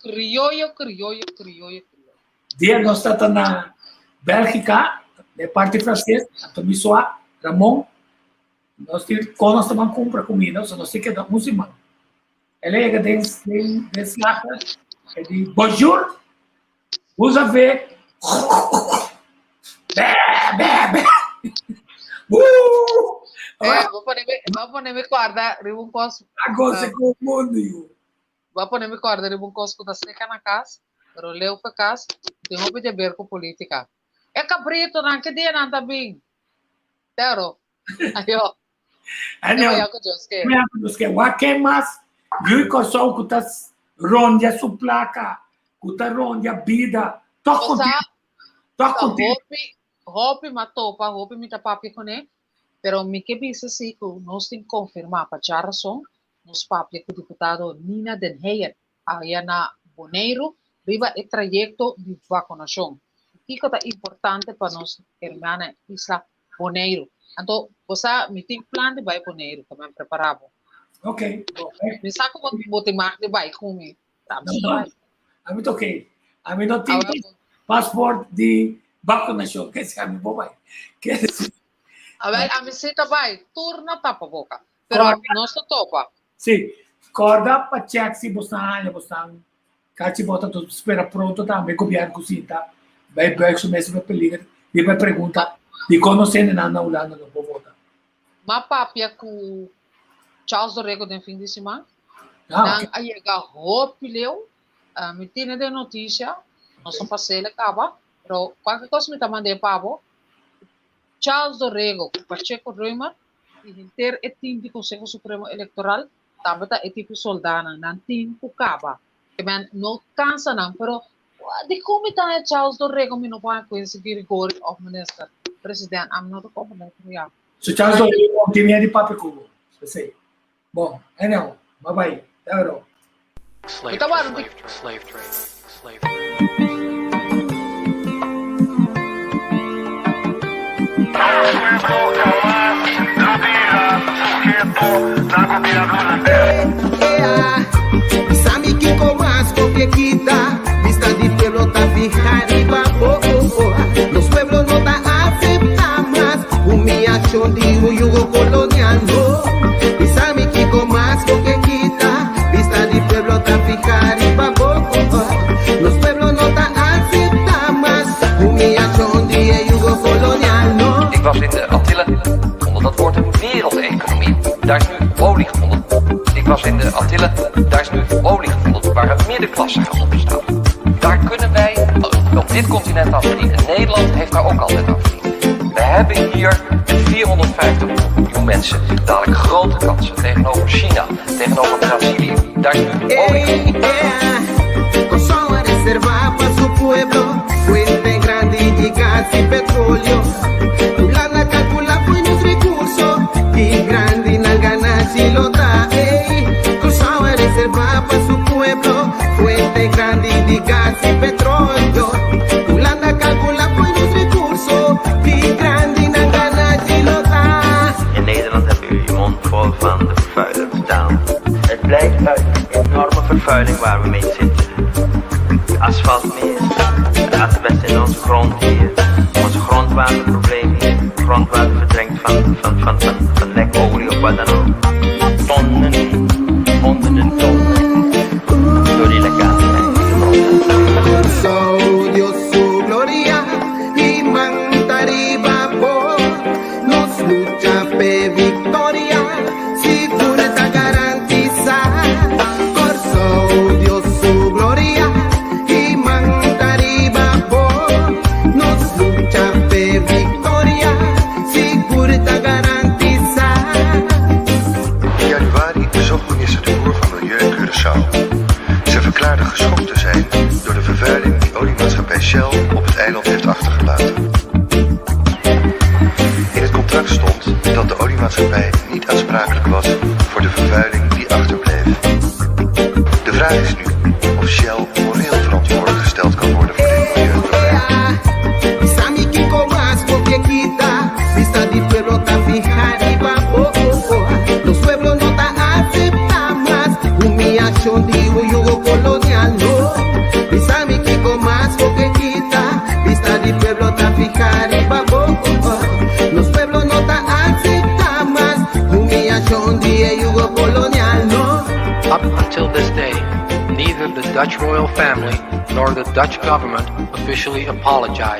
Krioyo, krioyo, krioyo, krioyo. Dia nos tata na Bélgica, de parte francês, anto mi soa, Ramon, nos tin, kon nos taban kumpra kumida, so nos tin keda un siman. El a yega den, den, den slager, e di, Bonjour, vous avez, bè, bè, bè. Uh! Eh, bo pone mi, bo pone mi kòrda riba un kos. A goza ku mundu, yu. Bo a pone mi kòrda riba un kos ku ta seka na kas, pero leu pa kas, tin hopi di aber ku politika. E kabritonan, ki dia nan ta bin? Pero, ayo. Anyway, Te maya ku Dios ke. Maya ku Dios ke. Wak ken mas yu i Kòrsou ku ta rondia su plaka, ku ta rondia bida. Tòg Bo sa, kontiento. Tòg ta kontiento. hopi, hopi m'a topa, hopi mi ta papia kuné, pero mi ke bisa si ku nos tin konfirmá pa djarason Nos papia ku diputado Nina den Heyer aya na Boneiru riba e trayekto di vakunashon. Kiko ta importante pa nos hermana isla Boneiru? Anto bo sa mi tin plan di bai Boneiru, ta men prepará bo. Ok. Mi sa ku bo tin mag di bai ku mi. Ta mi ta bai. Ami ta ok. Ami no tin paspoort di vakunashon, kese ami por bai. Awel, ami si ta bai. Tur na tapa boka. Pero nos ta topa. Sí. Corda pa check si bo stan haña bo stan kachi bo ta spera pronto tambe gobierno ku sinta bai buig su mes riba peliger riba e pregunta dikon nos hendenan na Hulanda no por vota. M'a papia ku Charles Dorego den fin di siman. Nan a yega hopi leu. Mi tene den notisia. Nos a pas'el kaba. Pero kualke kos mi ta mand'é pa bo. Charles Dorego ku Pacheco Römer i henter e tim di Konseho Supremo Elektoral tambe ta e tipo soldánan. Nan tin ku kaba. Ke men no kansa nan, pero dikon mi ta haña Charles Dorego mi no por haña Quincy Girigorie òf minister president? Ami no ta komprendé pero ya. So Charles Dorego no tin miedu di papia ku bo? P'esei. Bon, anyhow, bye bye. Te oro. Mi ta warda di. was in de Antillen, daar is nu olie gevonden waar een middenklasse gaat ontstaan. Daar kunnen wij op dit continent aan verdienen. Nederland heeft daar ook altijd aan verdiend. We hebben hier met 450 miljoen mensen dadelijk grote kansen tegenover China, tegenover Brazilië. Daar is nu olie gevonden. Kòrsou a reservá pa su pueblo, fuente grandi di gas i petroleo. Hulanda a kalkulá fo'i nos rekurso, ki grandi nan ganashi lo ta. Ey, Kòrsou a reservá pa su pueblo, fuente grandi di gas i petroleo. Hulanda a kalkulá fo'i nos rekurso, ki grandi nan ganashi lo ta. In Nederland hebben jullie je mond vol van de vervuilers staan. Het blijft uit een enorme vervuiling waar we mee zitten. Asfalt meer, het asbest in onze grond hier, onze grondwaterprobleem hier, grondwater verdrinkt van, van, van, van, van lekolie of wat dan ook. Tonnen, honderden tonnen, door die lekkage in de grond. Kòrsou, Dios su gloria i man ta riba bo. Nos lucha p'e viktoria, sigur ta garantisá. Kòrsou, Dios su gloria i man ta riba bo. Nos lucha p'e viktoria, sigur ta garantisá. In januari bezocht minister De Boer van Milieu Curaçao. Ze verklaarde geschokt te zijn door de vervuiling die oliemaatschappij Shell op het eiland heeft achtergelaten. In het contract stond dat de oliemaatschappij niet aansprakelijk was voor de vervuiling die achterbleef. De vraag is nu of Shell moreel verantwoordelijk gesteld kan worden voor dit milieuprobleem. Bisami kiko mas bo ke kita, bista di pueblo ta fihá riba bo. Nos pueblo no ta aseptá mas humiliashon di yugo kolonial, no. Bisami kiko mas bo ke kita, bista di pueblo ta fihá riba bo. Nos pueblo no ta aseptá mas humiliashon di yugo kolonial, no. Up until this day, neither the Dutch royal family nor the Dutch government officially apologized.